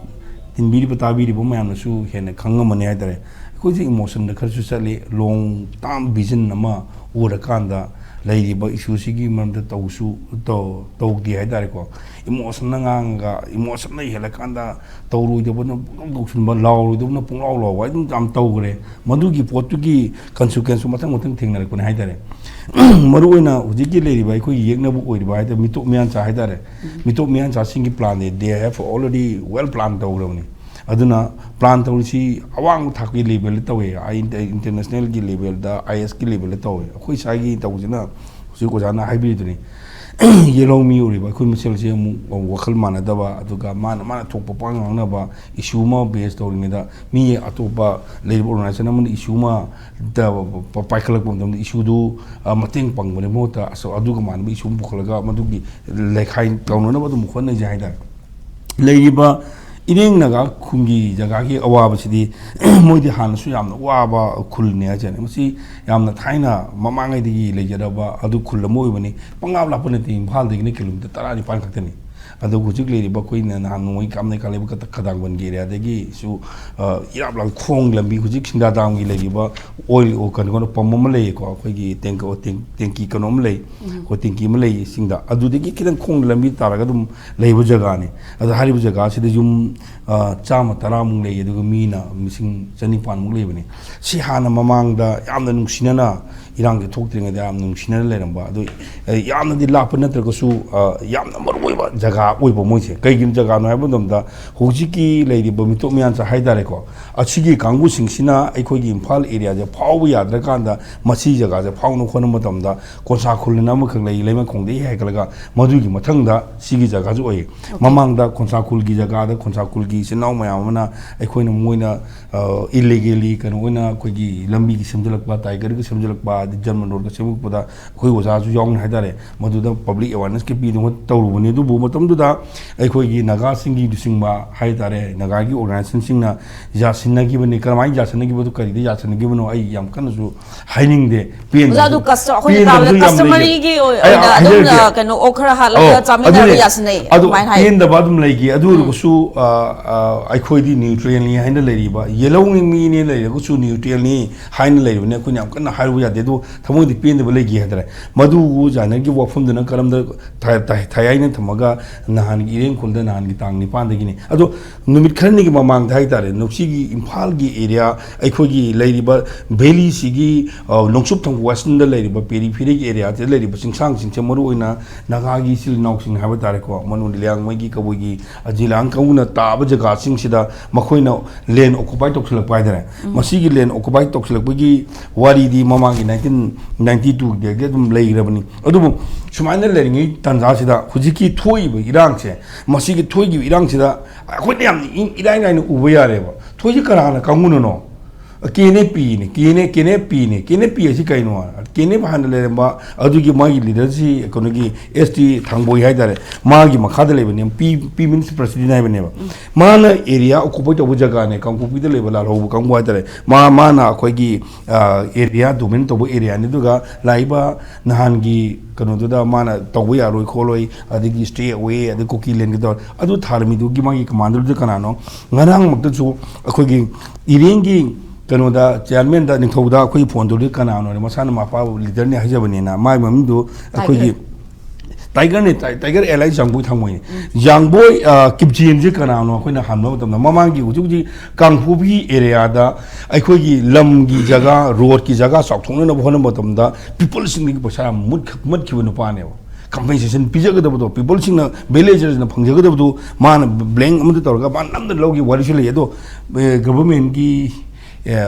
ꯇꯤꯟꯕꯤꯔꯤꯕ ꯇꯥꯕꯤꯔꯤꯕ ꯃꯌꯥꯝꯅꯁꯨ ꯍꯦꯟꯅ ꯈꯪꯉꯝꯃꯅꯤ ꯍꯥꯏꯇꯥꯔꯦ꯫ ꯑꯩꯈꯣꯏꯁꯦ ꯏꯃꯣꯁꯟꯗ ꯈꯔꯁꯨ ꯆꯠꯂꯤ꯫ ꯂꯣꯡ ꯇꯥꯝ ꯚꯤꯖꯟ ꯑꯃ ꯎꯔꯀꯥꯟꯗ ꯂꯩꯔꯤꯕ ꯏꯁꯨꯁꯤꯒꯤ ꯃꯔꯝꯗ ꯇꯧꯁꯨ ꯇꯧ-, ꯇꯧꯗꯦ ꯍꯥꯏꯇꯥꯔꯦꯀꯣ꯫ ꯏꯃꯣꯁꯟꯅ ꯉꯥꯡꯉꯒ, ꯏꯃꯣꯁꯟꯅ ꯍꯦꯜꯂꯀꯥꯟꯗ ꯇꯧꯔꯣꯏꯗꯕꯅ ꯄꯨꯡꯇꯧ ꯇꯧꯁꯤꯟꯕ, ꯂꯥꯎꯔꯣꯏꯗꯕꯅ ꯄꯨꯡꯂꯥꯎ ꯂꯥꯎꯕ, ꯑꯗꯨꯝ ꯌꯥꯝ ꯇꯧꯈ꯭ꯔꯦ꯫ ꯃꯗꯨꯒꯤ ꯄꯣꯠꯇꯨꯒꯤ ꯀꯟꯁꯤꯀ꯭ꯋꯦꯟꯁꯁꯨ ꯃꯊꯪ ꯃꯊꯪ ꯊꯦꯡꯅꯔꯛꯄꯅꯦ ꯍꯥꯏꯇꯥꯔꯦ꯫ ꯃꯔꯨꯑꯣꯏꯅ ꯍꯧꯖꯤꯛꯀꯤ ꯂꯩꯔꯤꯕ ꯑꯩꯈꯣꯏꯒꯤ ꯌꯦꯛꯅꯕ ꯑꯣꯏꯔꯤꯕ ꯍꯥꯏꯇꯥꯔꯦ, ꯃꯤꯇꯣꯞ ꯃꯤꯌꯥꯟꯆꯥ ꯍꯥꯏꯇꯥꯔꯦ, ꯃꯤꯇꯣꯞ ꯃꯤꯌꯥꯟꯆꯥꯁꯤꯡꯒꯤ ꯄ꯭ꯂꯥꯟꯗꯤ they have already well plan ꯇꯧꯈ꯭ꯔꯕꯅꯤ꯫ ꯑꯗꯨꯅ ꯄ꯭ꯂꯥꯟ ꯇꯧꯔꯤꯁꯤ ꯑꯋꯥꯡꯕ ꯊꯥꯛꯀꯤ ꯂꯦꯚꯦꯜꯗ ꯇꯧꯋꯦ, ꯑꯥꯏ-, ꯏꯟꯇꯔ-, ꯏꯟꯇꯔꯅꯦꯁꯅꯦꯜꯒꯤ ꯂꯦꯚꯦꯜꯗ, ꯑꯥꯏ ꯑꯦꯁꯀꯤ ꯂꯦꯚꯦꯜꯗ ꯇꯧꯋꯦ꯫ ꯑꯩꯈꯣꯏ ꯁ꯭ꯋꯥꯏꯒꯤ ꯇꯧꯕꯁꯤꯅ ꯍꯧꯖꯤꯛ ꯑꯣꯖꯥꯅ ꯍꯥꯏꯕꯤꯔꯤꯗꯨꯅꯤ, ꯌꯦꯜꯍꯧꯃꯤ ꯑꯣꯏꯔꯤꯕ ꯑꯩꯈꯣꯏ ꯃꯁꯦꯜꯁꯦ ꯑꯃꯨꯛ ꯋꯥꯈꯜ ꯃꯥꯟꯅꯗꯕ, ꯑꯗꯨꯒ ꯃꯥꯅ, ꯃꯥꯅ ꯊꯣꯛꯄ ꯄꯪꯉꯥꯡ ꯉꯥꯡꯅꯕ, ꯏꯁꯨ ꯑꯃ ꯕꯦꯁ ꯇꯧꯔꯤꯉꯩꯗ ꯃꯤ ꯑꯇꯣꯞꯄ ꯂꯩꯔꯤꯕ ꯑꯣꯔꯒꯅꯥꯏꯖꯦꯁꯟ ꯑꯃꯅ ꯏꯁꯨ ꯑꯃ ꯗ ꯄ-, ꯄꯥꯏꯈꯠꯂꯛꯄ ꯃꯇꯝꯗ ꯏꯁꯨꯗꯨ, ꯑ, ꯃꯇꯦꯡ ꯄꯥꯡꯕꯒꯤ ꯃꯍꯨꯠꯇ ꯑꯁ-, ꯑꯗꯨꯒ ꯃꯥꯟꯅꯕ ꯏꯁꯨ ꯑꯃ ꯄꯨꯈꯠꯂꯒ ꯃꯗꯨꯒꯤ ꯂꯩꯈꯥꯏ ꯇꯧꯅꯅꯕ ꯑꯗꯨꯝ ꯍꯣꯠꯅꯖꯩ ꯍꯥꯏꯇꯥꯔꯦ꯫ ꯂꯩꯔꯤꯕ ꯏꯔꯦꯡ ꯅꯥꯒꯥ ꯈꯨꯟꯒꯤ ꯖꯒꯥꯒꯤ ꯑꯋꯥꯕꯁꯤꯗꯤ ꯃꯣꯏꯗꯤ ꯍꯥꯟꯅꯁꯨ ꯌꯥꯝꯅ ꯋꯥꯕ ꯈꯨꯜꯅꯤ ꯍꯥꯏꯖꯅꯤ꯫ ꯃꯁꯤ ꯌꯥꯝꯅ ꯊꯥꯏꯅ ꯃꯃꯥꯡꯉꯩꯗꯒꯤ ꯂꯩꯖꯔꯕ ꯑꯗꯨ ꯈꯨꯜ ꯑꯃ ꯑꯣꯏꯕꯅꯤ꯫ ꯄꯪꯂꯥꯞ ꯂꯥꯞꯄ ꯅꯠꯇꯦ, ꯏꯝꯐꯥꯜꯗꯒꯤꯅ ꯀꯤꯂꯣꯃꯤꯇꯔ ꯇꯔꯥꯅꯤꯄꯥꯟ ꯈꯛꯇꯅꯤ꯫ ꯑꯗꯨꯒ ꯍꯧꯖꯤꯛ ꯂꯩꯔꯤꯕ ꯑꯩꯈꯣꯏꯅ ꯅꯍꯥꯟ ꯅꯣꯡꯃꯩ ꯀꯥꯞꯅꯩ ꯀꯥꯞꯂꯤꯕ ꯀ-, ꯀꯗꯥꯡꯕꯟꯒꯤ ꯑꯦꯔꯤꯌꯥꯗꯒꯤꯁꯨ, ꯑ, ꯏꯔꯥꯞ ꯂꯥꯞ ꯈꯣꯡ ꯂꯝꯕꯤ, ꯍꯧꯖꯤꯛ ꯁꯤꯡꯗꯥ ꯗꯥꯝꯒꯤ ꯂꯩꯔꯤꯕ ꯑꯣꯏꯜ, ꯑꯣ, ꯀꯩꯅꯣ, ꯀꯩꯅꯣ ꯄꯝ ꯑꯃ ꯂꯩꯌꯦꯀꯣ, ꯑꯩꯈꯣꯏꯒꯤ ꯇꯦꯡꯀ-, ꯑꯣ, ꯇꯦꯡ-, ꯇꯦꯡꯀꯤ ꯀꯩꯅꯣ ꯑꯃ ꯂꯩ, ꯎꯝ꯫ ꯑꯩꯈꯣꯏ ꯇꯦꯡꯀꯤ ꯑꯃ ꯂꯩ ꯏꯁꯤꯡꯗ, ꯑꯗꯨꯗꯒꯤ ꯈꯤꯇꯪ ꯈꯣꯡ ꯂꯝꯕꯤ ꯇꯥꯔꯒ ꯑꯗꯨꯝ ꯂꯩꯕ ꯖꯒꯥꯅꯤ꯫ ꯑꯗꯣ ꯍꯥꯏꯔꯤꯕ ꯖꯒꯥꯁꯤꯗ ꯌꯨꯝ, ꯑ, ꯆꯥꯝꯃ ꯇꯔꯥꯃꯨꯛ ꯂꯩ, ꯑꯗꯨꯒ ꯃꯤꯅ ꯂꯤꯁꯤꯡ ꯆꯅꯤꯄꯥꯟꯃꯨꯛ ꯂꯩꯕꯅꯤ꯫ ꯁꯤ ꯍꯥꯟꯅ ꯃꯃꯥꯡꯗ ꯌꯥꯝꯅ ꯅꯨꯡꯁꯤꯅꯅ, ꯏꯔꯥꯡꯁꯦ ꯊꯣꯛꯇ꯭ꯔꯤꯉꯩꯗ ꯌꯥꯝ ꯅꯨꯡꯁꯤꯅꯅ ꯂꯩꯔꯝꯕ, ꯑꯗꯨ, ꯑ, ꯌꯥꯝꯅꯗꯤ ꯂꯥꯞꯄ ꯅꯠꯇ꯭ꯔꯒꯁꯨ, ꯑ, ꯌꯥꯝꯅ ꯃꯔꯨ ꯑꯣꯏꯕ ꯖꯒꯥ ꯑꯣꯏꯕ ꯃꯣꯏꯁꯦ꯫ ꯀꯩꯒꯤ ꯖꯒꯥꯅꯣ ꯍꯥꯏꯕ ꯃꯇꯝꯗ, ꯍꯧꯖꯤꯛꯀꯤ ꯂꯩꯔꯤꯕ ꯃꯤꯇꯣꯞ ꯃꯤꯌꯥꯟꯆꯥ ꯍꯥꯏꯇꯥꯔꯦꯀꯣ, ꯑꯁꯤꯒꯤ ꯀꯥꯡꯕꯨꯁꯤꯡꯁꯤꯅ ꯑꯩꯈꯣꯏꯒꯤ ꯏꯝꯐꯥꯜ ꯑꯦꯔꯤꯌꯥꯁꯦ ꯐꯥꯎꯕ ꯌꯥꯗ꯭ꯔꯀꯥꯟꯗ, ꯃꯁꯤ ꯖꯒꯥꯁꯦ ꯐꯥꯎꯅ ꯈꯣꯠꯅ ꯃꯇꯝꯗ, ꯀꯣꯟꯁꯥ ꯈꯨꯜꯅ ꯑꯃꯈꯛ ꯂꯩ, ꯂꯩꯃꯈꯣꯡꯗꯒꯤ ꯍꯦꯛꯒꯠꯂꯒ, ꯃꯗꯨꯒꯤ ꯃꯊꯪꯗ ꯁꯤꯒꯤ ꯖꯒꯥꯁꯨ ꯑꯣꯏꯌꯦ꯫ ꯃꯃꯥꯡꯗ ꯀꯣꯟꯁꯥ ꯈꯨꯜꯒꯤ ꯖꯒꯥꯗ ꯀꯣꯟꯁꯥ ꯈꯨꯜꯒꯤ ꯏꯆꯤꯟ ꯏꯅꯥꯎ ꯃꯌꯥꯝ ꯑꯃꯅ ꯑꯩꯈꯣꯏꯅ ꯃꯣꯏꯅ, ꯑ, ꯏꯂꯤꯒꯦꯂꯤ ꯀꯩꯅꯣ ꯑꯣꯏꯅ ꯑꯩꯈꯣꯏꯒꯤ ꯂꯝꯕꯤꯒꯤ ꯁꯦꯝꯖꯤꯜꯂꯛꯄ, ꯇꯥꯏꯒꯔꯒꯤ ꯁꯦꯝꯖꯤꯜꯂꯛꯄ, ꯑꯗꯩ ꯖꯔꯃꯟ ꯔꯣꯗꯀ ꯁꯦꯝꯖꯤꯜꯂꯛꯄꯗ ꯑꯩꯈꯣꯏ ꯑꯣꯖꯥꯁꯨ ꯌꯥꯎꯅ ꯍꯥꯏꯇꯥꯔꯦ, ꯃꯗꯨꯗ ꯄꯕ꯭ꯂꯤꯛ ꯑꯦꯋꯥꯔꯅꯦꯁꯀꯤ ꯄꯤꯗꯅ ꯇꯧꯔꯨꯕꯅꯤ꯫ ꯑꯗꯨꯕꯨ ꯃꯇꯝꯗꯨꯗ ꯑꯩꯈꯣꯏꯒꯤ ꯅꯥꯒꯥꯁꯤꯡꯒꯤ ꯂꯨꯆꯤꯡꯕ ꯍꯥꯏꯇꯥꯔꯦ, ꯅꯥꯒꯥꯒꯤ ꯑꯣꯔꯒꯅꯥꯏꯖꯦꯁꯟꯁꯤꯡꯅ ꯌꯥꯁꯤꯟꯅꯈꯤꯕꯅꯤ꯫ ꯀꯔꯝꯍꯥꯏꯅ ꯌꯥꯁꯤꯟꯅꯈꯤꯕꯗꯣ, ꯀꯔꯤꯗ ꯌꯥꯁꯤꯟꯅꯈꯤꯕꯅꯣ, ꯑꯩ ꯌꯥꯝ ꯀꯟꯅꯁꯨ ꯍꯥꯏꯅꯤꯡꯗꯦ꯫ ꯄꯦꯟꯗꯕꯁꯨ, ꯑꯣꯖꯥꯗꯨ custom-, ꯑꯩꯈꯣꯏꯅ ꯄꯦꯟꯗꯕꯁꯨ ꯇꯥꯕꯗ ꯌꯥꯝ ꯂꯩꯈꯤ꯫ Customaryꯒꯤ ꯑꯩ, ꯑꯣꯏꯅ ꯑꯩ ꯑꯗꯨꯝ, ꯍꯥꯏꯖꯔꯛꯀꯦ꯫ ꯑ, ꯀꯩꯅꯣ, ꯑꯣꯛ ꯈꯔ ꯍꯥꯠꯂꯒ ꯑꯧ, ꯆꯥꯃꯤꯟꯅꯔꯒ ꯑꯗꯨꯅꯦ꯫ ꯌꯥꯁꯤꯟꯅꯩ ꯑꯗꯨ ꯑꯗꯨꯃꯥꯏꯅ ꯍꯥꯏ꯫ ꯄꯦꯟꯗꯕ ꯑꯗꯨꯝ ꯂꯩꯈꯤ꯫ ꯑꯗꯨ ꯎꯝ꯫ ꯑꯣꯏꯔꯒꯁꯨ, ꯑ, ꯑ, ꯑꯩꯈꯣꯏꯗꯤ ꯅ꯭ꯌꯨꯇ꯭ꯔꯦꯜꯅꯤ ꯍꯥꯏꯅ ꯂꯩꯔꯤꯕ, ꯌꯦꯜꯍꯧ ꯃꯤꯅꯦ ꯂꯩꯔꯒꯁꯨ ꯅ꯭ꯌꯨꯇ꯭ꯔꯦꯜꯅꯤ ꯍꯥꯏꯅ ꯂꯩꯔꯤꯕꯅꯤ꯫ ꯑꯩꯈꯣꯏꯅ ꯌꯥꯝ ꯀꯟꯅ ꯍꯥꯏꯔꯨꯕ ꯌꯥꯗꯦ꯫ ꯑꯗꯨ ꯊꯃꯣꯏꯗꯤ ꯄꯦꯟꯗꯕ ꯂꯩꯈꯤ ꯍꯥꯏꯇꯥꯔꯦ꯫ ꯃꯗꯨꯕꯨ ꯖꯥꯏꯅꯔꯒꯤ ꯋꯥꯐꯝꯗꯨꯅ ꯀꯔꯝꯗ ꯊ-, ꯊ-, ꯊꯌꯥꯏꯅ ꯊꯝꯃꯒ ꯅꯍꯥꯟꯒꯤ ꯏꯔꯦꯡ ꯈꯨꯜꯗ ꯅꯍꯥꯟꯒꯤ ꯇꯥꯡ ꯅꯤꯄꯥꯟꯗꯒꯤꯅꯤ꯫ ꯑꯗꯣ ꯅꯨꯃꯤꯠ ꯈꯔꯅꯤꯒꯤ ꯃꯃꯥꯡꯗ ꯍꯥꯏꯇꯥꯔꯦ, ꯅꯨꯡꯁꯤꯒꯤ ꯏꯝꯐꯥꯜꯒꯤ ꯑꯦꯔꯤꯌꯥ, ꯑꯩꯈꯣꯏꯒꯤ ꯂꯩꯔꯤꯕ ꯚꯦꯂꯤꯁꯤꯒꯤ, ꯑ, ꯅꯣꯡꯆꯨꯞ ꯊꯪꯕ ꯋꯦꯁꯇꯔꯟꯗ ꯂꯩꯔꯤꯕ ꯄꯦꯔꯤꯐꯦꯔꯤꯒꯤ ꯑꯦꯔꯤꯌꯥꯁꯤꯗ ꯂꯩꯔꯤꯕ ꯆꯤꯡꯁꯥꯡꯁꯤꯡꯁꯦ, ꯃꯔꯨꯑꯣꯏꯅ ꯅꯥꯒꯥꯒꯤ ꯏꯆꯤꯜ ꯏꯅꯥꯎꯁꯤꯡ ꯍꯥꯏꯕ ꯇꯥꯔꯦꯀꯣ, ꯃꯅꯨꯡꯗ ꯂꯤꯌꯥꯡꯃꯩꯒꯤ, ꯀꯕꯨꯏꯒꯤ, ꯑꯖꯤꯂꯥꯡ ꯀꯧꯅ ꯇꯥꯕ ꯖꯒꯥꯁꯤꯡꯁꯤꯗ ꯃꯈꯣꯏꯅ ꯂꯦꯟ ꯑꯣꯀꯨꯄꯥꯏ ꯇꯧꯁꯤꯜꯂꯛꯄ ꯍꯥꯏꯇꯥꯔꯦ꯫ ꯎꯝ꯫ ꯃꯁꯤꯒꯤ ꯂꯦꯟ ꯑꯣꯀꯨꯄꯥꯏ ꯇꯧꯁꯤꯜꯂꯛꯄꯒꯤ ꯋꯥꯔꯤꯗꯤ ꯃꯃꯥꯡꯒꯤ ꯅꯥꯏꯟꯇꯤꯟ ꯅꯥꯏꯟꯇꯤ ꯇꯨꯗꯒꯤ ꯑꯗꯨꯝ ꯂꯩꯈ꯭ꯔꯕꯅꯤ꯫ ꯑꯗꯨꯕꯨ ꯁꯨꯃꯥꯏꯅ ꯂꯩꯔꯤꯉꯩ ꯇꯥꯟꯖꯥꯁꯤꯗ ꯍꯧꯖꯤꯛꯀꯤ ꯊꯣꯛꯏꯕ ꯏꯔꯥꯡꯁꯦ, ꯃꯁꯤꯒꯤ ꯊꯣꯛꯏꯕ ꯏꯔꯥꯡꯁꯤꯗ ꯑꯩꯈꯣꯏꯅ ꯌꯥꯝ ꯏ-, ꯏꯔꯥꯏ ꯂꯥꯏꯅ ꯎꯕ ꯌꯥꯔꯦꯕ꯫ ꯊꯣꯛꯏꯁꯤ ꯀꯅꯥꯅ ꯀꯥꯡꯕꯨꯅꯅꯣ? ꯀꯦꯅꯦꯄꯤꯅꯦ, ꯀꯦꯅꯦ, ꯀꯦꯅꯦꯄꯤꯅꯦ꯫ ꯀꯦꯅꯦꯄꯤ ꯑꯁꯤ ꯀꯩꯅꯣ? ꯀꯦꯅꯦꯞ ꯍꯥꯟꯅ ꯂꯩꯔꯝꯕ ꯑꯗꯨꯒꯤ ꯃꯥꯒꯤ ꯂꯤꯗꯔꯁꯤ ꯀꯩꯅꯣꯒꯤ ꯑꯦꯁ ꯇꯤ ꯊꯥꯡꯕꯣꯏ ꯍꯥꯏꯇꯥꯔꯦ, ꯃꯥꯒꯤ ꯃꯈꯥꯗ ꯂꯩꯕꯅꯦ, ꯄꯤ, ꯄꯤ means president ꯍꯥꯏꯕꯅꯦꯕ꯫ ꯃꯥꯅ ꯑꯦꯔꯤꯌꯥ ꯑꯣꯀꯨꯄꯥꯏ ꯇꯧꯕ ꯖꯒꯥꯅꯦ, ꯀꯥꯡꯄꯣꯛꯄꯤꯗ ꯂꯩꯕ ꯂꯥꯜꯍꯧꯕ ꯀꯥꯡꯕꯨ ꯍꯥꯏꯇꯥꯔꯦ꯫ ꯃꯥ, ꯃꯥꯅ ꯑꯩꯈꯣꯏꯒꯤ, ꯑ, ꯑꯦꯔꯤꯌꯥ ꯗꯣꯃꯤꯅꯦꯠ ꯇꯧꯕ ꯑꯦꯔꯤꯌꯥꯅꯤ꯫ ꯑꯗꯨꯒ ꯂꯥꯛꯏꯕ ꯅꯍꯥꯟꯒꯤ ꯀꯩꯅꯣꯗꯨꯗ ꯃꯥꯅ ꯇꯧꯕ ꯌꯥꯔꯣꯏ ꯈꯣꯠꯂꯣꯏ, ꯑꯗꯒꯤ stay away, ꯑꯗꯩ ꯀꯨꯀꯤ ꯂꯦꯟꯒꯤ ꯇꯧꯔ ꯑꯗꯨ ꯊꯥꯔꯝꯃꯤꯗꯨꯒꯤ ꯃꯥꯒꯤ ꯀꯃꯥꯟꯗꯔꯗꯨ ꯀꯅꯥꯅꯣ? ꯉꯔꯥꯡꯃꯛꯇꯁꯨ ꯑꯩꯈꯣꯏꯒꯤ ꯏꯔꯦꯡꯒꯤ ꯀꯩꯅꯣꯗ, ꯆꯤꯌꯥꯔꯃꯦꯟꯗ, ꯅꯤꯡꯊꯧꯗ ꯑꯩꯈꯣꯏꯒꯤ ꯐꯣꯟ ꯇꯧꯔꯤ ꯀꯅꯥꯅꯣ ꯍꯥꯏꯅ, ꯃꯁꯥꯅ ꯃꯄꯥ ꯂꯤꯗꯔꯅꯤ ꯍꯥꯏꯖꯕꯅꯤꯅ, ꯃꯥꯒꯤ ꯃꯃꯤꯡꯗꯨ ꯑꯩꯈꯣꯏꯒꯤ ꯇꯥꯏꯒꯔ꯫ ꯇꯥꯏꯒꯔꯅꯦ, ꯇꯥꯏ-, ꯇꯥꯏꯒꯔ ꯑꯦꯂꯥꯏ ꯖꯥꯡꯕꯣꯏ ꯊꯥꯡꯃꯣꯏꯅꯦ꯫ ꯎꯝ꯫ ꯖꯥꯡꯕꯣꯏ, ꯑ, ꯀꯤꯞꯖꯦꯟꯁꯦ ꯀꯅꯥꯅꯣ ꯑꯩꯈꯣꯏꯅ ꯍꯪꯕ ꯃꯇꯝꯗ, ꯃꯃꯥꯡꯒꯤ ꯍꯧꯖꯤꯛ ꯍꯧꯖꯤꯛ ꯀꯥꯡꯄꯣꯛꯄꯤ ꯑꯦꯔꯤꯌꯥꯗ ꯑꯩꯈꯣꯏꯒꯤ ꯂꯝꯒꯤ ꯖꯒꯥ, ꯔꯣꯗꯀꯤ ꯖꯒꯥ ꯆꯥꯎꯊꯣꯛꯅꯅꯕ ꯍꯣꯠꯅꯕ ꯃꯇꯝꯗ ꯄꯤꯄꯜꯁꯤꯡꯗꯒꯤ ꯄꯩꯁꯥ ꯌꯥꯝ ꯃꯨꯠꯈ-, ꯃꯨꯠꯈꯤꯕ ꯅꯨꯄꯥꯅꯦꯕ꯫ ꯀꯝꯄꯦꯟꯁꯦꯁꯟ ꯄꯤꯖꯒꯗꯕꯗꯣ, ꯄꯤꯄꯜꯁꯤꯡꯅ, ꯚꯤꯂꯦꯖꯔꯁꯤꯡꯅ ꯐꯪꯖꯒꯗꯕꯗꯣ ꯃꯥꯅ ꯕ꯭ꯂꯦꯡ ꯑꯃꯗ ꯇꯧꯔꯒ ꯃꯥꯅ ꯅꯝꯗꯅ ꯂꯧꯈꯤꯕ ꯋꯥꯔꯤꯁꯨ ꯂꯩ꯫ ꯑꯗꯣ ꯒꯚꯔꯟꯃꯦꯟꯒꯤ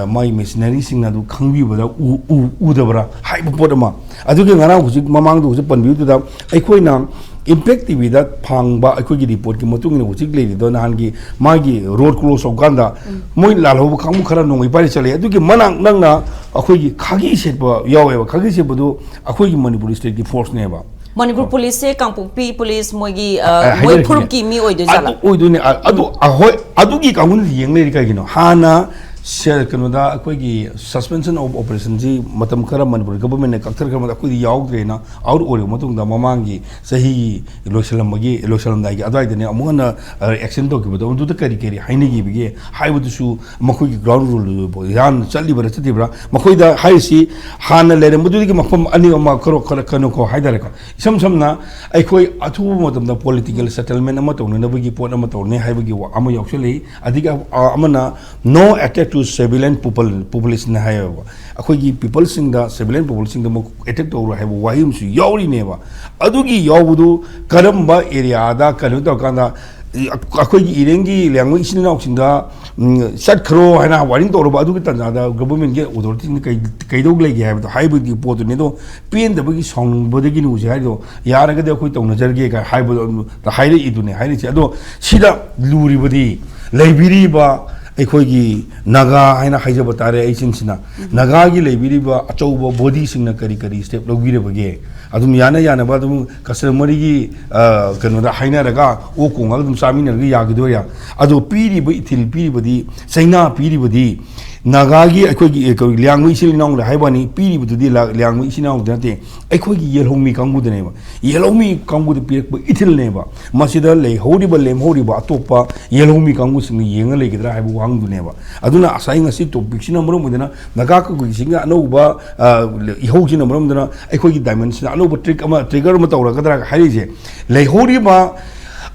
ꯃꯥꯒꯤ ꯃꯦꯁꯤꯅꯔꯤꯁꯤꯡꯅ ꯑꯗꯨ ꯈꯪꯕꯤꯕꯗ ꯎ- ꯎ- ꯎꯗꯕ꯭ꯔꯥ ꯍꯥꯏꯕ ꯄꯣꯠ ꯑꯃ꯫ ꯑꯗꯨꯒ ꯉꯔꯥꯡ ꯍꯧꯖꯤꯛ ꯃꯃꯥꯡꯗ ꯍꯧꯖꯤꯛ ꯄꯟꯕꯤꯕꯗꯨꯗ ꯑꯩꯈꯣꯏꯅ ꯏꯝꯄꯦꯛ ꯇꯤ ꯚꯤꯗ ꯐꯪꯕ ꯑꯩꯈꯣꯏꯒꯤ ꯔꯤꯄꯣꯔꯠꯀꯤ ꯃꯇꯨꯡ ꯏꯟꯅ ꯍꯧꯖꯤꯛ ꯂꯩꯔꯤꯗꯣ ꯅꯍꯥꯟꯒꯤ ꯃꯥꯒꯤ ꯔꯣꯗ ꯀ꯭ꯂꯣꯁ ꯇꯧꯀꯥꯟꯗ ꯃꯣꯏ ꯂꯥꯜꯍꯧꯕ ꯀꯥꯡꯕꯨ ꯈꯔ ꯅꯣꯡꯃꯩ ꯄꯥꯏꯔ ꯆꯠꯂꯦ꯫ ꯑꯗꯨꯒꯤ ꯃꯅꯥꯛ ꯅꯛꯅ ꯑꯩꯈꯣꯏꯒꯤ ꯈꯥꯒꯤ ꯁꯦꯠꯄ ꯌꯥꯎꯋꯦꯕ꯫ ꯈꯥꯒꯤ ꯁꯦꯠꯄꯗꯨ ꯑꯩꯈꯣꯏꯒꯤ ꯃꯅꯤꯄꯨꯔ ꯁ꯭ꯇꯦꯠꯀꯤ ꯐꯣꯔꯁꯅꯦꯕ꯫ ꯃꯅꯤꯄꯨꯔ ꯄꯨꯂꯤꯁꯁꯦ ꯀꯥꯡꯄꯣꯛꯄꯤ ꯄꯨꯂꯤꯁ ꯃꯣꯏꯒꯤ ꯑ, ꯑ, ꯃꯣꯏ ꯍꯥꯏꯖꯔꯛꯀꯦ꯫ ꯐꯨꯔꯨꯞꯀꯤ ꯃꯤ ꯑꯣꯏꯗꯣꯏꯖꯥꯠꯂꯥ? ꯑꯗꯨ ꯑꯣꯏꯗꯣꯏꯅꯦ꯫ ꯑ- ꯑꯗꯨ ꯑꯍꯣꯏ, ꯑꯗꯨꯒꯤ ꯀꯥꯡꯕꯨꯅ ꯌꯦꯡ ꯂꯩꯔꯤ ꯀꯩꯒꯤꯅꯣ? ꯍꯥꯟꯅ ꯁꯦ- ꯀꯩꯅꯣꯗ ꯑꯩꯈꯣꯏꯒꯤ suspension of operationꯁꯤ ꯃꯇꯝ ꯈꯔ ꯃꯅꯤꯄꯨꯔ ꯒꯚꯔꯟꯃꯦꯟꯠꯅ ꯀꯛꯊꯠꯈ꯭ꯔ ꯃꯇꯨꯡꯗ ꯑꯩꯈꯣꯏꯗꯤ ꯌꯥꯎꯗ꯭ꯔꯦꯅ ꯑꯥꯎꯠ ꯑꯣꯏꯔꯕ ꯃꯇꯨꯡꯗ ꯃꯃꯥꯡꯒꯤ ꯆꯍꯤꯒꯤ ꯂꯣꯏꯁꯤꯜꯂꯝꯕꯒꯤ, ꯂꯣꯏꯁꯤꯜꯂꯝꯗꯥꯏꯒꯤ ꯑꯗꯨꯋꯥꯏꯗꯅꯦ ꯑꯃꯨꯛ ꯍꯟꯅ ꯑꯦꯛꯁꯟ ꯇꯧꯈꯤꯕꯗꯣ ꯑꯗꯨꯗ ꯀꯔꯤ ꯀꯔꯤ ꯍꯥꯏꯅꯈꯤꯕꯒꯦ ꯍꯥꯏꯕꯗꯨꯁꯨ ꯃꯈꯣꯏꯒꯤ ꯒ꯭ꯔꯥꯎꯟ ꯔꯨꯜꯗꯨꯕꯨ ꯌꯥꯝꯅ ꯆꯠꯂꯤꯕ꯭ꯔꯥ ꯆꯠꯇ꯭ꯔꯤꯕ꯭ꯔꯥ? ꯃꯈꯣꯏꯗ ꯍꯥꯏꯔꯤꯁꯤ ꯍꯥꯟꯅ ꯂꯩꯔꯝꯕꯗꯨꯗꯒꯤ ꯃꯐꯝ ꯑꯅꯤ ꯑꯃ ꯈꯔ ꯈꯔ ꯀꯩꯅꯣꯀꯣ ꯍꯥꯏꯇꯥꯔꯦꯀꯣ꯫ ꯏꯁꯝ ꯁꯝꯅ ꯑꯩꯈꯣꯏ ꯑꯊꯨꯕ ꯃꯇꯝꯗ ꯄꯣꯂꯤꯇꯤꯀꯦꯜ ꯁꯦꯇꯜꯃꯦꯟ ꯑꯃ ꯇꯧꯅꯅꯕꯒꯤ ꯄꯣꯠ ꯑꯃ ꯇꯧꯔꯅꯤ ꯍꯥꯏꯕꯒꯤ ꯋꯥ ꯑꯃ ꯌꯥꯎꯁꯜꯂꯛꯏ꯫ ꯑꯗꯒꯤ ꯑ- ꯑꯃꯅ "No attack to civilian popul- populationꯅ" ꯍꯥꯏꯌꯦꯕ꯫ ꯑꯩꯈꯣꯏꯒꯤ ꯄꯤꯄꯜꯁꯤꯡꯗ, ꯁꯤꯚꯤꯂꯤꯌꯟ ꯄꯤꯄꯜꯁꯤꯡꯗ ꯑꯃꯨꯛ ꯑꯦꯇꯦꯛ ꯇꯧꯔꯣꯏ ꯍꯥꯏꯕ ꯋꯥꯍꯩ ꯑꯃꯁꯨ ꯌꯥꯎꯔꯤꯅꯦꯕ꯫ ꯑꯗꯨꯒꯤ ꯌꯥꯎꯕꯗꯨ ꯀꯔꯝꯕ ꯑꯦꯔꯤꯌꯥꯗ ꯀꯩꯅꯣ ꯇꯧꯔꯀꯥꯟꯗ ꯑꯩꯈꯣꯏꯒꯤ ꯏꯔꯦꯡꯒꯤ ꯂꯤꯌꯥꯡꯃꯩ ꯏꯆꯤꯟ ꯏꯅꯥꯎꯁꯤꯡꯗ ꯎꯝ, ꯆꯠꯈ꯭ꯔꯣ ꯍꯥꯏꯅ ꯋꯥꯔꯅꯤꯡ ꯇꯧꯔꯕ ꯑꯗꯨꯒꯤ ꯇꯥꯟꯖꯥꯗ ꯒꯚꯔꯟꯃꯦꯟꯠꯀꯤ ꯑꯣꯊꯣꯔꯤꯇꯤꯅ ꯀꯩ- ꯀꯩꯗꯧ ꯂꯩꯒꯦ ꯍꯥꯏꯕꯗꯣ, ꯍꯥꯏꯕꯒꯤ ꯄꯣꯠꯇꯨꯅꯤ꯫ ꯑꯗꯣ ꯄꯦꯟꯗꯕꯒꯤ ꯁꯥꯎꯅꯤꯡꯕꯗꯒꯤꯅꯤ ꯍꯧꯖꯤꯛ ꯍꯥꯏꯔꯤꯗꯣ, "ꯌꯥꯔꯒꯗꯤ ꯑꯩꯈꯣꯏ ꯇꯧꯅꯖꯔꯒꯦ" ꯀꯥꯏ ꯍꯥꯏꯕꯗꯣ ꯑꯗꯨ ꯍꯥꯏꯔꯛꯏꯗꯨꯅꯦ ꯍꯥꯏꯔꯤꯁꯦ꯫ ꯑꯗꯣ ꯁꯤꯗ ꯂꯨꯔꯤꯕꯗꯤ ꯂꯩꯕꯤꯔꯤꯕ ꯑꯩꯈꯣꯏꯒꯤ ꯅꯥꯒꯥ ꯍꯥꯏꯅ ꯍꯥꯏꯖꯕ ꯇꯥꯔꯦ ꯑꯩ ꯆꯤꯟꯁꯤꯅ, ꯅꯥꯒꯥꯒꯤ ꯂꯩꯕꯤꯔꯤꯕ ꯑꯆꯧꯕ ꯕꯣꯗꯤꯁꯤꯡꯅ ꯀꯔꯤ ꯀꯔꯤ ꯁ꯭ꯇꯦꯞ ꯂꯧꯕꯤꯔꯕꯒꯦ? ꯑꯗꯨꯝ ꯌꯥꯅ ꯌꯥꯅꯕ ꯑꯗꯨꯝ ꯀꯁꯇꯃꯔꯤꯒꯤ, ꯑ, ꯀꯩꯅꯣꯗ ꯍꯥꯏꯅꯔꯒ ꯑꯣꯛ ꯀꯣꯡꯉꯒ ꯑꯗꯨꯝ ꯆꯥꯃꯤꯟꯅꯔꯒ ꯌꯥꯈꯤꯗꯣꯏꯔꯥ? ꯑꯗꯣ ꯄꯤꯔꯤꯕ ꯏꯊꯤꯜ ꯄꯤꯔꯤꯕꯗꯤ, ꯆꯩꯅꯥ ꯄꯤꯔꯤꯕꯗꯤ ꯅꯥꯒꯥꯒꯤ ꯑꯩꯈꯣꯏꯒꯤ, ꯑ, ꯀꯩ, ꯂꯤꯌꯥꯡꯃꯩ ꯏꯆꯤꯜ ꯏꯅꯥꯎꯗ ꯍꯥꯏꯕ ꯋꯥꯅꯤ, ꯄꯤꯔꯤꯕꯗꯨꯗꯤ ꯂꯥ- ꯂꯤꯌꯥꯡꯃꯩ ꯏꯆꯤꯜ ꯏꯅꯥꯎꯗ ꯅꯠꯇꯦ, ꯑꯩꯈꯣꯏꯒꯤ ꯌꯦꯜꯍꯧꯃꯤ ꯀꯥꯡꯕꯨꯗꯅꯦꯕ꯫ ꯌꯦꯜꯍꯧꯃꯤ ꯀꯥꯡꯕꯨꯗ ꯄꯤꯔꯛꯄ ꯏꯊꯤꯜꯅꯦꯕ꯫ ꯃꯁꯤꯗ ꯂꯩꯍꯧꯔꯤꯕ, ꯂꯦꯝꯍꯧꯔꯤꯕ ꯑꯇꯣꯞꯄ ꯌꯦꯜꯍꯧꯃꯤ ꯀꯥꯡꯕꯨꯁꯤꯡꯅ ꯌꯦꯡꯉ ꯂꯩꯒꯗ꯭ꯔꯥ ꯍꯥꯏꯕ ꯋꯥꯍꯪꯗꯨꯅꯦꯕ꯫ ꯑꯗꯨꯅ ꯉꯁꯥꯏ ꯉꯁꯤ ꯇꯣꯄꯤꯛꯁꯤꯅ ꯃꯔꯝ ꯑꯣꯏꯗꯅ ꯅꯥꯒꯥ ꯀꯕꯨꯏꯁꯤꯡꯒꯤ ꯑꯅꯧꯕ, ꯑ, ꯏꯍꯧꯁꯤꯅ ꯃꯔꯝ ꯑꯣꯏꯗꯅ ꯑꯩꯈꯣꯏꯒꯤ ꯗꯥꯏꯃꯟꯁꯤꯅ ꯑꯅꯧꯕ ꯇ꯭ꯔꯤꯛ ꯑꯃ, ꯇ꯭ꯔꯤꯒꯔ ꯑꯃ ꯇꯧꯔꯛꯀꯗ꯭ꯔꯥ ꯍꯥꯏꯔꯤꯁꯦ꯫ ꯂꯩꯍꯧꯔꯤꯕ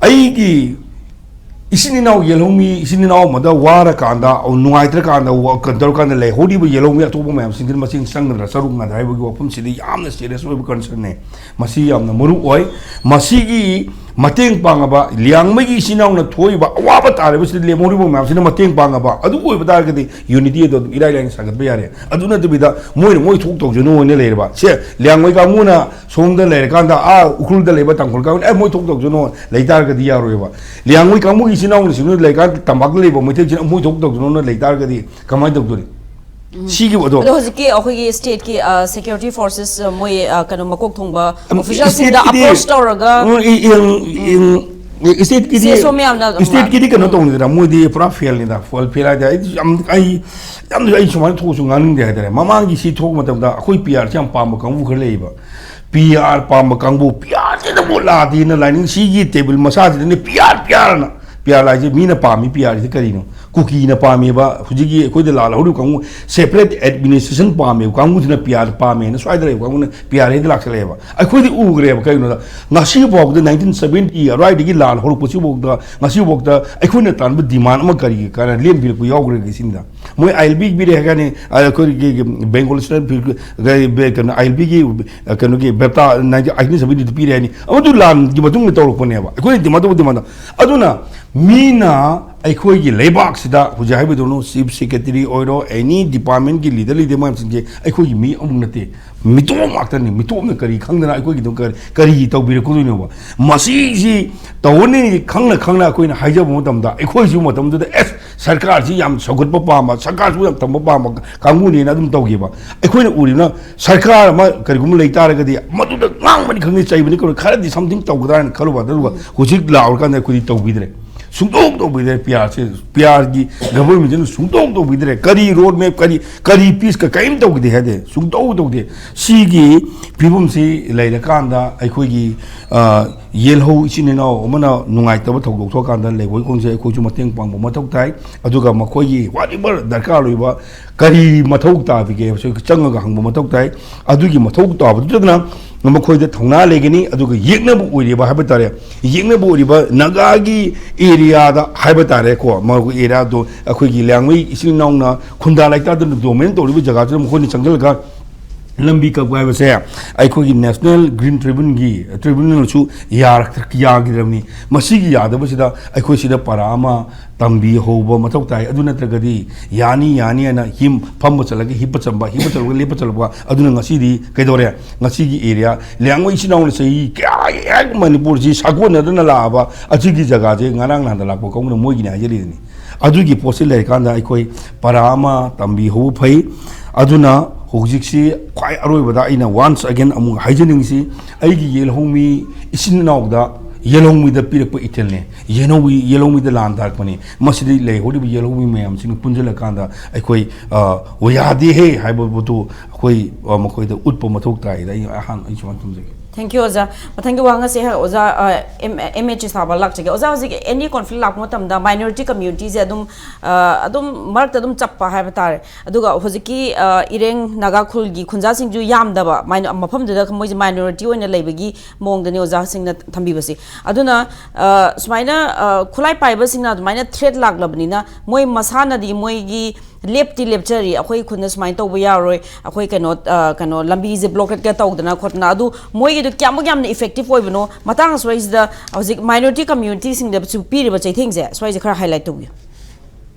ꯑꯩꯒꯤ ꯏꯆꯤꯟ ꯏꯅꯥꯎ ꯌꯦꯜꯍꯧꯃꯤ, ꯏꯆꯤꯟ ꯏꯅꯥꯎ ꯑꯃꯗ ꯋꯥꯔꯀꯥꯟꯗ, ꯅꯨꯡꯉꯥꯏꯇ꯭ꯔꯀꯥꯟꯗ, ꯋꯥ-, ꯀꯩꯅꯣ ꯇꯧꯔꯀꯥꯟꯗ ꯂꯩꯍꯧꯔꯤꯕ ꯌꯦꯜꯍꯧꯃꯤ ꯑꯇꯣꯞꯄ ꯃꯌꯥꯝꯁꯤꯡꯁꯤꯅ ꯃꯁꯤꯡ ꯆꯪꯒꯗ꯭ꯔꯥ, ꯆꯔꯨꯛ ꯉꯥꯗ ꯍꯥꯏꯕꯒꯤ ꯋꯥꯐꯝꯁꯤꯗꯤ ꯌꯥꯝꯅ serious ꯑꯣꯏꯕ concernꯅꯦ꯫ ꯃꯁꯤ ꯌꯥꯝꯅ ꯃꯔꯨ ꯑꯣꯏ꯫ ꯃꯁꯤꯒꯤ ꯃꯇꯦꯡ ꯄꯥꯡꯉꯕ, ꯂꯤꯌꯥꯡꯃꯩꯒꯤ ꯏꯆꯤꯟ ꯏꯅꯥꯎꯅ ꯊꯣꯛꯏꯕ ꯑꯋꯥꯕ ꯇꯥꯔꯤꯕꯁꯤꯗ ꯂꯦꯝꯍꯧꯔꯤꯕ ꯃꯌꯥꯝꯁꯤꯅ ꯃꯇꯦꯡ ꯄꯥꯡꯉꯕ, ꯑꯗꯨ ꯑꯣꯏꯕ ꯇꯥꯔꯒꯗꯤ unity ꯑꯗꯨ ꯑꯗꯨꯝ ꯏꯔꯥꯏ ꯂꯥꯏꯅ ꯁꯥꯒꯠꯄ ꯌꯥꯔꯦ꯫ ꯑꯗꯨ ꯅꯠꯇꯕꯤꯗ ꯃꯣꯏꯅ ꯃꯣꯏ ꯊꯣꯛ ꯇꯧꯖꯅꯨ ꯍꯥꯏꯅ ꯂꯩꯔꯕ꯫ ꯁꯦ, ꯂꯤꯌꯥꯡꯃꯩ ꯀꯥꯡꯕꯨꯅ ꯁꯣꯝꯗ ꯂꯩꯔꯀꯥꯟꯗ, ꯑꯥ ꯎꯈ꯭ꯔꯨꯜꯗ ꯂꯩꯕ ꯇꯥꯡꯈꯨꯜ ꯀꯥꯡꯕꯨꯅ, "ꯑꯦ, ꯃꯣꯏ ꯊꯣꯛ ꯇꯧꯖꯅꯨ" ꯂꯩ ꯇꯥꯔꯒꯗꯤ ꯌꯥꯔꯣꯏꯕ꯫ ꯂꯤꯌꯥꯡꯃꯩ ꯀꯥꯡꯕꯨꯒꯤ ꯏꯆꯤꯟ ꯏꯅꯥꯎꯅꯁꯤꯡꯗꯨꯅ ꯂꯩꯀꯥꯟꯗ ꯇꯝꯄꯥꯛꯇ ꯂꯩꯕ ꯃꯩꯇꯩꯁꯤꯡ ꯃꯣꯏ ꯊꯣꯛ ꯇꯧꯖꯅꯨꯅ ꯂꯩ ꯇꯥꯔꯒꯗꯤ ꯀꯃꯥꯏꯅ ꯇꯧꯗꯣꯔꯤ? ꯁꯤꯒꯤ ꯑꯗꯣ ꯑꯗꯣ ꯍꯧꯖꯤꯛꯀꯤ ꯑꯩꯈꯣꯏꯒꯤ stateꯀꯤ, ꯑ, security forces, ꯑ, ꯃꯣꯏ, ꯑ, ꯀꯩꯅꯣ, ꯃꯀꯣꯛ ꯊꯣꯡꯕ officialꯁꯤꯡꯗ stateꯀꯤꯗꯤ approach ꯇꯧꯔꯒ ꯎꯝ, ꯏ-, ꯏ-, ꯏ-, stateꯀꯤꯗꯤ CSO ꯃꯌꯥꯝꯅ stateꯀꯤꯗꯤ ꯀꯩꯅꯣ ꯇꯧꯅꯤꯗꯅ, ꯃꯣꯏꯗꯤ ꯄꯨꯔꯥ failꯅꯤꯗ, full fail ꯍꯥꯏꯗꯤ ꯑꯩ ꯌꯥꯝ, ꯑꯩ ꯌꯥꯝꯅ, ꯑꯩ ꯁꯨꯃꯥꯏꯅ ꯊꯣꯛꯑꯁꯨ ꯉꯥꯡꯅꯤꯡꯗꯦ ꯍꯥꯏꯇꯥꯔꯦ꯫ ꯃꯃꯥꯡꯒꯤ ꯁꯤ ꯊꯣꯛꯄ ꯃꯇꯝꯗ ꯑꯩꯈꯣꯏ PRꯁꯦ ꯌꯥꯝ ꯄꯥꯝꯕ ꯀꯥꯡꯕꯨ ꯈꯔ ꯂꯩꯌꯦꯕ꯫ PR ꯄꯥꯝꯕ ꯀꯥꯡꯕꯨ, PRꯁꯤꯗꯕꯨ ꯂꯥꯛꯇꯦꯅ ꯂꯥꯏꯅꯤꯡ ꯁꯤꯒꯤ table ꯃꯁꯥꯁꯤꯗꯅꯦ PR, PRꯅ, PR ꯍꯥꯏꯁꯦ ꯃꯤꯅ ꯄꯥꯝꯃꯤ, PRꯁꯦ ꯀꯔꯤꯅꯣ? ꯀꯨꯀꯤꯅ ꯄꯥꯝꯃꯦꯕ, ꯍꯧꯖꯤꯛꯀꯤ ꯑꯩꯈꯣꯏꯗ ꯂꯥꯜꯍꯧꯔꯤꯕ ꯀꯥꯡꯕꯨ, separate administration ꯄꯥꯝꯃꯦꯕ ꯀꯥꯡꯕꯨꯁꯤꯅ PR ꯄꯥꯝꯃꯦꯅ ꯁ꯭ꯋꯥꯏꯗ ꯂꯩꯕ ꯀꯥꯡꯕꯨꯅ PR ꯍꯦꯛꯇ ꯂꯥꯛꯁꯜꯂꯛꯑꯦꯕ꯫ ꯑꯩꯈꯣꯏꯗꯤ ꯎꯈ꯭ꯔꯦꯕ꯫ ꯀꯩꯒꯤꯅꯣꯗ, ꯉꯁꯤ ꯐꯥꯎꯕꯗ nineteen seventy ꯑꯗꯨꯋꯥꯏꯗꯒꯤ ꯂꯥꯟ ꯍꯧꯔꯛꯄꯁꯤꯐꯥꯎꯗ, ꯉꯁꯤꯐꯥꯎꯗ ꯑꯩꯈꯣꯏꯅ ꯇꯥꯟꯕ demand ꯑꯃ ꯀꯔꯤꯒꯤ ꯀꯥꯟꯅ ꯂꯦꯝꯕꯤꯔꯛꯄ ꯌꯥꯎꯈ꯭ꯔꯒꯦ ꯁꯤꯅꯤꯗ꯫ ꯃꯣꯏ ILP ꯄꯤꯔꯦ ꯍꯥꯏꯒꯅꯤ, ꯑꯩꯈꯣꯏꯒꯤ Bengal State ꯀꯩꯅꯣ, ILPꯒꯤ ꯀꯩꯅꯣꯒꯤ ꯕꯦꯞꯇꯥ nineteen seventy ꯗ ꯄꯤꯔꯦ ꯍꯥꯏꯅꯤ, ꯑꯗꯨ ꯂꯥꯟꯒꯤ ꯃꯇꯨꯡꯗ ꯇꯧꯔꯛꯄꯅꯦꯕ꯫ ꯑꯩꯈꯣꯏꯅ demand ꯇꯧꯕ demand, ꯑꯗꯨꯅ ꯃꯤꯅ ꯑꯩꯈꯣꯏꯒꯤ ꯂꯩꯕꯥꯛꯁꯤꯗ ꯍꯧꯖꯤꯛ ꯍꯥꯏꯕꯗꯧꯅ chief secretary ꯑꯣꯏꯔꯣ, any departmentꯀꯤ leader leader ꯃꯌꯥꯝꯁꯤꯡꯁꯦ ꯑꯩꯈꯣꯏꯒꯤ ꯃꯤ ꯑꯃꯨꯛ ꯅꯠꯇꯦ, ꯃꯤꯇꯣꯞ ꯉꯥꯛꯇꯅꯤ꯫ ꯃꯤꯇꯣꯞꯅ ꯀꯔꯤ ꯈꯪꯗꯅ ꯑꯩꯈꯣꯏꯒꯤꯗꯃꯛ ꯀꯔꯤ, ꯀꯔꯤ ꯇꯧꯕꯤꯔꯛꯀꯗꯣꯏꯅꯣꯕ? ꯃꯁꯤꯁꯤ ꯇꯧꯒꯅꯤ ꯈꯪꯅ ꯈꯪꯅ ꯑꯩꯈꯣꯏꯅ ꯍꯥꯏꯖꯕ ꯃꯇꯝꯗ, ꯑꯩꯈꯣꯏꯁꯨ ꯃꯇꯝꯗꯨꯗ ꯑꯦꯁ, ꯁꯔꯀꯥꯔꯁꯤ ꯌꯥꯝ ꯁꯧꯒꯠꯄ ꯄꯥꯝꯕ, ꯁꯔꯀꯥꯔꯁꯨ ꯌꯥꯝ ꯊꯝꯕ ꯄꯥꯝꯕ ꯀꯥꯡꯕꯨꯅꯦꯅ ꯑꯗꯨꯝ ꯇꯧꯈꯤꯕ꯫ ꯑꯩꯈꯣꯏꯅ ꯎꯔꯤꯕꯅ ꯁꯔꯀꯥꯔ ꯑꯃ ꯀꯔꯤꯒꯨꯝꯕ ꯂꯩ ꯇꯥꯔꯒꯗꯤ ꯃꯗꯨꯗ ꯉꯥꯡꯕꯅꯤ ꯈꯪꯗꯦ, ꯆꯩꯕꯅꯤ ꯈꯪꯗꯦ, ꯈꯔꯗꯤ something ꯇꯧꯒꯗ꯭ꯔꯥ ꯍꯥꯏꯅ ꯈꯜꯂꯨꯕ꯫ ꯑꯗꯨꯒ ꯍꯧꯖꯤꯛ ꯂꯥꯛꯑꯀꯥꯟꯗ ꯑꯩꯈꯣꯏꯗꯤ ꯇꯧꯕꯤꯗ꯭ꯔꯦ, ꯁꯨꯡꯇꯧ ꯇꯧꯕꯤꯗ꯭ꯔꯦ꯫ PRꯁꯦ, PRꯒꯤ governmentꯁꯤꯅ ꯁꯨꯡꯇꯧ ꯇꯧꯕꯤꯗ꯭ꯔꯦ꯫ ꯀꯔꯤ road map, ꯀꯔꯤ, ꯀꯔꯤ peaceꯀ ꯀꯔꯤꯝ ꯇꯧꯈꯤꯗꯦ ꯍꯥꯏꯗꯤ, ꯁꯨꯡꯇꯧ ꯇꯧꯗꯦ꯫ ꯁꯤꯒꯤ ꯐꯤꯕꯝꯁꯤ ꯂꯩꯔꯀꯥꯟꯗ ꯑꯩꯈꯣꯏꯒꯤ, ꯑ, ꯌꯦꯜꯍꯧ ꯏꯆꯤꯟ ꯏꯅꯥꯎ ꯑꯃꯅ ꯅꯨꯡꯉꯥꯏꯇꯕ ꯊꯧꯗꯣꯛ ꯊꯣꯛꯑꯀꯥꯟꯗ ꯂꯩꯉꯣꯏ ꯈꯣꯡꯁꯦ ꯑꯩꯈꯣꯏꯁꯨ ꯃꯇꯦꯡ ꯄꯥꯡꯕ ꯃꯊꯧ ꯇꯥꯏ꯫ ꯑꯗꯨꯒ ꯃꯈꯣꯏꯒꯤ whatever ꯗꯔꯀꯥꯔ ꯑꯣꯏꯕ ꯀꯔꯤ ꯃꯊꯧ ꯇꯥꯕꯤꯒꯦ ꯍꯥꯏꯕꯁꯨ ꯆꯪꯉꯒ ꯍꯪꯕ ꯃꯊꯧ ꯇꯥꯏ꯫ ꯑꯗꯨꯒꯤ ꯃꯊꯧ ꯇꯥꯕꯗꯨꯗꯅ ꯃꯈꯣꯏꯗ ꯊꯧꯅꯥ ꯂꯩꯒꯅꯤ꯫ ꯑꯗꯨꯒ ꯌꯦꯛꯅꯕ ꯑꯣꯏꯔꯤꯕ ꯍꯥꯏꯕ ꯇꯥꯔꯦ, ꯌꯦꯛꯅꯕ ꯑꯣꯏꯔꯤꯕ ꯅꯥꯒꯥꯒꯤ ꯑꯦꯔꯤꯌꯥꯗ ꯍꯥꯏꯕ ꯇꯥꯔꯦꯀꯣ, ꯃꯈꯣꯏ ꯑꯦꯔꯤꯌꯥꯗꯣ ꯑꯩꯈꯣꯏꯒꯤ ꯂꯤꯌꯥꯡꯃꯩ ꯏꯆꯤꯜ ꯏꯅꯥꯎꯅ ꯈꯨꯟꯗꯥ ꯂꯩꯇꯥꯗꯅ ꯗꯣꯃꯤꯅꯦꯠ ꯇꯧꯔꯤꯕ ꯖꯒꯥꯗꯨꯗ ꯃꯈꯣꯏꯅ ꯆꯪꯁꯤꯜꯂꯒ ꯂꯝꯕꯤ ꯀꯛꯄ ꯍꯥꯏꯕꯁꯦ ꯑꯩꯈꯣꯏꯒꯤ ꯅꯦꯁꯅꯦꯜ ꯒ꯭ꯔꯤꯟ ꯇ꯭ꯔꯤꯕ꯭ꯌꯨꯟꯒꯤ, ꯇ꯭ꯔꯤꯕ꯭ꯌꯨꯅꯦꯜꯁꯨ ꯌꯥꯔꯛꯇ-, ꯌꯥꯈꯤꯗ꯭ꯔꯕꯅꯤ꯫ ꯃꯁꯤꯒꯤ ꯌꯥꯗꯕꯁꯤꯗ ꯑꯩꯈꯣꯏ ꯁꯤꯗ ꯄꯔꯥ ꯑꯃ ꯇꯝꯕꯤꯍꯧꯕ ꯃꯊꯧ ꯇꯥꯏ꯫ ꯑꯗꯨ ꯅꯠꯇ꯭ꯔꯒꯗꯤ ꯌꯥꯅꯤ ꯌꯥꯅꯤ ꯍꯥꯏꯅ ꯍꯤꯝ-, ꯐꯝꯕ ꯆꯠꯂꯒ ꯍꯤꯞꯄ ꯆꯠꯄ, ꯍꯤꯞꯄ ꯆꯠꯂꯒ ꯂꯦꯞꯄ ꯆꯠꯂꯛꯄ, ꯑꯗꯨꯅ ꯉꯁꯤꯗꯤ ꯀꯩꯗꯧꯔꯦ? ꯉꯁꯤꯒꯤ ꯑꯦꯔꯤꯌꯥ ꯂꯤꯌꯥꯡꯃꯩ ꯏꯆꯤꯟ ꯏꯅꯥꯎꯅ ꯆꯍꯤ ꯀꯌꯥ ꯍꯦꯛ ꯃꯅꯤꯄꯨꯔꯁꯤ ꯁꯥꯒꯣꯟꯅꯗꯅ ꯂꯥꯛꯑꯕ ꯑꯁꯤꯒꯤ ꯖꯒꯥꯁꯦ ꯉꯔꯥꯡ ꯅꯍꯥꯟꯗ ꯂꯥꯛꯄ ꯀꯥꯡꯕꯨꯅ ꯃꯣꯏꯒꯤꯅꯤ ꯍꯥꯏꯖꯔꯤꯗꯨꯅꯤ꯫ ꯑꯗꯨꯒꯤ ꯄꯣꯠꯁꯤ ꯂꯩꯔꯀꯥꯟꯗ ꯑꯩꯈꯣꯏ ꯄꯔꯥ ꯑꯃ ꯇꯝꯕꯤꯍꯧꯕ ꯐꯩ꯫ ꯑꯗꯨꯅ ꯍꯧꯖꯤꯛꯁꯤ ꯈ꯭ꯋꯥꯏ ꯑꯔꯣꯏꯕꯗ ꯑꯩꯅ once again ꯑꯃꯨꯛ ꯍꯥꯏꯖꯅꯤꯡꯉꯤꯁꯤ, ꯑꯩꯒꯤ ꯌꯦꯜꯍꯧꯃꯤ ꯏꯆꯤꯟ ꯏꯅꯥꯎꯗ ꯌꯦꯜꯍꯧꯃꯤꯗ ꯄꯤꯔꯛꯄ ꯏꯊꯤꯜꯅꯦ꯫ ꯌꯦꯜꯍꯧꯃꯤ, ꯌꯦꯜꯍꯧꯃꯤꯗ ꯂꯥꯟ ꯇꯥꯔꯛꯄꯅꯤ꯫ ꯃꯁꯤꯗ ꯂꯩꯍꯧꯔꯤꯕ ꯌꯦꯜꯍꯧꯃꯤ ꯃꯌꯥꯝꯁꯤꯅ ꯄꯨꯟꯁꯤꯜꯂꯀꯥꯟꯗ ꯑꯩꯈꯣꯏ, ꯑ, ꯌꯥꯗꯦꯍꯦ ꯍꯥꯏꯕ ꯄꯣꯠꯇꯨ ꯑꯩꯈꯣꯏ, ꯑ, ꯃꯈꯣꯏꯗ ꯎꯠꯄ ꯃꯊꯧ ꯇꯥꯏꯗ ꯑꯩ ꯑꯍꯥꯟ-, ꯑꯩ ꯁꯨꯃꯥꯏꯅ ꯊꯝꯖꯒꯦ꯫ Thank you, ꯑꯣꯖꯥ꯫ ꯃꯊꯪꯒꯤ ꯋꯥꯍꯪ ꯑꯁꯦ ꯑꯣꯖꯥ, ꯑ, ꯑꯦꯝ-, ꯑꯦꯝ ꯑꯦꯆ ꯁꯥꯕ ꯂꯥꯛꯆꯒꯦ꯫ ꯑꯣꯖꯥ, ꯍꯧꯖꯤꯛ any conflict ꯂꯥꯛꯄ ꯃꯇꯝꯗ minority community ꯁꯦ ꯑꯗꯨꯝ, ꯑ, ꯑꯗꯨꯝ ꯃꯔꯛꯇ ꯑꯗꯨꯝ ꯆꯞꯄ ꯍꯥꯏꯕ ꯇꯥꯔꯦ꯫ ꯑꯗꯨꯒ ꯍꯧꯖꯤꯛꯀꯤ, ꯑ, ꯏꯔꯦꯡ ꯅꯥꯒꯥ ꯈꯨꯜꯒꯤ ꯈꯨꯟꯖꯥꯁꯤꯡꯁꯨ ꯌꯥꯝꯗꯕ, ꯃꯥꯏꯅ-, ꯃꯐꯝꯗꯨꯗ ꯃꯣꯏꯁꯦ minority ꯑꯣꯏꯅ ꯂꯩꯕꯒꯤ ꯃꯑꯣꯡꯗꯅꯤ ꯑꯣꯖꯥꯁꯤꯡꯅ ꯊꯝꯕꯤꯕꯁꯦ꯫ ꯑꯗꯨꯅ, ꯑ, ꯁꯨꯃꯥꯏꯅ, ꯑ, ꯈꯨꯠꯂꯥꯏ ꯄꯥꯏꯕꯁꯤꯡꯅ ꯑꯗꯨꯃꯥꯏꯅ threat ꯂꯥꯛꯂꯕꯅꯤꯅ ꯃꯣꯏ ꯃꯁꯥꯅꯗꯤ ꯃꯣꯏꯒꯤ ꯂꯦꯞꯇꯤ ꯂꯦꯞꯆꯔꯤ, "ꯑꯩꯈꯣꯏ ꯈꯨꯟꯗ ꯁꯨꯃꯥꯏꯅ ꯇꯧꯕ ꯌꯥꯔꯣꯏ, ꯑꯩꯈꯣꯏ ꯀꯩꯅꯣ, ꯑ, ꯀꯩꯅꯣ ꯂꯝꯕꯤꯁꯦ blockade ꯀ ꯇꯧꯗꯅ ꯈꯣꯠꯇꯅ"꯫ ꯑꯗꯨ ꯃꯣꯏꯒꯤꯗꯨ ꯀꯌꯥꯃꯨꯛ ꯌꯥꯝꯅ effective ꯑꯣꯏꯕꯅꯣ? ꯃꯇꯥꯡ ꯑꯁꯤꯗꯩꯁꯤꯗ ꯍꯧꯖꯤꯛ minority community ꯁꯤꯡꯗꯁꯨ ꯄꯤꯔꯤꯕ ꯆꯩꯊꯦꯡꯁꯦ ꯁ꯭ꯋꯥꯏꯁꯦ ꯈꯔ highlight ꯇꯧꯕꯤꯌꯨ꯫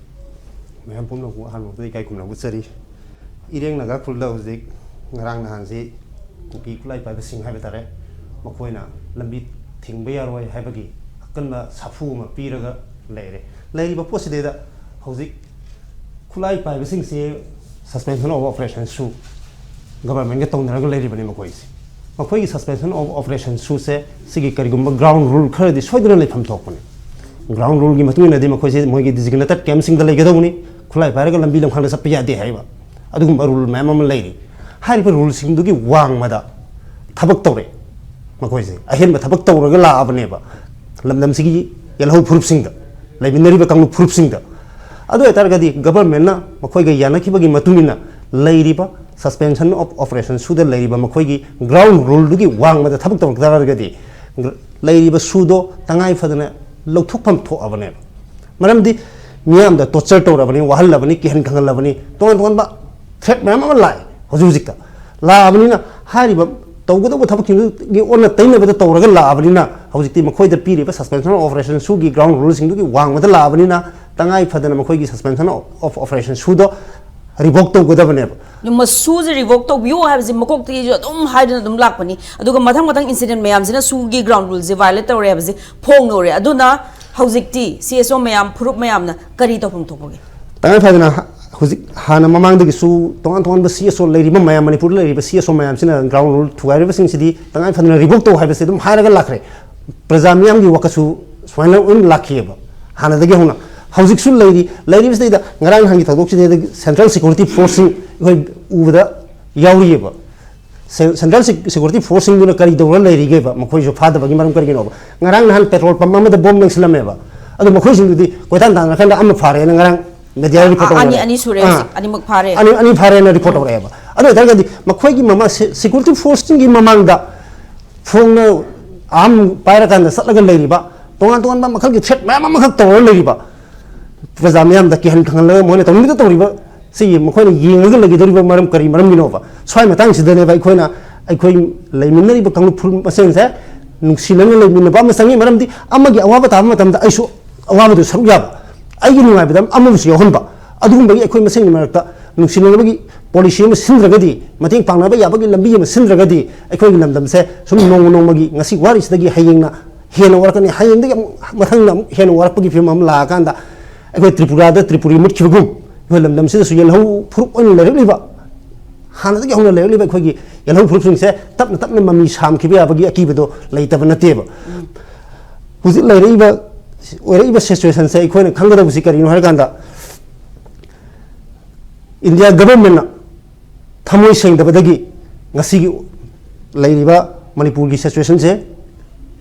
ꯃꯌꯥꯝ ꯄꯨꯝꯅꯃꯛꯄꯨ ꯑꯍꯥꯟꯕꯃꯛꯇꯗ ꯏꯀꯥꯏ ꯈꯨꯝꯅꯕ ꯎꯠꯆꯔꯤ꯫ ꯏꯔꯦꯡ ꯅꯥꯒꯥ ꯈꯨꯜꯗ ꯍꯧꯖꯤꯛ ꯉꯔꯥꯡ ꯅꯍꯥꯟꯁꯤ ꯀꯨꯀꯤ ꯈꯨꯠꯂꯥꯏ ꯄꯥꯏꯕꯁꯤꯡ ꯍꯥꯏꯕ ꯇꯥꯔꯦ, ꯃꯈꯣꯏꯅ ꯂꯝꯕꯤ ꯊꯤꯡꯕ ꯌꯥꯔꯣꯏ ꯍꯥꯏꯕꯒꯤ ꯑꯀꯟꯕ ꯁꯥꯐꯨ ꯑꯃ ꯄꯤꯔꯒ ꯂꯩꯔꯦ꯫ ꯂꯩꯔꯤꯕ ꯄꯣꯠꯁꯤꯗꯩꯗ ꯍꯧꯖꯤꯛ ꯈꯨꯠꯂꯥꯏ ꯄꯥꯏꯕꯁꯤꯡꯁꯤ suspension of operation ꯁꯨ government ꯀ ꯇꯧꯅꯔꯒ ꯂꯩꯔꯤꯕꯅꯤ ꯃꯈꯣꯏꯁꯦ꯫ ꯃꯈꯣꯏꯒꯤ suspension of operation ꯁꯨ ꯁꯦ ꯁꯤꯒꯤ ꯀꯔꯤꯒꯨꯝꯕ ground rule ꯈꯔꯗꯤ ꯁꯣꯏꯗꯅ ꯂꯩꯐꯝ ꯊꯣꯛꯄꯅꯤ꯫ Ground rule ꯒꯤ ꯃꯇꯨꯡ ꯏꯟꯅꯗꯤ ꯃꯈꯣꯏꯁꯦ ꯃꯣꯏꯒꯤ designated camp ꯁꯤꯡꯗ ꯂꯩꯒꯗꯧꯕꯅꯤ꯫ ꯈꯨꯠꯂꯥꯏ ꯄꯥꯏꯔꯒ ꯂꯝꯕꯤ ꯂꯝꯈꯥꯡꯗ ꯆꯠꯄ ꯌꯥꯗꯦ ꯍꯥꯏꯕ ꯑꯗꯨꯒꯨꯝꯕ rule ꯃꯌꯥꯝ ꯑꯃ ꯂꯩꯔꯤ꯫ ꯍꯥꯏꯔꯤꯕ rule ꯁꯤꯡꯗꯨꯒꯤ ꯋꯥꯡꯃꯗ ꯊꯕꯛ ꯇꯧꯔꯦ꯫ ꯃꯈꯣꯏꯁꯦ ꯑꯍꯦꯟꯕ ꯊꯕꯛ ꯇꯧꯔꯒ ꯂꯥꯛꯑꯕꯅꯦꯕ ꯂꯝꯗꯝꯁꯤꯒꯤ ꯌꯦꯜꯍꯧ ꯐꯨꯔꯨꯞꯁꯤꯡꯗ, ꯂꯩꯃꯤꯟꯅꯔꯤꯕ ꯀꯥꯡꯂꯨꯞ ꯐꯨꯔꯨꯞꯁꯤꯡꯗ꯫ ꯑꯗꯨ ꯑꯣꯏꯇꯥꯔꯒꯗꯤ government ꯅ ꯃꯈꯣꯏꯒ ꯌꯥꯅꯈꯤꯕꯒꯤ ꯃꯇꯨꯡ ꯏꯟꯅ ꯂꯩꯔꯤꯕ Suspension of Operation ꯁꯨꯗ ꯂꯩꯔꯤꯕ ꯃꯈꯣꯏꯒꯤ ground ruleꯗꯨꯒꯤ ꯋꯥꯡꯃꯗ ꯊꯕꯛ ꯇꯧꯔꯛ ꯇꯥꯔꯒꯗꯤ, ꯂꯩꯔꯤꯕ ꯁꯨꯗꯣ ꯇꯉꯥꯏ ꯐꯗꯅ ꯂꯧꯊꯣꯛꯐꯝ ꯊꯣꯛꯑꯕꯅꯦꯕ꯫ ꯃꯔꯝꯗꯤ ꯃꯤꯌꯥꯝꯗ torture ꯇꯧꯔꯕꯅꯤ, ꯋꯥꯍꯜꯂꯕꯅꯤ, ꯀꯤꯍꯟ ꯈꯪꯍꯜꯂꯕꯅꯤ, ꯇꯣꯉꯥꯟ ꯇꯣꯉꯥꯟꯕ threat ꯃꯌꯥꯝ ꯑꯃ ꯂꯥꯛꯑꯦ ꯍꯧꯖꯤꯛ ꯍꯧꯖꯤꯛꯇ꯫ ꯂꯥꯛꯑꯕꯅꯤꯅ ꯍꯥꯏꯔꯤꯕ ꯇꯧꯒꯗꯧꯕ ꯊꯕꯛꯁꯤꯡꯗꯨꯒꯤ ꯑꯣꯟꯅ ꯇꯩꯅꯕꯗ ꯇꯧꯔꯒ ꯂꯥꯛꯑꯕꯅꯤꯅ, ꯍꯧꯖꯤꯛꯇꯤ ꯃꯈꯣꯏꯗ ꯄꯤꯔꯤꯕ Suspension of Operation ꯁꯨꯒꯤ ground ruleꯁꯤꯡꯗꯨꯒꯤ ꯋꯥꯡꯃꯗ ꯂꯥꯛꯑꯕꯅꯤꯅ, ꯇꯉꯥꯏ ꯐꯗꯅ ꯃꯈꯣꯏꯒꯤ Suspension of Operation ꯁꯨꯗꯣ revoke ꯇꯧꯒꯗꯕꯅꯦꯕ꯫ ꯑꯗꯨ ꯃꯁꯨꯁꯦ revoke ꯇꯧꯕꯤꯌꯨ ꯍꯥꯏꯕꯁꯤ ꯃꯀꯣꯛꯇꯒꯤꯁꯨ ꯑꯗꯨꯝ ꯍꯥꯏꯗꯨꯅ ꯑꯗꯨꯝ ꯂꯥꯛꯄꯅꯤ꯫ ꯑꯗꯨꯒ ꯃꯊꯪ ꯃꯊꯪ incident ꯃꯌꯥꯝꯁꯤꯅ ꯁꯨꯒꯤ ground ruleꯁꯦ violate ꯇꯧꯔꯦ ꯍꯥꯏꯕꯁꯤ ꯐꯣꯡꯗꯧꯔꯦ꯫ ꯑꯗꯨꯅ ꯍꯧꯖꯤꯛꯇꯤ C S O ꯃꯌꯥꯝ, ꯐꯨꯔꯨꯞ ꯃꯌꯥꯝꯅ ꯀꯔꯤ ꯇꯧꯐꯝ ꯊꯣꯛꯄꯒꯦ? ꯇꯉꯥꯏ ꯐꯗꯅ ꯍ-, ꯍꯧꯖꯤꯛ ꯍꯥꯟꯅ ꯃꯃꯥꯡꯗꯒꯤꯁꯨ ꯇꯣꯉꯥꯟ ꯇꯣꯉꯥꯟꯕ C S O ꯂꯩꯔꯤꯕ ꯃꯌꯥꯝ, ꯃꯅꯤꯄꯨꯔꯗ ꯂꯩꯔꯤꯕ C S O ꯃꯌꯥꯝꯁꯤꯅ ground rule ꯊꯨꯒꯥꯏꯔꯤꯕꯁꯤꯡꯁꯤꯗꯤ ꯇꯉꯥꯏ ꯐꯗꯅ revoke ꯇꯧ ꯍꯥꯏꯕꯁꯤ ꯑꯗꯨꯝ ꯍꯥꯏꯔꯒ ꯂꯥꯛꯈ꯭ꯔꯦ꯫ ꯄ꯭ꯔꯖꯥ ꯃꯤꯌꯥꯝꯒꯤ ꯋꯥꯈꯜꯁꯨ ꯁꯨꯃꯥꯏꯅ ꯑꯗꯨꯝ ꯂꯥꯛꯈꯤꯑꯕ꯫ ꯍꯥꯟꯅꯗꯒꯤ ꯍꯧꯅ ꯍꯧꯖꯤꯛꯁꯨ ꯂꯩꯔꯤ꯫ ꯂꯩꯔꯤꯕꯁꯤꯗꯩꯗ ꯉꯔꯥꯡ ꯅꯍꯥꯟꯒꯤ ꯊꯧꯗꯣꯛꯁꯤꯗꯩꯗ central security forceꯁꯤꯡ ꯑꯩꯈꯣꯏ ꯎꯕꯗ ꯌꯥꯎꯔꯤꯑꯕ꯫ ꯁꯦ-, central sec-, security forceꯁꯤꯡꯗꯨꯅ ꯀꯔꯤ ꯇꯧꯔ ꯂꯩꯔꯤꯒꯦꯕ? ꯃꯈꯣꯏꯁꯨ ꯐꯥꯗꯕꯒꯤ ꯃꯔꯝ ꯀꯔꯤꯒꯤꯅꯣꯕ? ꯉꯔꯥꯡ ꯅꯍꯥꯟ petrol pump ꯑꯃꯗ bomb ꯂꯪꯁꯤꯜꯂꯝꯃꯦꯕ꯫ ꯑꯗꯣ ꯃꯈꯣꯏꯁꯤꯡꯗꯨꯗꯤ ꯀꯣꯏꯇꯥꯟ ꯇꯥꯟꯅꯔꯀꯥꯟꯗ ꯑꯃ ꯐꯥꯔꯦꯅ ꯉꯔꯥꯡ media report ꯑꯅꯤ, ꯇꯧꯅꯔꯦ꯫ ꯑꯅꯤ ꯁꯨꯔꯦ ꯑꯥ꯫ ꯍꯧꯖꯤꯛ, ꯑꯅꯤꯃꯛ ꯐꯥꯔꯦ꯫ ꯑꯅꯤ, ꯑꯅꯤ ꯐꯥꯔꯦꯅ report ꯇꯧꯔꯛꯑꯦꯕ꯫ ꯑꯗꯨ ꯑꯣꯏꯇꯥꯔꯒꯗꯤ ꯃꯈꯣꯏꯒꯤ ꯃꯃꯥ-, se-, security forceꯁꯤꯡꯒꯤ ꯃꯃꯥꯡꯗ ꯐꯣꯡꯅ arm ꯄꯥꯏꯔꯀꯥꯟꯗ ꯆꯠꯂꯒ ꯂꯩꯔꯤꯕ, ꯇꯣꯉꯥꯟ ꯇꯣꯉꯥꯟꯕ ꯃꯈꯜꯒꯤ threat ꯃꯌꯥꯝ ꯑꯃꯈꯛ ꯇꯧꯔꯒ ꯂꯩꯔꯤꯕ, ꯄ꯭ꯔꯖꯥ ꯃꯤꯌꯥꯝꯗ ꯀꯤꯍꯟ ꯈꯪꯍꯜꯂꯒ ꯃꯣꯏꯅ ꯇꯧꯅꯤꯡꯗ ꯇꯧꯔꯤꯕ ꯁꯤ ꯃꯈꯣꯏꯅ ꯌꯦꯡꯉꯒ ꯂꯩꯒꯗꯧꯔꯤꯕ ꯃꯔꯝ ꯀꯔꯤ ꯃꯔꯝꯒꯤꯅꯣꯕ? ꯁ꯭ꯋꯥꯏ ꯃꯇꯥꯡꯁꯤꯗꯅꯦꯕ ꯑꯩꯈꯣꯏꯅ, ꯑꯩꯈꯣꯏ ꯂꯩꯃꯤꯟꯅꯔꯤꯕ ꯀꯥꯡꯂꯨꯞ ꯐꯨꯔꯨꯞ ꯃꯁꯦꯟꯁꯦ ꯅꯨꯡꯁꯤꯅꯅ ꯂꯩꯃꯤꯟꯅꯕ ꯑꯃ ꯆꯪꯉꯤ꯫ ꯃꯔꯝꯗꯤ ꯑꯃꯒꯤ ꯑꯋꯥꯕ ꯇꯥꯕ ꯃꯇꯝꯗ ꯑꯩꯁꯨ ꯑꯋꯥꯕꯗꯨ ꯁꯔꯨꯛ ꯌꯥꯕ, ꯑꯩꯒꯤ ꯅꯨꯡꯉꯥꯏꯕꯗ ꯑꯃꯕꯨꯁꯨ ꯌꯥꯎꯍꯟꯕ, ꯑꯗꯨꯒꯨꯝꯕꯒꯤ ꯑꯩꯈꯣꯏ ꯃꯁꯦꯟꯒꯤ ꯃꯔꯛꯇ ꯅꯨꯡꯁꯤꯅꯅꯕꯒꯤ policy ꯑꯃ ꯁꯤꯟꯗ꯭ꯔꯒꯗꯤ, ꯃꯇꯦꯡ ꯄꯥꯡꯅꯕ ꯌꯥꯕꯒꯤ ꯂꯝꯕꯤ ꯑꯃ ꯁꯤꯟꯗ꯭ꯔꯒꯗꯤ, ꯑꯩꯈꯣꯏꯒꯤ ꯂꯝꯗꯝꯁꯦ ꯁꯨꯝ ꯅꯣꯡꯃ ꯅꯣꯡꯃꯒꯤ ꯉꯁꯤ ꯋꯥꯔꯤꯁꯤꯗꯒꯤ ꯍꯌꯦꯡꯅ ꯍꯦꯟꯅ ꯋꯥꯔꯛꯀꯅꯤ, ꯍꯌꯦꯡꯗꯒꯤ ꯑꯃꯨꯛ ꯃꯊꯪꯗ ꯑꯃꯨꯛ ꯍꯦꯟꯅ ꯋꯥꯔꯛꯄꯒꯤ ꯐꯤꯕꯝ ꯑꯃ ꯂꯥꯛꯑꯀꯥꯟꯗ, ꯑꯩꯈꯣꯏ ꯇ꯭ꯔꯤꯄꯨꯔꯥꯗ ꯇ꯭ꯔꯤꯄꯨꯔꯤ ꯃꯨꯠꯈꯤꯕꯒꯨꯝ, ꯑꯩꯈꯣꯏ ꯂꯝꯗꯝꯁꯤꯗꯁꯨ ꯌꯦꯜꯍꯧ ꯐꯨꯔꯨꯞ ꯑꯣꯏꯅ ꯂꯩꯔꯛꯂꯤꯕ, ꯍꯥꯟꯅꯗꯒꯤ ꯍꯧꯅ ꯂꯩꯔꯛꯂꯤꯕ ꯑꯩꯈꯣꯏꯒꯤ ꯌꯦꯜꯍꯧ ꯐꯨꯔꯨꯞꯁꯤꯡꯁꯦ ꯇꯞꯅ ꯇꯞꯅ ꯃꯃꯤ ꯁꯥꯝꯈꯤꯕ ꯌꯥꯕꯒꯤ ꯑꯀꯤꯕꯗꯣ ꯂꯩꯇꯕ ꯅꯠꯇꯦꯕ꯫ ꯍꯧꯖꯤꯛ ꯂꯩꯔꯛꯏꯕ, ꯑꯣꯏꯔꯛꯏꯕ situationꯁꯦ ꯑꯩꯈꯣꯏꯅ ꯈꯪꯒꯗꯕꯁꯤ ꯀꯔꯤꯅꯣ ꯍꯥꯏꯔꯀꯥꯟꯗ, India governmentꯅ ꯊꯃꯣꯏ ꯁꯦꯡꯗꯕꯗꯒꯤ ꯉꯁꯤꯒꯤ ꯂꯩꯔꯤꯕ ꯃꯅꯤꯄꯨꯔꯒꯤ situationꯁꯦ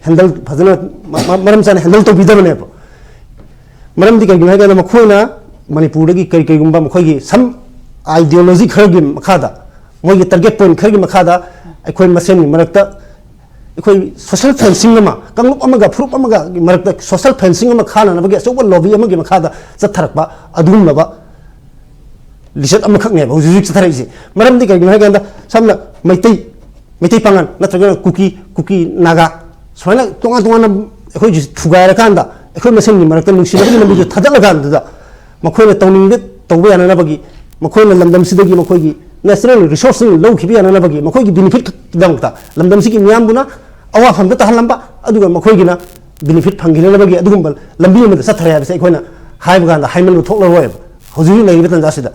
handle ꯐꯖꯅ ꯃ-, ꯃ-, ꯃꯔꯝ ꯆꯥꯅ handle ꯇꯧꯕꯤꯗꯕꯅꯦꯕ꯫ ꯃꯔꯝꯗꯤ ꯀꯩꯒꯤꯅꯣ ꯍꯥꯏꯀꯥꯟꯗ, ꯃꯈꯣꯏꯅ ꯃꯅꯤꯄꯨꯔꯗꯒꯤ ꯀꯔꯤ, ꯀꯔꯤꯒꯨꯝꯕ ꯃꯈꯣꯏꯒꯤ some ideology ꯈꯔꯒꯤ ꯃꯈꯥꯗ ꯃꯣꯏꯒꯤ target point ꯈꯔꯒꯤ ꯃꯈꯥꯗ ꯑꯩꯈꯣꯏ ꯃꯁꯦꯟꯒꯤ ꯃꯔꯛꯇ ꯑꯩꯈꯣꯏ social fencing ꯑꯃ, ꯀꯥꯡꯂꯨꯞ ꯑꯃꯒ ꯐꯨꯔꯨꯞ ꯑꯃꯒ ꯃꯔꯛꯇ social fencing ꯑꯃ ꯈꯥꯅꯅꯕꯒꯤ ꯑꯆꯧꯕ lobby ꯑꯃꯒꯤ ꯃꯈꯥꯗ ꯆꯠꯊꯔꯛꯄ ꯑꯗꯨꯒꯨꯝꯂꯕ ꯂꯤꯆꯠ ꯑꯃꯈꯛꯅꯦꯕ ꯍꯧꯖꯤꯛ ꯍꯧꯖꯤꯛ ꯆꯠꯊꯔꯛꯏꯁꯦ꯫ ꯃꯔꯝꯗꯤ ꯀꯩꯒꯤꯅꯣ ꯍꯥꯏ ꯀꯥꯟꯗ, ꯁꯝꯅ ꯃꯩꯇꯩ, ꯃꯩꯇꯩ ꯄꯥꯉꯜ ꯅꯠꯇ꯭ꯔꯒꯅ ꯀꯨꯀꯤ, ꯀꯨꯀꯤ ꯅꯥꯒꯥ ꯁꯨꯃꯥꯏꯅ ꯇꯣꯉꯥꯟ ꯇꯣꯉꯥꯟꯅ ꯑꯩꯈꯣꯏ ꯊꯨꯒꯥꯏꯔꯀꯥꯟꯗ ꯑꯩꯈꯣꯏ ꯃꯁꯦꯟꯒꯤ ꯃꯔꯛꯇ ꯅꯨꯡꯁꯤꯅꯕꯒꯤ ꯂꯝꯕꯤꯗꯨ ꯊꯥꯗꯠꯂꯀꯥꯟꯗꯨꯗ ꯃꯈꯣꯏꯅ ꯇꯧꯅꯤꯡꯕ ꯇꯧꯕ ꯌꯥꯅꯅꯕꯒꯤ, ꯃꯈꯣꯏꯅ ꯂꯝꯗꯝꯁꯤꯗꯒꯤ ꯃꯈꯣꯏꯒꯤ natural resource ꯁꯤꯡ ꯂꯧꯈꯤꯕ ꯌꯥꯅꯅꯕꯒꯤ, ꯃꯈꯣꯏꯒꯤ benefit ꯀꯤꯗꯃꯛꯇ ꯂꯝꯗꯝꯁꯤꯒꯤ ꯃꯤꯌꯥꯝꯕꯨꯅ ꯑꯋꯥꯐꯝꯗ ꯇꯥꯍꯜꯂꯝꯕ, ꯑꯗꯨꯒ ꯃꯈꯣꯏꯒꯤꯅ benefit ꯐꯪꯈꯤꯅꯅꯕꯒꯤ ꯑꯗꯨꯒꯨꯝꯕ ꯂꯝꯕꯤ ꯑꯃꯗ ꯆꯠꯊꯔꯦ ꯍꯥꯏꯕꯁꯦ ꯑꯩꯈꯣꯏꯅ ꯍꯥꯏꯕ ꯀꯥꯟꯗ ꯍꯥꯏꯃꯟꯕ ꯊꯣꯛꯂꯔꯣꯏꯕ ꯍꯧꯖꯤꯛ ꯍꯧꯖꯤꯛ ꯂꯩꯔꯤꯕ ꯇꯥꯟꯖꯥꯁꯤꯗ꯫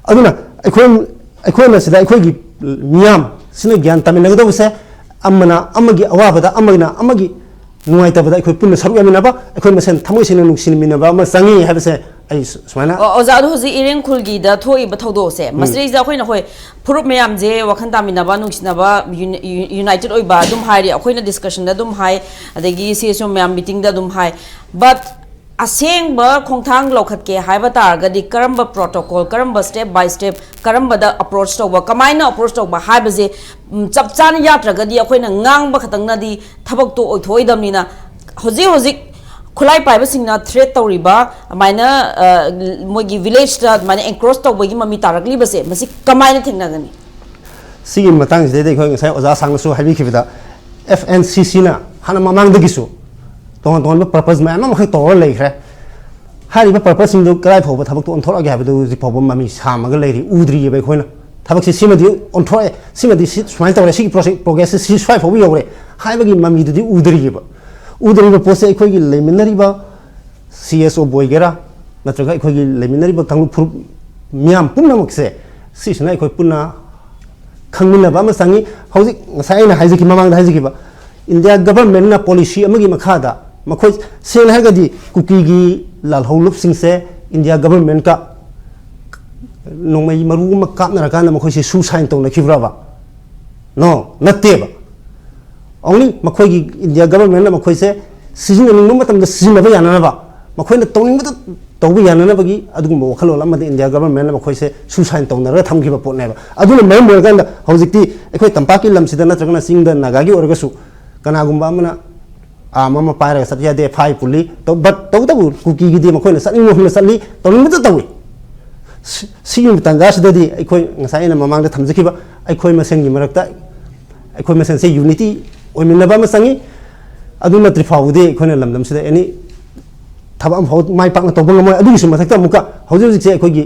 ꯑꯗꯨꯅ ꯑꯩꯈꯣꯏ, ꯑꯩꯈꯣꯏꯅ ꯁꯤꯗ ꯑꯩꯈꯣꯏꯒꯤ ꯃꯤꯌꯥꯝ ꯁꯤꯅ ꯒ꯭ꯌꯥꯟ ꯇꯥꯃꯤꯟꯅꯒꯗꯧꯕꯁꯦ, ꯑꯃꯅ ꯑꯃꯒꯤ ꯑꯋꯥꯕꯗ, ꯑꯃꯅ ꯑꯃꯒꯤ ꯅꯨꯡꯉꯥꯏꯇꯕꯗ ꯑꯩꯈꯣꯏ ꯄꯨꯟꯅ ꯁꯔꯨꯛ ꯌꯥꯃꯤꯟꯅꯕ, ꯑꯩꯈꯣꯏ ꯃꯁꯦꯟ ꯊꯃꯣꯏ ꯁꯦꯡꯅ ꯅꯨꯡꯁꯤꯃꯤꯟꯅꯕ ꯑꯃ ꯆꯪꯉꯤ ꯍꯥꯏꯕꯁꯦ ꯑꯩ ꯁꯨ-, ꯁꯨꯃꯥꯏꯅ ꯑꯣ, ꯑꯣꯖꯥ, ꯑꯗꯣ ꯍꯧꯖꯤꯛ ꯏꯔꯦꯡ ꯈꯨꯜꯒꯤꯗ ꯊꯣꯛꯏꯕ ꯊꯧꯗꯣꯛꯁꯦ, ꯎꯝ꯫ ꯃꯁꯤꯗꯩꯁꯤꯗ ꯑꯩꯈꯣꯏꯅ, ꯍꯣꯏ, ꯐꯨꯔꯨꯞ ꯃꯌꯥꯝꯁꯦ ꯋꯥꯈꯜ ꯇꯥꯃꯤꯟꯅꯕ, ꯅꯨꯡꯁꯤꯅꯕ, ꯌꯨꯅ-, ꯌꯨ-, united ꯑꯣꯏꯕ ꯑꯗꯨꯝ ꯍꯥꯏꯔꯤ, ꯑꯩꯈꯣꯏꯅ discussion ꯗ ꯑꯗꯨꯝ ꯍꯥꯏ, ꯑꯗꯒꯤ C S O ꯃꯌꯥꯝ meeting ꯗ ꯑꯗꯨꯝ ꯍꯥꯏ, but ꯑꯁꯦꯡꯕ ꯈꯣꯡꯊꯥꯡ ꯂꯧꯈꯠꯀꯦ ꯍꯥꯏꯕ ꯇꯥꯔꯒꯗꯤ ꯀꯔꯝꯕ protocol, ꯀꯔꯝꯕ step by step, ꯀꯔꯝꯕꯗ approach ꯇꯧꯕ, ꯀꯃꯥꯏꯅ approach ꯇꯧꯕ ꯍꯥꯏꯕꯁꯦ, ꯎꯝ, ꯆꯞ ꯆꯥꯅ ꯌꯥꯠꯇ꯭ꯔꯒꯗꯤ ꯑꯩꯈꯣꯏꯅ ꯉꯥꯡꯕ ꯈꯛꯇꯪꯅꯗꯤ ꯊꯕꯛꯇꯣ ꯑꯣꯏꯊꯣꯛꯑꯣꯏꯗꯕꯅꯤꯅ, ꯍꯧꯖꯤꯛ ꯍꯧꯖꯤꯛ ꯈꯨꯠꯂꯥꯏ ꯄꯥꯏꯕꯁꯤꯡꯅ threat ꯇꯧꯔꯤꯕ, ꯑꯗꯨꯃꯥꯏꯅ, ꯑ, ꯃꯣꯏꯒꯤ village ꯇ ꯑꯗꯨꯃꯥꯏꯅ encroach ꯇꯧꯕꯒꯤ ꯃꯃꯤ ꯇꯥꯔꯛꯂꯤꯕꯁꯦ, ꯃꯁꯤ ꯀꯃꯥꯏꯅ ꯊꯦꯡꯅꯒꯅꯤ? ꯁꯤꯒꯤ ꯃꯇꯥꯡꯁꯤꯗꯩꯗ ꯑꯩꯈꯣꯏ ꯉꯁꯥꯏ ꯑꯣꯖꯥ ꯁꯥꯡꯅꯁꯨ ꯍꯥꯏꯕꯤꯈꯤꯕꯗ, F N C C ꯅ ꯍꯥꯟꯅ ꯃꯃꯥꯡꯗꯒꯤꯁꯨ ꯇꯣꯉꯥꯟ ꯇꯣꯉꯥꯟꯕ purpose ꯃꯌꯥꯝ ꯑꯃꯈꯛ ꯇꯧꯔꯒ ꯂꯩꯈ꯭ꯔꯦ꯫ ꯍꯥꯏꯔꯤꯕ purpose ꯁꯤꯡꯗꯨ ꯀꯗꯥꯏ ꯐꯥꯎꯕ ꯊꯕꯛꯇ ꯑꯣꯟꯊꯣꯔꯛꯑꯒꯦ ꯍꯥꯏꯕꯗꯨ ꯍꯧꯖꯤꯛ ꯐꯥꯎꯕ ꯃꯃꯤ ꯁꯥꯝꯃꯒ ꯂꯩꯔꯤ, ꯎꯗ꯭ꯔꯤꯑꯕ ꯑꯩꯈꯣꯏꯅ꯫ ꯊꯕꯛꯁꯤ ꯁꯤꯃꯗꯤ ꯑꯣꯟꯊꯣꯔꯛꯑꯦ, ꯁꯤꯃꯗꯤ ꯁꯤ ꯁꯨꯃꯥꯏꯅ ꯇꯧꯔꯦ, ꯁꯤꯒꯤ ꯄ꯭ꯔꯣꯁꯦ-, progress ꯁꯤ ꯁ꯭ꯋꯥꯏ ꯐꯥꯎꯕ ꯌꯧꯔꯦ ꯍꯥꯏꯕꯒꯤ ꯃꯃꯤꯗꯨꯗꯤ ꯎꯗ꯭ꯔꯤꯑꯕ꯫ ꯎꯗ꯭ꯔꯤꯕ ꯄꯣꯠꯁꯦ ꯑꯩꯈꯣꯏꯒꯤ ꯂꯩꯃꯤꯟꯅꯔꯤꯕ C S O ꯕꯨ ꯑꯣꯏꯒꯦꯔꯥ, ꯅꯠꯇ꯭ꯔꯒ ꯑꯩꯈꯣꯏꯒꯤ ꯂꯩꯃꯤꯟꯅꯔꯤꯕ ꯀꯥꯡꯂꯨꯞ ꯐꯨꯔꯨꯞ ꯃꯤꯌꯥꯝ ꯄꯨꯝꯅꯃꯛꯁꯦ, ꯁꯤꯁꯤꯅ ꯑꯩꯈꯣꯏ ꯄꯨꯟꯅ ꯈꯪꯃꯤꯟꯅꯕ ꯑꯃ ꯆꯪꯉꯤ꯫ ꯍꯧꯖꯤꯛ ꯉꯁꯥꯏ ꯑꯩꯅ ꯍꯥꯏꯖꯈꯤ-, ꯃꯃꯥꯡꯗ ꯍꯥꯏꯖꯈꯤꯕ, India government ꯅ policy ꯑꯃꯒꯤ ꯃꯈꯥꯗ ꯃꯈꯣꯏ, ꯁꯦꯡꯅ ꯍꯥꯏꯔꯒꯗꯤ, ꯀꯨꯀꯤꯒꯤ ꯂꯥꯜꯍꯧꯂꯨꯞꯁꯤꯡꯁꯦ India government ꯀ ꯅꯣꯡꯃꯩ ꯃꯔꯨ ꯑꯃ ꯀꯥꯞꯅꯔꯀꯥꯟꯗ ꯃꯈꯣꯏꯁꯦ suicide ꯇꯧꯅꯈꯤꯕ꯭ꯔꯕ? No, ꯅꯠꯇꯦꯕ꯫ Only ꯃꯈꯣꯏꯒꯤ India government ꯅ ꯃꯈꯣꯏꯁꯦ ꯁꯤꯖꯤꯟꯅꯅꯤꯡꯕ ꯃꯇꯝꯗ ꯁꯤꯖꯤꯟꯅꯕ ꯌꯥꯅꯅꯕ, ꯃꯈꯣꯏꯅ ꯇꯧꯅꯤꯡꯕꯗ ꯇꯧꯕ ꯌꯥꯅꯅꯕꯒꯤ ꯑꯗꯨꯒꯨꯝꯕ ꯋꯥꯈꯜꯂꯣꯟ ꯑꯃꯗ ꯏꯟꯗꯤꯌꯥ ꯒꯚꯔꯟꯃꯦꯟꯅ ꯃꯈꯣꯏꯁꯦ ꯁꯨꯁꯥꯏꯟ ꯇꯧꯅꯔꯒ ꯊꯝꯈꯤꯕ ꯄꯣꯠꯅꯦꯕ꯫ ꯑꯗꯨꯅ ꯃꯔꯝ ꯑꯣꯏꯔꯀꯥꯟꯗ ꯍꯧꯖꯤꯛꯇꯤ ꯑꯩꯈꯣꯏ ꯇꯝꯄꯥꯛꯀꯤ ꯂꯝꯁꯤꯗ ꯅꯠꯇ꯭ꯔꯒꯅ ꯆꯤꯡꯗ ꯅꯥꯒꯥꯒꯤ ꯑꯣꯏꯔꯒꯁꯨ ꯀꯅꯥꯒꯨꯝꯕ ꯑꯃꯅ ꯑꯥꯔꯝ ꯑꯃ ꯄꯥꯏꯔꯒ ꯆꯠꯄ ꯌꯥꯗꯦ, ꯑꯦꯐ ꯑꯥꯏ ꯑꯥꯔ ꯄꯨꯜꯂꯤ꯫ ꯇꯧ-, but ꯇꯧꯕꯇꯕꯨ ꯀꯨꯀꯤꯒꯤꯗꯤ ꯃꯈꯣꯏꯅ ꯆꯠꯅꯤꯡꯕ ꯃꯐꯝꯗ ꯆꯠꯂꯤ, ꯇꯧꯅꯤꯡꯕꯇ ꯇꯧꯏ꯫ ꯁꯤ-, ꯁꯤꯒꯤ ꯇꯥꯟꯖꯥꯁꯤꯗꯗꯤ ꯑꯩꯈꯣꯏ ꯉꯁꯥꯏ ꯑꯩꯅ ꯃꯃꯥꯡꯗ ꯊꯝꯖꯈꯤꯕ ꯑꯩꯈꯣꯏ ꯃꯁꯦꯟꯒꯤ ꯃꯔꯛꯇ ꯑꯩꯈꯣꯏ ꯃꯁꯦꯟꯁꯦ ꯌꯨꯅꯤꯇꯤ ꯑꯣꯏꯃꯤꯟꯅꯕ ꯑꯃ ꯆꯪꯉꯤ꯫ ꯑꯗꯨ ꯅꯠꯇ꯭ꯔꯤ ꯐꯥꯎꯕꯗꯤ ꯑꯩꯈꯣꯏꯅ ꯂꯝꯗꯝꯁꯤꯗ ꯑꯦꯅꯤ ꯊꯕꯛ ꯑꯃꯐꯥꯎ ꯃꯥꯏ ꯄꯥꯛꯅ ꯇꯧꯕ ꯉꯝꯃꯣꯏ꯫ ꯑꯗꯨꯒꯤꯁꯨ ꯃꯊꯛꯇ ꯑꯃꯨꯛꯀ ꯍꯧꯖꯤꯛ ꯍꯧꯖꯤꯛꯁꯦ ꯑꯩꯈꯣꯏꯒꯤ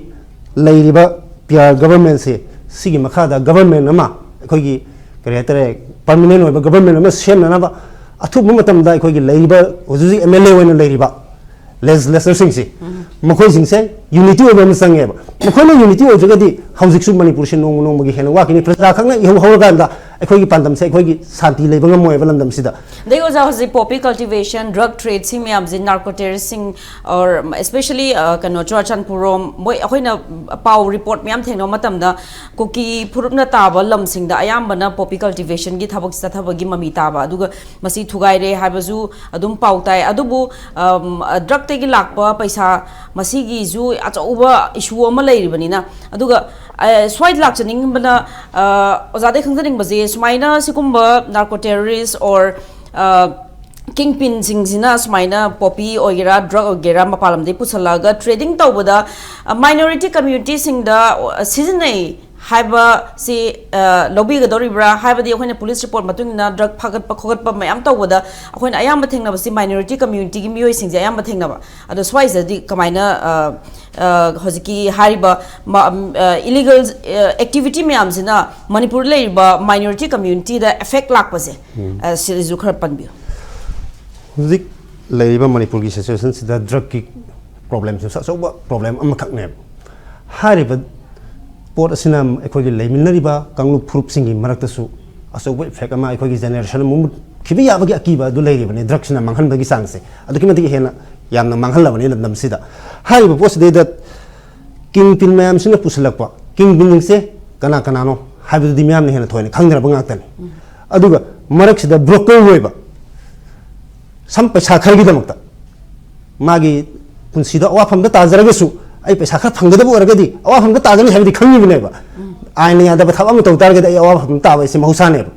ꯂꯩꯔꯤꯕ ꯄꯤ ꯑꯥꯔ ꯒꯚꯔꯟꯃꯦꯟꯁꯦ, ꯁꯤꯒꯤ ꯃꯈꯥꯗ ꯒꯚꯔꯟꯃꯦꯟ ꯑꯃ, ꯑꯩꯈꯣꯏꯒꯤ ꯀꯔꯤ ꯍꯥꯏꯇꯥꯔꯦ, ꯄꯔꯃꯤꯅꯦꯟ ꯑꯣꯏꯕ ꯒꯚꯔꯟꯃꯦꯟ ꯑꯃ ꯁꯦꯝꯅꯅꯕ ꯑꯊꯨꯕ ꯃꯇꯝꯗ ꯑꯩꯈꯣꯏꯒꯤ ꯂꯩꯔꯤꯕ ꯍꯧꯖꯤꯛ ꯍꯧꯖꯤꯛ ꯑꯦꯝ ꯑꯦꯜ ꯑꯦ ꯑꯣꯏꯅ ꯂꯩꯔꯤꯕ ꯂꯦꯖꯤꯁꯂꯦꯇꯔꯁꯤꯡꯁꯦ, ꯃꯈꯣꯏꯁꯤꯡꯁꯦ ꯌꯨꯅꯤꯇꯤ ꯑꯣꯏꯕ ꯑꯃ ꯆꯪꯉꯦꯕ꯫ ꯃꯈꯣꯏꯅ ꯌꯨꯅꯤꯇꯤ ꯑꯣꯏꯗ꯭ꯔꯒꯗꯤ ꯍꯧꯖꯤꯛꯁꯨ ꯃꯅꯤꯄꯨꯔꯁꯦ ꯅꯣꯡꯃ ꯅꯣꯡꯃꯒꯤ ꯍꯦꯟꯅ ꯋꯥꯠꯈꯤꯅꯤ꯫ ꯄ꯭ꯔꯖꯥ ꯈꯛꯅ ꯏꯍꯧ ꯍꯧꯔꯀꯥꯟꯗ ꯑꯩꯈꯣꯏꯒꯤ ꯄꯥꯟꯗꯝꯁꯦ, ꯑꯩꯈꯣꯏꯒꯤ ꯁꯥꯟꯇꯤ ꯂꯩꯕ ꯉꯝꯃꯣꯏꯕ ꯂꯝꯗꯝꯁꯤꯗ꯫ ꯑꯗꯩ ꯑꯣꯖꯥ, ꯍꯧꯖꯤꯛ ꯄꯣꯄꯤ ꯀꯜꯇꯤꯚꯦꯁꯟ, ꯗ꯭ꯔꯒ ꯇ꯭ꯔꯦꯗ, ꯁꯤ ꯃꯌꯥꯝꯁꯦ, ꯅꯥꯔꯀꯣ ꯇꯦꯔꯣꯔꯤꯁꯁꯤꯡ, or especially, ꯑ, ꯀꯩꯅꯣ, ꯆꯨꯔꯥꯆꯥꯟꯄꯨꯔꯔꯣꯝ, ꯃꯣꯏ, ꯑꯩꯈꯣꯏꯅ ꯄꯥꯎ ꯔꯤꯄꯣꯔꯠ ꯃꯌꯥꯝ ꯊꯦꯡꯅꯕ ꯃꯇꯝꯗ ꯀꯨꯀꯤ ꯐꯨꯔꯨꯞꯅ ꯇꯥꯕ ꯂꯝꯁꯤꯡꯗ ꯑꯌꯥꯝꯕꯅ ꯄꯣꯄꯤ ꯀꯜꯇꯤꯚꯦꯁꯟꯒꯤ ꯊꯕꯛ ꯆꯠꯊꯕꯒꯤ ꯃꯃꯤ ꯇꯥꯕ, ꯑꯗꯨꯒ ꯃꯁꯤ ꯊꯨꯒꯥꯏꯔꯦ ꯍꯥꯏꯕꯁꯨ ꯑꯗꯨꯝ ꯄꯥꯎ ꯇꯥꯏ꯫ ꯑꯗꯨꯕꯨ, ꯑꯝ, ꯗ꯭ꯔꯒꯇꯒꯤ ꯂꯥꯛꯄ ꯄꯩꯁꯥ, ꯃꯁꯤꯒꯤꯁꯨ ꯑꯆꯧꯕ ꯏꯁꯨ ꯑꯃ ꯂꯩꯔꯤꯕꯅꯤꯅ꯫ ꯑꯗꯨꯒ, ꯑ, ꯁ꯭ꯋꯥꯏꯗ ꯂꯥꯛꯆꯅꯤꯡꯕꯅ, ꯑ, ꯑꯣꯖꯥꯗꯩ ꯈꯪꯖꯅꯤꯡꯕꯁꯦ, ꯁꯨꯃꯥꯏꯅ ꯁꯤꯒꯨꯝꯕ ꯅꯥꯔꯀꯣ ꯇꯦꯔꯣꯔꯤꯁ or, ꯑ, ꯀꯤꯡ ꯄꯤꯟꯁꯤꯡꯁꯤꯅ ꯁꯨꯃꯥꯏꯅ ꯄꯣꯄꯤ ꯑꯣꯏꯒꯦꯔꯥ, ꯗ꯭ꯔꯒ ꯑꯣꯏꯒꯦꯔꯥ, ꯃꯄꯥꯟ ꯂꯝꯗꯒꯤ ꯄꯨꯁꯜꯂꯛꯑꯒ ꯇ꯭ꯔꯦꯗꯤꯡ ꯇꯧꯕꯗ, ꯑ, ꯃꯥꯏꯅꯣꯔꯤꯇꯤ ꯀꯝꯃ꯭ꯌꯨꯅꯤꯇꯤꯁꯤꯡꯗ, ꯑ, ꯁꯤꯖꯤꯟꯅꯩ ꯍꯥꯏꯕꯁꯤ, ꯑ, ꯂꯧꯕꯤꯒꯗꯧꯔꯤꯕ꯭ꯔꯥ? ꯍꯥꯏꯕꯗꯤ ꯑꯩꯈꯣꯏꯅ ꯄꯨꯂꯤꯁ ꯔꯤꯄꯣꯔꯠ ꯃꯇꯨꯡ ꯏꯟꯅ ꯗ꯭ꯔꯒ ꯐꯥꯒꯠꯄ ꯈꯣꯒꯠꯄ ꯃꯌꯥꯝ ꯇꯧꯕꯗ ꯑꯩꯈꯣꯏꯅ ꯑꯌꯥꯝꯕ ꯊꯦꯡꯅꯕꯁꯤ ꯃꯥꯏꯅꯣꯔꯤꯇꯤ ꯀꯝꯃ꯭ꯌꯨꯅꯤꯇꯤꯒꯤ ꯃꯤꯑꯣꯏꯁꯤꯡꯁꯦ ꯑꯌꯥꯝꯕ ꯊꯦꯡꯅꯕ꯫ ꯑꯗꯣ ꯁ꯭ꯋꯥꯏꯁꯤꯗꯗꯤ ꯀꯃꯥꯏꯅ, ꯑ, ꯑ, ꯍꯧꯖꯤꯛꯀꯤ ꯍꯥꯏꯔꯤꯕ ꯃ-, ꯑꯝ, ꯑ, ꯏꯂꯤꯒꯦꯜ, ꯑ, ꯑꯦꯛꯇꯤꯚꯤꯇꯤ ꯃꯌꯥꯝꯁꯤꯅ ꯃꯅꯤꯄꯨꯔꯗ ꯂꯩꯔꯤꯕ ꯃꯥꯏꯅꯣꯔꯤꯇꯤ ꯀꯝꯃ꯭ꯌꯨꯅꯤꯇꯤꯗ ꯑꯦꯐꯦꯛ ꯂꯥꯛꯄꯁꯦ, ꯑ, ꯁꯤꯗꯁꯨ ꯈꯔ ꯄꯟꯕꯤꯌꯨ꯫ ꯍꯧꯖꯤꯛ ꯂꯩꯔꯤꯕ ꯃꯅꯤꯄꯨꯔꯒꯤ ꯁꯤꯆꯨꯋꯦꯁꯟꯁꯤꯗ ꯗ꯭ꯔꯒꯀꯤ ꯄ꯭ꯔꯣꯕ꯭ꯂꯦꯝꯁꯤꯁꯨ ꯑꯆꯧꯕ ꯄ꯭ꯔꯣꯕ꯭ꯂꯦꯝ ꯑꯃꯈꯛꯅꯦꯕ꯫ ꯍꯥꯏꯔꯤꯕ ꯄꯣꯠ ꯑꯁꯤꯅ ꯑꯩꯈꯣꯏꯒꯤ ꯂꯩꯃꯤꯟꯅꯔꯤꯕ ꯀꯥꯡꯂꯨꯞ ꯐꯨꯔꯨꯞꯁꯤꯡꯒꯤ ꯃꯔꯛꯇꯁꯨ ꯑꯆꯧꯕ ꯏꯐꯦꯛ ꯑꯃ, ꯑꯩꯈꯣꯏꯒꯤ ꯖꯦꯅꯦꯔꯦꯁꯟ ꯑꯃ ꯃꯨꯠꯈꯤꯕ ꯌꯥꯕꯒꯤ ꯑꯀꯤꯕ ꯑꯗꯨ ꯂꯩꯔꯤꯕꯅꯤ꯫ ꯗ꯭ꯔꯒꯁꯤꯅ ꯃꯥꯡꯍꯟꯕꯒꯤ ꯆꯥꯡꯁꯦ ꯑꯗꯨꯛꯀꯤ ꯃꯇꯤꯛ ꯍꯦꯟꯅ ꯌꯥꯝꯅ ꯃꯥꯡꯍꯜꯂꯕꯅꯤ ꯂꯝꯗꯝꯁꯤꯗ꯫ ꯍꯥꯏꯔꯤꯕ ꯄꯣꯠꯁꯤꯗꯩꯗ ꯀꯤꯡ ꯄꯤꯟ ꯃꯌꯥꯝꯁꯤꯅ ꯄꯨꯁꯤꯜꯂꯛꯄ ꯀꯤꯡ ꯄꯤꯟꯁꯦ ꯀꯅꯥ ꯀꯅꯥꯅꯣ ꯍꯥꯏꯕꯗꯨꯗꯤ ꯃꯤꯌꯥꯝꯅ ꯍꯦꯟꯅ ꯊꯣꯏꯅ ꯈꯪꯅꯔꯕ ꯉꯥꯛꯇꯅꯤ꯫ ꯑꯗꯨꯒ ꯃꯔꯛꯁꯤꯗ ꯕ꯭ꯔꯣꯀꯔ ꯑꯣꯏꯕ, ꯁꯝ ꯄꯩꯁꯥ ꯈꯔꯒꯤꯗꯃꯛꯇ ꯃꯥꯒꯤ ꯄꯨꯟꯁꯤꯗ ꯑꯋꯥꯐꯝꯗ ꯇꯥꯖꯔꯒꯁꯨ, ꯑꯩ ꯄꯩꯁꯥ ꯈꯔ ꯐꯪꯒꯗꯕ ꯑꯣꯏꯔꯒꯗꯤ ꯑꯋꯥꯐꯝꯗ ꯇꯥꯒꯅꯤ ꯍꯥꯏꯕꯗꯤ ꯈꯪꯉꯤꯕꯅꯦꯕ꯫ ꯑꯥꯏꯟꯅ ꯌꯥꯗꯕ ꯊꯕꯛ ꯑꯃ ꯇꯧ ꯇꯥꯔꯒꯗꯤ ꯑꯩ ꯑꯋꯥꯐꯝꯗ ꯇꯥꯕ ꯍꯥꯏꯁꯦ ꯃꯍꯧꯁꯥꯅꯦꯕ꯫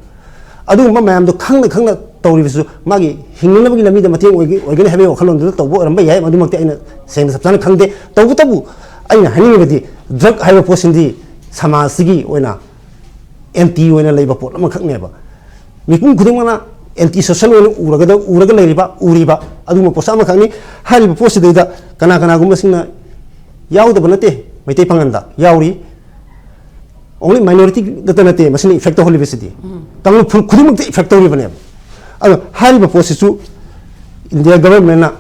ꯑꯗꯨꯒꯨꯝꯕ ꯃꯌꯥꯝꯗꯣ ꯈꯪꯅ ꯈꯪꯅ ꯇꯧꯔꯤꯕꯁꯨ ꯃꯥꯒꯤ ꯍꯤꯡꯅꯅꯕꯒꯤ ꯂꯝꯕꯤꯗ ꯃꯇꯦꯡ ꯑꯣꯏꯒ-, ꯑꯣꯏꯒꯅꯤ ꯍꯥꯏꯕꯒꯤ ꯋꯥꯈꯜꯂꯣꯟꯗꯨꯗ ꯇꯧꯕ ꯑꯣꯏꯔꯝꯕ ꯌꯥꯏ꯫ ꯃꯗꯨꯃꯛꯇꯤ ꯑꯩꯅ ꯁꯦꯡꯅ ꯆꯞ ꯆꯥꯅ ꯈꯪꯗꯦ꯫ ꯇꯧꯕꯇꯕꯨ ꯑꯩꯅ ꯍꯥꯏꯅꯤꯡꯉꯤꯕꯗꯤ, ꯗ꯭ꯔꯒ ꯍꯥꯏꯕ ꯄꯣꯠꯁꯤꯗꯤ ꯁꯃꯥꯖꯁꯤꯒꯤ ꯑꯣꯏꯅ ꯑꯦꯟꯇꯤ ꯑꯣꯏꯅ ꯂꯩꯕ ꯄꯣꯠ ꯑꯃꯈꯛꯅꯦꯕ꯫ ꯃꯤꯄꯨꯝ ꯈꯨꯗꯤꯡꯃꯛꯅ ꯑꯦꯟꯇꯤ ꯁꯣꯁꯦꯜ ꯑꯣꯏꯅ ꯎꯔꯒꯗ-, ꯎꯔꯒ ꯂꯩꯔꯤꯕ, ꯎꯔꯤꯕ ꯑꯗꯨꯒꯨꯝꯕ ꯄꯣꯠꯁꯛ ꯑꯃꯈꯛꯅꯤ꯫ ꯍꯥꯏꯔꯤꯕ ꯄꯣꯠꯁꯤꯗꯩꯗ ꯀꯅꯥ ꯀꯅꯥꯒꯨꯝꯕꯁꯤꯡꯅ ꯌꯥꯎꯗꯕ ꯅꯠꯇꯦ, ꯃꯩꯇꯩ ꯄꯥꯉꯟꯗ ꯌꯥꯎꯔꯤ꯫ ꯑꯣꯡꯂꯤ ꯃꯥꯏꯅꯣꯔꯤꯇꯤ ꯅꯠꯇ ꯅꯠꯇꯦ ꯃꯁꯤꯅ ꯏꯐꯦꯛ ꯇꯧꯍꯜꯂꯤꯕꯁꯤꯗꯤ꯫ ꯀꯥꯡꯂꯨꯞ ꯐꯨꯔꯨꯞ ꯈꯨꯗꯤꯡꯃꯛꯇ ꯏꯐꯦꯛ ꯇꯧꯔꯤꯕꯅꯦꯕ꯫ ꯑꯗꯣ ꯍꯥꯏꯔꯤꯕ ꯄꯣꯠꯁꯤꯁꯨ ꯏꯟꯗꯤꯌꯥ ꯒꯚꯔꯟꯃꯦꯟꯅ,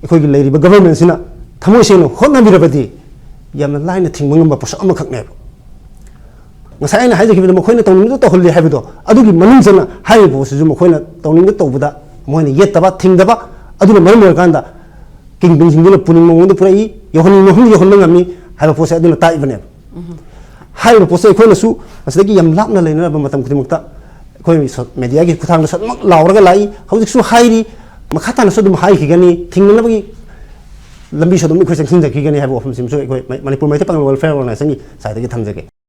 ꯑꯩꯈꯣꯏꯒꯤ ꯂꯩꯔꯤꯕ ꯒꯚꯔꯟꯃꯦꯟꯁꯤꯅ ꯊꯃꯣꯏ ꯁꯦꯡꯅ ꯍꯣꯠꯅꯕꯤꯔꯕꯗꯤ ꯌꯥꯝꯅ ꯂꯥꯏꯅ ꯊꯤꯡꯕ ꯉꯝꯕ ꯄꯣꯠꯁꯛ ꯑꯃꯈꯛꯅꯦꯕ꯫ ꯉꯁꯥꯏ ꯑꯩꯅ ꯍꯥꯏꯖꯈꯤꯕꯗ ꯃꯈꯣꯏꯅ ꯇꯧꯅꯤꯡꯕꯗ ꯇꯧꯍꯜꯂꯤ ꯍꯥꯏꯕꯗꯣ, ꯑꯗꯨꯒꯤ ꯃꯅꯨꯡ ꯆꯟꯅ ꯍꯥꯏꯔꯤꯕ ꯄꯣꯠꯁꯤꯁꯨ ꯃꯈꯣꯏꯅ ꯇꯧꯅꯤꯡꯕ ꯇꯧꯕꯗ ꯃꯣꯏꯅ ꯌꯦꯠꯇꯕ, ꯊꯤꯡꯗꯕ, ꯑꯗꯨꯅ ꯃꯔꯝ ꯑꯣꯏꯔꯀꯥꯟꯗ ꯀꯤꯡ ꯄꯤꯟꯁꯤꯡꯗꯨꯅ ꯄꯨꯅꯤꯡꯕ ꯃꯑꯣꯡꯗ ꯄꯨꯔꯛꯏ, ꯌꯧꯍꯟꯅꯤꯡꯕ ꯃꯐꯝꯗ ꯌꯧꯍꯟꯕ ꯉꯝꯃꯤ ꯍꯥꯏꯕ ꯄꯣꯠꯁꯦ ꯑꯗꯨꯅ ꯇꯥꯛꯏꯕꯅꯦꯕ꯫ ꯍꯥꯏꯔꯤꯕ ꯄꯣꯠꯁꯦ ꯑꯩꯈꯣꯏꯅꯁꯨ ꯃꯁꯤꯗꯒꯤ ꯌꯥꯝ ꯂꯥꯞꯅ ꯂꯩꯅꯔꯕ ꯃꯇꯝ ꯈꯨꯗꯤꯡꯃꯛꯇ ꯑꯩꯈꯣꯏ ꯁꯣ-, ꯃꯦꯗꯤꯌꯥꯒꯤ ꯈꯨꯠꯊꯥꯡꯗꯁꯨ ꯑꯗꯨꯃꯛ ꯂꯥꯎꯔꯒ ꯂꯥꯛꯏ, ꯍꯧꯖꯤꯛꯁꯨ ꯍꯥꯏꯔꯤ, ꯃꯈꯥ ꯇꯥꯅꯁꯨ ꯑꯗꯨꯝ ꯍꯥꯏꯈꯤꯒꯅꯤ, ꯊꯤꯡꯅꯅꯕꯒꯤ ꯂꯝꯕꯤꯁꯨ ꯑꯗꯨꯝ ꯑꯩꯈꯣꯏ ꯆꯪꯁꯤꯟꯖꯈꯤꯒꯅꯤ ꯍꯥꯏꯕ ꯋꯥꯐꯝꯁꯤꯃꯁꯨ ꯑꯩꯈꯣꯏ ꯃ-, ꯃꯅꯤꯄꯨꯔ ꯃꯩꯇꯩ ꯄꯥꯉꯜ ꯋꯦꯜꯐꯤꯌꯔ ꯑꯣꯔꯒꯅꯥꯏꯖꯦꯁꯟꯒꯤ ꯁꯥꯏꯠꯇꯒꯤ ꯊꯝꯖꯒꯦ꯫